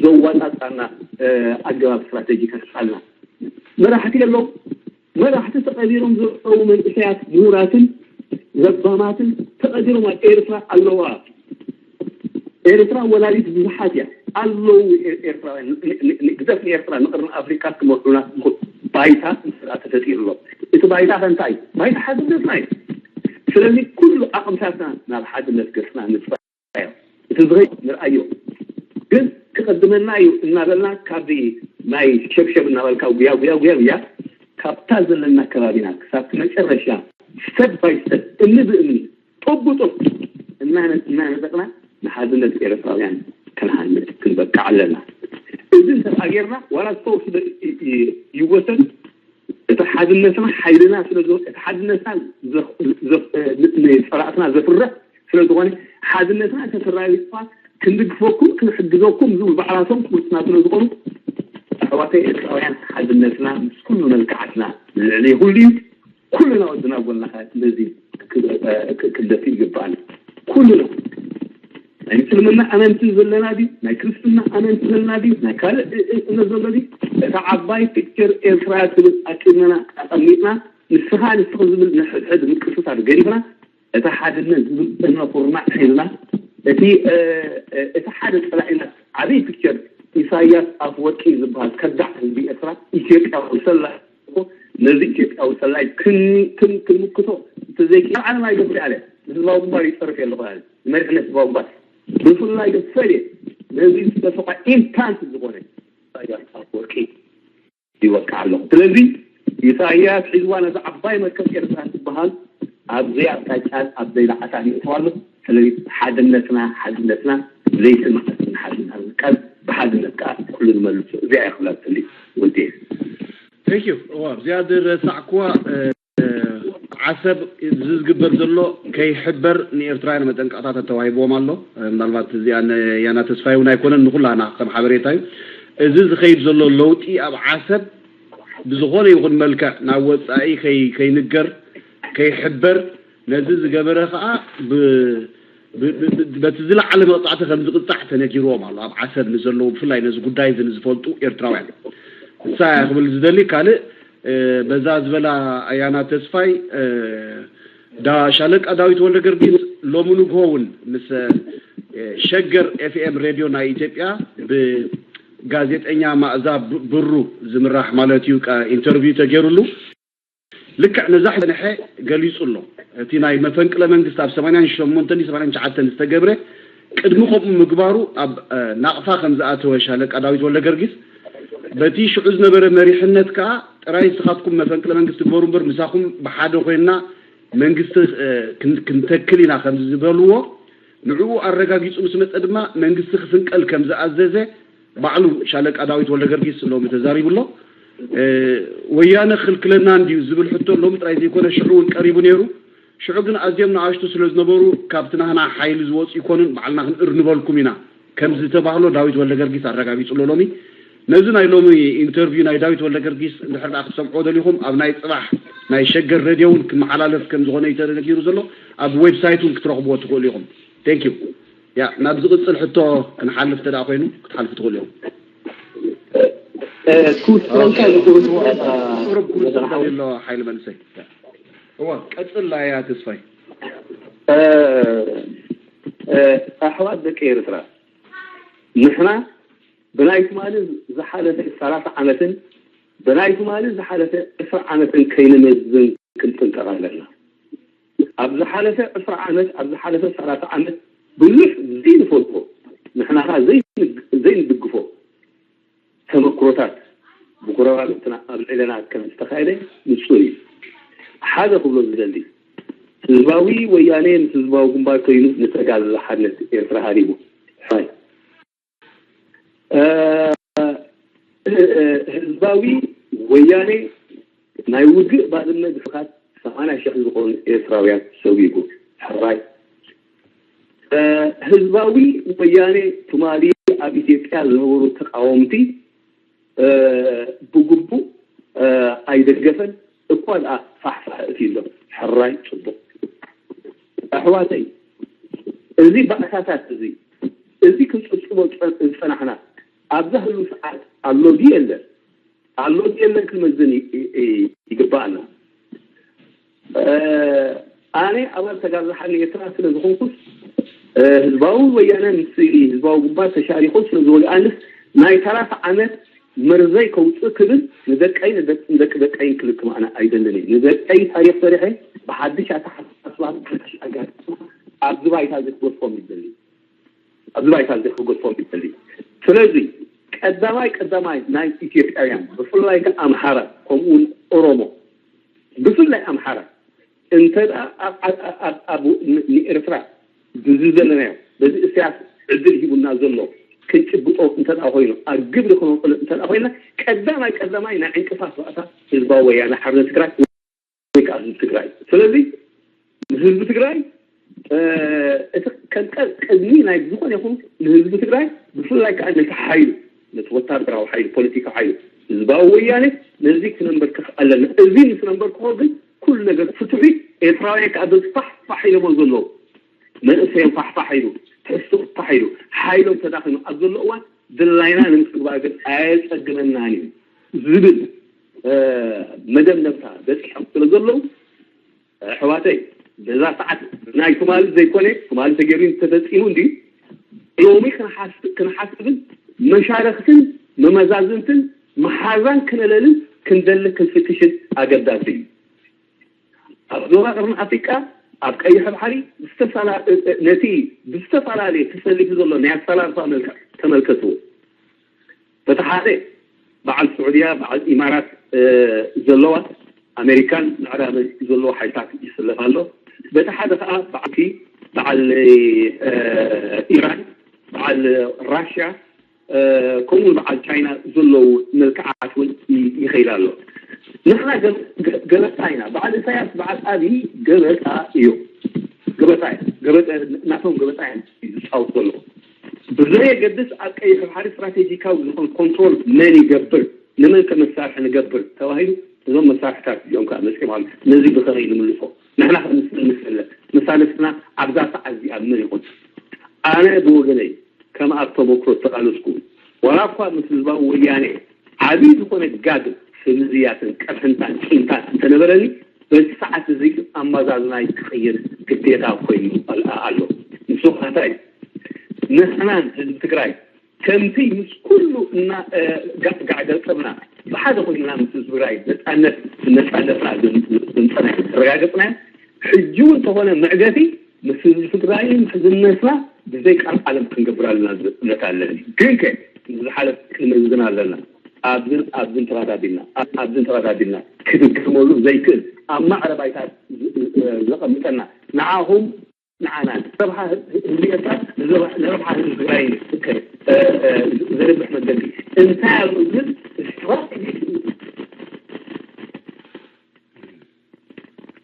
ዘዋፃፃና ኣገባብ ስትራቴጂ ከስፋልና መራሕቲ የለዉ መራሕቲ ተቐቢሮም ዘለዉ መንእሰያት ምሁራትን ለባማትን ተቐቢሮም ኣብ ኤርትራ ኣለዋ። ኤርትራ ወላዲት ብዙሓት እያ ኣለዉ። ኤርትራውያን ግዘፍ ንኤርትራ ንቅርኒ ኣፍሪካ ክመርሑና ዝኽእሉ ባይታ ተፈጢሩ ኣሎ። እቲ ባይታ ከ እንታይ ባይታ ሓድነትና እዩ። ስለዚ ኩሉ ዓቕምታትና ናብ ሓድነት ገጽና ንፅባዮ። እቲ ዝኸይ ንርኣዮ። ግን ክቐድመና እዩ እናበልና ካብዚ ናይ ሸብሸብ እናበልካ ጉያ ጉያ ጉያ ጉያ ካብታ ዘለና ከባቢና ክሳብ መጨረሻ step by step እምኒ ብእምኒ ጡብ ብጡብ እናነ- እናነጠቕና ንሓድነት ኤርትራውያን ክንሃንጽ ክንበቅዕ ኣለና። እዚ እንተደኣ ጌርና ዋላ ዝተወስደ ይ- ይ- ይወሰድ እቲ ሓድነትና ሓይልና ስለ ዝኮ- እቲ ሓድነትና ዘፍ- ዘፍ- ን- ንጸላእትና ዘፍርሕ ስለ ዝኾነ ሓድነትና ተተራቢጥና ክንድግፈኩም ክንሕግዘኩም ዝብሉ ባዕላቶም ክውስና ስለ ዝኾኑ ኣሕዋተይ ኤርትራውያን ሓድነትና ምስ ኩሉ መልክዓትና ልዕሊ ኩሉ እዩ። ኩልና ወድና ጎናኻ ነዚ ክንደፊ ይግባኣና። ኩልና ናይ ምስልምና ኣመንቲ ዘለና ድዩ ናይ ክርስትና ኣመንቲ ዘለና ድዩ ናይ ካልእ እምነት ዘሎ ድዩ እታ ዓባይ ፒክቸር ኤርትራ ትብል ኣቂምና ኣቐሚጥና ንስኻ ንስኺ ዝብል ንሕድሕድ ምቅስሳር ገዲፍና እቲ ሓድነት ዝብል እምነ ኩርናዕ ሒዝና እቲ እቲ ሓደ ፀላኢና ዓብይ ፒክቸር ኢሳያስ ኣፍወርቂ ዝበሃል ከዳዕ ህዝቢ ኤርትራ ኢትዮጵያዊ ሰላ ነዚ ኢትዮጵያዊ ሰላይ ክንምክቶ እንተዘይክኣል ዓለም ኣይገብር ኣለ ንህዝባዊ ግንባር ይፀርፍ ኣለኹ ኣለ ንመሪሕነት ህዝባዊ ግንባር ብፍላይ ፈየ ነዚ ዝተፈቐ ኢምፓንት ዝኾነ ኢሳያስ ኣፍወርቂ ይወቅዕ ኣለኹ ስለዚ ኢሳያስ ሒዝዋ ነዚ ዓባይ መርከብ ኤርትራ ትበሃል ኣብዘይ ኣቅጣጫን ኣብዘይ ለዓታን ይእትዋ ኣሎ ስለዚ ሓድነትና ሓድነትና ለይቲ መዓልቲ ንሓድነት ንቃል ብሓድነት ከዓ ኩሉ ንመልሶ እዚኣ እየ ክብላ ዝደሊ ወዲ Thank you እዋ ኣብዚኣ ዝረሳዕኩዋ ዓሰብ እዚ ዝግበር ዘሎ ከይሕበር ንኤርትራውያን መጠንቀቕታታት ተዋሂብዎም ኣሎ ምናልባት እዚኣ ያና ተስፋይ እውን ኣይኮነን ንኩላና ከም ሓበሬታ እዩ እዚ ዝኸይድ ዘሎ ለውጢ ኣብ ዓሰብ ብዝኾነ ይኹን መልክዕ ናብ ወፃኢ ከይንገር ከይሕበር ነዚ ዝገበረ ከዓ በቲ ዝለዓለ መቕፃዕቲ ከም ዝቕፃዕ ተነጊርዎም ኣሎ ኣብ ዓሰብ ንዘለዉ ብፍላይ ነዚ ጉዳይ እዚ ንዝፈልጡ ኤርትራውያን ንሳ ክብል ዝደሊ ካልእ በዛ ዝበላ ኣያና ተስፋይ ሻለቃ ዳዊት ወልደ ገርጊስ ሎሚ ንግሆ እውን ምስ ሸገር ኤፍኤም ሬድዮ ናይ ኢትዮጵያ ብጋዜጠኛ ማእዛ ብሩ ዝምራሕ ማለት እዩ ኢንተርቪው ተገይሩሉ ልክዕ ነዛ ሕነሐ ገሊጹ ኣሎ እቲ ናይ መፈንቅለ መንግስቲ ኣብ ሰማንያን ሸሞንተን ሰማንያን ትሽዓተን ዝተገብረ ቅድሚ ከምኡ ምግባሩ ኣብ ናቕፋ ከም ዝኣተወ ሻለቃ ዳዊት ወልደ ገርጊስ በቲ ሽዑ ዝነበረ መሪሕነት ከኣ ጥራይ ንስኻትኩም መፈንቅለ መንግስቲ ግበሩ እምበር ምሳኹም ብሓደ ኮይንና መንግስቲ ክንተክል ኢና ከም ዝበልዎ ንዕኡ ኣረጋጊጹ ምስ መጸ ድማ መንግስቲ ክፍንቀል ከም ዝኣዘዘ ባዕሉ ሻለቃ ዳዊት ወልደገርጊስ ሎሚ ተዛሪቡ ኣሎ። ወያነ ክልክለና እንድዩ ዝብል ሕቶ ሎሚ ጥራይ ዘይኮነ ሽዑ እውን ቀሪቡ ነይሩ። ሽዑ ግን ኣዝዮም ንኣሽቱ ስለ ዝነበሩ ካብቲ ናህና ሓይሊ ዝወፁ ይኮኑን ባዕልና ክንእርንበልኩም ኢና ከም ዝተባህሎ ዳዊት ወልደገርጊስ ኣረጋጊፁ ኣሎ ሎሚ። ነዚ ናይ ሎሚ ኢንተርቪው ናይ ዳዊት ወልደገርጊስ እንድሕር ደኣ ክትሰምዕዎ ደሊኹም ኣብ ናይ ፅባሕ ናይ ሸገር ሬድዮ እውን ክመሓላለፍ ከም ዝኾነ እዩ ተነጊሩ ዘሎ። ኣብ ዌብሳይት እውን ክትረኽብዎ ትኽእሉ ኢኹም። Thank you. ያ ናብ ዝቕጽል ሕቶ ክንሓልፍ ተደኣ ኮይኑ ክትሓልፉ ትኽእሉ ኢኹም። ክውስኸልካ ዝኽእሉ ቁሩብ ክውስኸል ኣሎ ሓይሊ መንእሰይ። እዋ ቀጽል ኣያ ተስፋይ። ኣሕዋት ደቂ ኤርትራ ንሕና ብናይ ትማሊ ዝሓለፈ ሰላሳ ዓመትን ብናይ ትማሊ ዝሓለፈ ዕስራ ዓመትን ከይንመዝን ክንጥንቀቕ ኣለና። ኣብ ዝሓለፈ ዕስራ ዓመት ኣብ ዝሓለፈ ሰላሳ ዓመት ብዙሕ ዘይንፈልጦ ንሕና ከኣ ዘይንድግፎ ተመክሮታት ብጎረባብትና ኣብ ልዕለና ከም ዝተኻየደ ንጹር እዩ። ሓደ ክብሎ ዝደሊ ህዝባዊ ወያነ ምስ ህዝባዊ ግንባር ኮይኑ ንተጋድሎ ሓርነት ኤርትራ ሃሪሙ። ሕራይ ህዝባዊ ወያነ ናይ ውግእ ባድመ ግፍኻት ሰማንያ ሽሕ ዝኾኑ ኤርትራውያን ሰጒጉ። ሕራይ ህዝባዊ ወያነ ትማሊ ኣብ ኢትዮጵያ ዝነበሩ ተቃወምቲ ብግቡእ ኣይደገፈን እኳ ደኣ ፋሕፋሕ እትይሎም። ሕራይ ጽቡቕ። ኣሕዋተይ እዚ ባእሳታት እዚ እዚ ክንጽብጽቦ ዝጸናሕና ኣብዛ ህሉ ሰዓት ኣሎ ድዩ የለን? ኣሎ ድዩ የለን ክንመዝን ይግባኣና። ኣነ ኣባል ተጋድሎ ሓርነት ኤርትራ ስለ ዝኾንኩስ ህዝባዊ ወያነ ምስ ህዝባዊ ግንባር ተሻሪኹ ስለ ዝወግኣንስ ናይ ሰላሳ ዓመት መርዘይ ከውፅእ ክብል ንደቀይ ንደቂ ደቀይን ክልክም ኣነ ኣይደልን እየ። ንደቀይ ታሪኽ ሰሪሐ ብሓድሽ ኣተሓሳስባ ኣስላም ሓድሽ ኣጋጣሚ ኣብዚ ባይታ እዚ ክገድፎም ይደሊ፣ ኣብዚ ባይታ እዚ ክገድፎም ይደሊ። ስለዚ ቀዳማይ ቀዳማይ ናይ ኢትዮጵያውያን ብፍላይ ከኣ ኣምሓራ ከምኡ እውን ኦሮሞ ብፍላይ ኣምሓራ እንተ ደኣ ኣብ ኣብ- ኣብ- ኣብ ን- ንኤርትራ ብዚ ዘለናዮ በዚ እስያስ ዕድል ሂቡና ዘሎ ክንጭብጦ እንተ ደኣ ኮይኑ ኣብ ግብሪ ክነውዕሎ እንተ ደኣ ኮይና ቀዳማይ ቀዳማይ ናይ ዕንቅፋት ባእታ ህዝባዊ ወያነ ሓርነት ትግራይ ወይ ከዓ ህዝቢ ትግራይ። ስለዚ ንህዝቢ ትግራይ እቲ ከም ቅድሚ ናይ ዝኾነ ይኹን ንህዝቢ ትግራይ ብፍላይ ከዓ ነቲ ሓይሉ ነቲ ወታደራዊ ሓይሉ ፖለቲካዊ ሓይሉ ህዝባዊ ወያነ ነዚ ክነንበርክኽ ኣለና። እዚ ምስ ነንበርክኾ ግን ኩሉ ነገር ፍትሒ ኤርትራውያን ከዓ በዚ ፋሕፋሕ ኢሎሞ ዘለዉ መንእሰዮም ፋሕፋሕ ኢሉ ትሕዝቶ ፋሕ ኢሉ ሓይሎም ተዳኺሙ ኣብ ዘሎ እዋን ድላይና ንምትግባር ግን ኣየፀግመናን እዩ ዝብል መደምደምታ በፂሖም ስለ ዘለዉ ኣሕዋተይ በዛ ሰዓት ናይ ትማሊ ዘይኮነ ትማሊ ተገይሩ ተፈፂሙ እንዲ ሎሚ ክንሓስብን መሻረክትን መመዛዝንትን መሓዛን ክነለልን ክንደሊ ክንፍትሽን ኣገዳሲ እዩ። ኣብ ዞባ ቅርኒ ኣፍሪቃ ኣብ ቀይሕ ባሕሪ ነቲ ብዝተፈላለየ ተሰሊፉ ዘሎ ናይ ኣሰላልፋ መልክዕ ተመልከትዎ። በቲ ሓደ በዓል ስዑድያ በዓል ኢማራት ዘለዋ ኣሜሪካን ምዕራብን ዘለዎ ሓይልታት ይስለፍ ኣሎ። በቲ ሓደ ከዓ በዓልቲ በዓል ኢራን በዓል ራሽያ ከምኡ በዓል ቻይና ዘለዉ መልክዓት እውን ይኸይድ ኣሎ። ንሕና ገበጣ ኢና። በዓል ኢሳያስ በዓል ኣብይ ገበጣ እዩ። ገበጣ ናቶም ገበጣ እዮም ዝፃወቱ ዘለዉ። ብዘየገድስ ኣብ ቀይሕ ባሕሪ ስትራቴጂካዊ ዝኾን ኮንትሮል መን ይገብር፣ ንመን ከ መሳርሒ ንገብር ተባሂሉ እዞም መሳርሕታት እዚኦም ከዓ መፅኦም ኣሎ። ነዚ ብኸመይ ንምልሶ ንሕና ከምስለ መሳርሕትና ኣብዛ ሰዓት እዚኣ መን ይኹን ኣነ ብወገነይ ከም ኣብ ተመክሮ ዝተቓለስኩ ዋላ እኳ ምስ ህዝባዊ ወያነ ዓብዪ ዝኾነ ጋግ ፍልልያትን ቅርሕንታን ቂምታን እንተነበረኒ በዚ ሰዓት እዚ ኣመዛዝናይ ክቕይር ግዴታ ኮይኑ ኣሎ። ንሱ እንታይ ንሕናን ህዝቢ ትግራይ ከምቲ ምስ ኩሉ እና ጋዕ ገርጠብና ብሓደ ኮይንና ምስ ህዝቢ ትግራይ ነፃነት ነፃነትና ዘምፀናዮ ዘረጋገፅናዮ ሕጂ እውን እንተኾነ መዕገቲ ምስ ህዝቢ ትግራይ ምሕዝነትና ብዘይ ቃል ዓለም ክንገብር ኣለና ዝብል እምነት ኣለኒ። ግን ከ ዝሓለፍ ክንምዝን ኣለና። ኣብዝን ኣብዝን ተቐዳዲልና ኣብዝን ተቐዳዲልና ክድገመሉ ዘይክእል ኣብ ማዕረ ባይታ ዘቐምጠና ንዓኹም ንዓና ረብሓ ህዝቢ ኤርትራ ንረብሓ ህዝቢ ትግራይ ዘርብሕ መገዲ እንታይ ኣሎ ዝብል ስትራቴጂ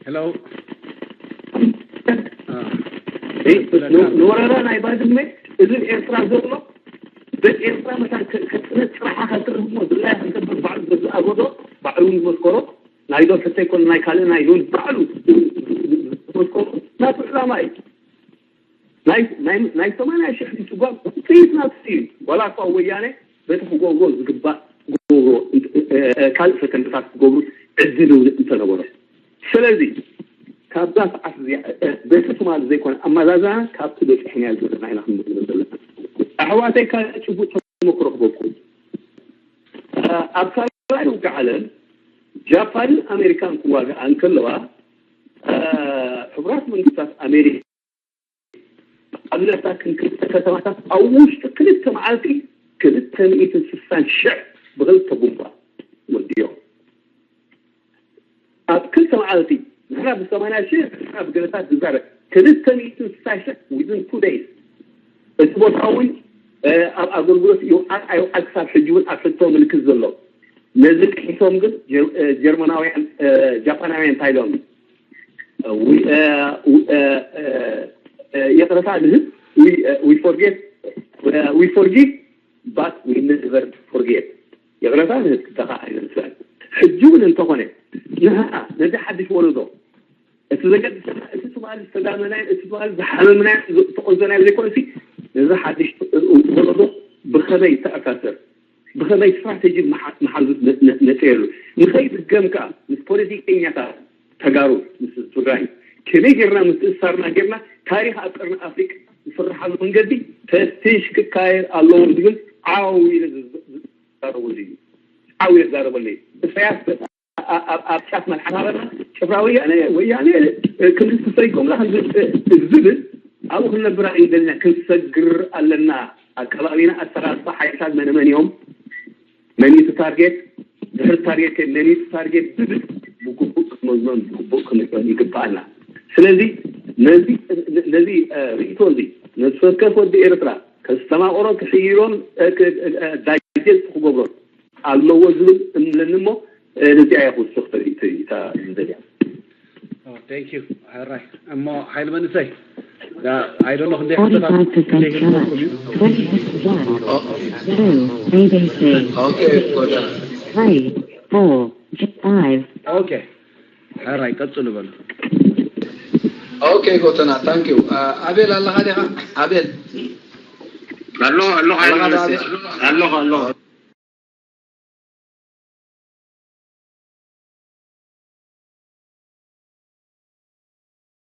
ሄሎ ንወረራ ናይ ባድመ እዚ ኤርትራ ዘሎ በኤርትራ መታን ከጥነ ፅራሓ ከትርፍ እሞ ዝላይ ከገብር ባዕሉ ዘዝኣጎዶ ባዕሉ ዝመስከሮ ናይ ዶ ሕተይ ኮነ ናይ ካልእ ናይ ሎን ባዕሉ ዝመስከሮ ናቱ ዕላማ እዩ። ናይ ሰማንያ ሽሕ ጓል ጥይት ናቱ እዩ። ዋላ እኳ ወያነ በቲ ክገብሮ ዝግባእ ክገብሮ ካልእ ፈተነታት ክገብሩ ዕድል እውን እንተነበሮ ስለዚ ካብዛ ሰዓት እዚኣ በቲ ትማሊ ዘይኮነ ኣመዛዝና ካብቲ በፂሕናዮ ዘለና ኢና ክንብል ዘለና። ኣሕዋተይ ካልእ ጭቡጥ ተመክሮ ክበኩም ኣብ ካልኣይ ውግእ ዓለም ጃፓንን ኣሜሪካን ክዋግኣ እንከለዋ ሕቡራት መንግስታት ኣሜሪካ ኣብ ለታ ክልተ ከተማታት ኣብ ውሽጢ ክልተ መዓልቲ ክልተ ሚእትን ስሳን ሽሕ ብክልተ ቡምባ ወዲኦም። ኣብ ክልተ መዓልቲ ንሕና ብሰማንያ ሽሕ ንሕና ብገለታት ዝዛረብ ክልተ ሚእትን ስሳን ሽሕ within two days እቲ ቦታ እውን ኣብ ኣገልግሎት ይውዓል ኣይውዓል ክሳብ ሕጂ እውን ኣብ ሕቶ ምልክት ዘሎ። ነዚ ጥሒሶም ግን ጀርመናውያን ጃፓናውያን እንታይ ኢሎም ይቕረታ ንህብ we forget we forgive but we never forget ይቕረታ ንህብ ክተኻ ኣይነንስኣን። ሕጂ እውን እንተኾነ ንህና ነዚ ሓድሽ ወለዶ እቲ ዘገድሰና እቲ ትማሊ ዝተጋመናዮ እቲ ትማሊ ዝሓመምናዮ ዝተቆንዘናዮ ዘይኮነሲ ነዚ ሓድሽ ወለዶ ብኸመይ ተኣሳሰር ብኸመይ ስትራቴጂ መሓዙት ነፅየሉ ንኸይድገም ከዓ ምስ ፖለቲከኛታት ተጋሩ ምስ ትግራይ ከመይ ጌርና ምትእሳርና ጌርና ታሪክ ኣብ ቀርኒ ኣፍሪቃ ዝስርሓሉ መንገዲ ፈትሽ ክካየድ ኣለዎ ዝብል ዓው ኢለ ዝዛረበሉ እዩ። ዓው ኢለ ዝዛረበሉ እዩ። ኢሳያስ ኣብ ጫፍ መልሓስ ሃበርና ጭፍራ ወያነ ወያነ ክንዲ ትሰይጎምላ ዝብል ኣብኡ ክንነብር ኣይደልና ክንሰግር ኣለና። ኣከባቢና ኣሰላልፋ ሓይልታት መነመን እዮም፣ መኒቱ ታርጌት፣ ድሕሪ ታርጌት ከ መኒቱ ታርጌት ዝብል ብግቡእ ክትመዝኖን ብግቡእ ክንሪኦን ይግብኣና። ስለዚ ነዚ ነዚ ርእቶ እዚ ነፍሲ ወከፍ ወዲ ኤርትራ ከስተማቕሮን ክሕይሮን ዳይጀስት ክገብሮን ኣለዎ ዝብል እምለኒ እሞ ነዚኣ እያ ክውስኽ ተሪእቶ እታ ዝደልያ። Thank you. ሕራይ እሞ ሓይሊ መንእሰይ ኣይዶኖ ክንደይ ሕቶታት Forty-five percent ዘይህልወኩም charge. እዩ። Twenty-six one. Two. A B C. Okay, ጎተና. Three. Four. Five. ኦኬ ሕራይ ቀጽሉ በሉ። Okay, ጎተና. Thank you. ኣቤል ኣለኻ ዲኻ? ኣቤል ኣለኹ ኣለኹ ሓይሊ ኣለኻ መንእሰይ ዶ? ኣለኹ ኣለኹ።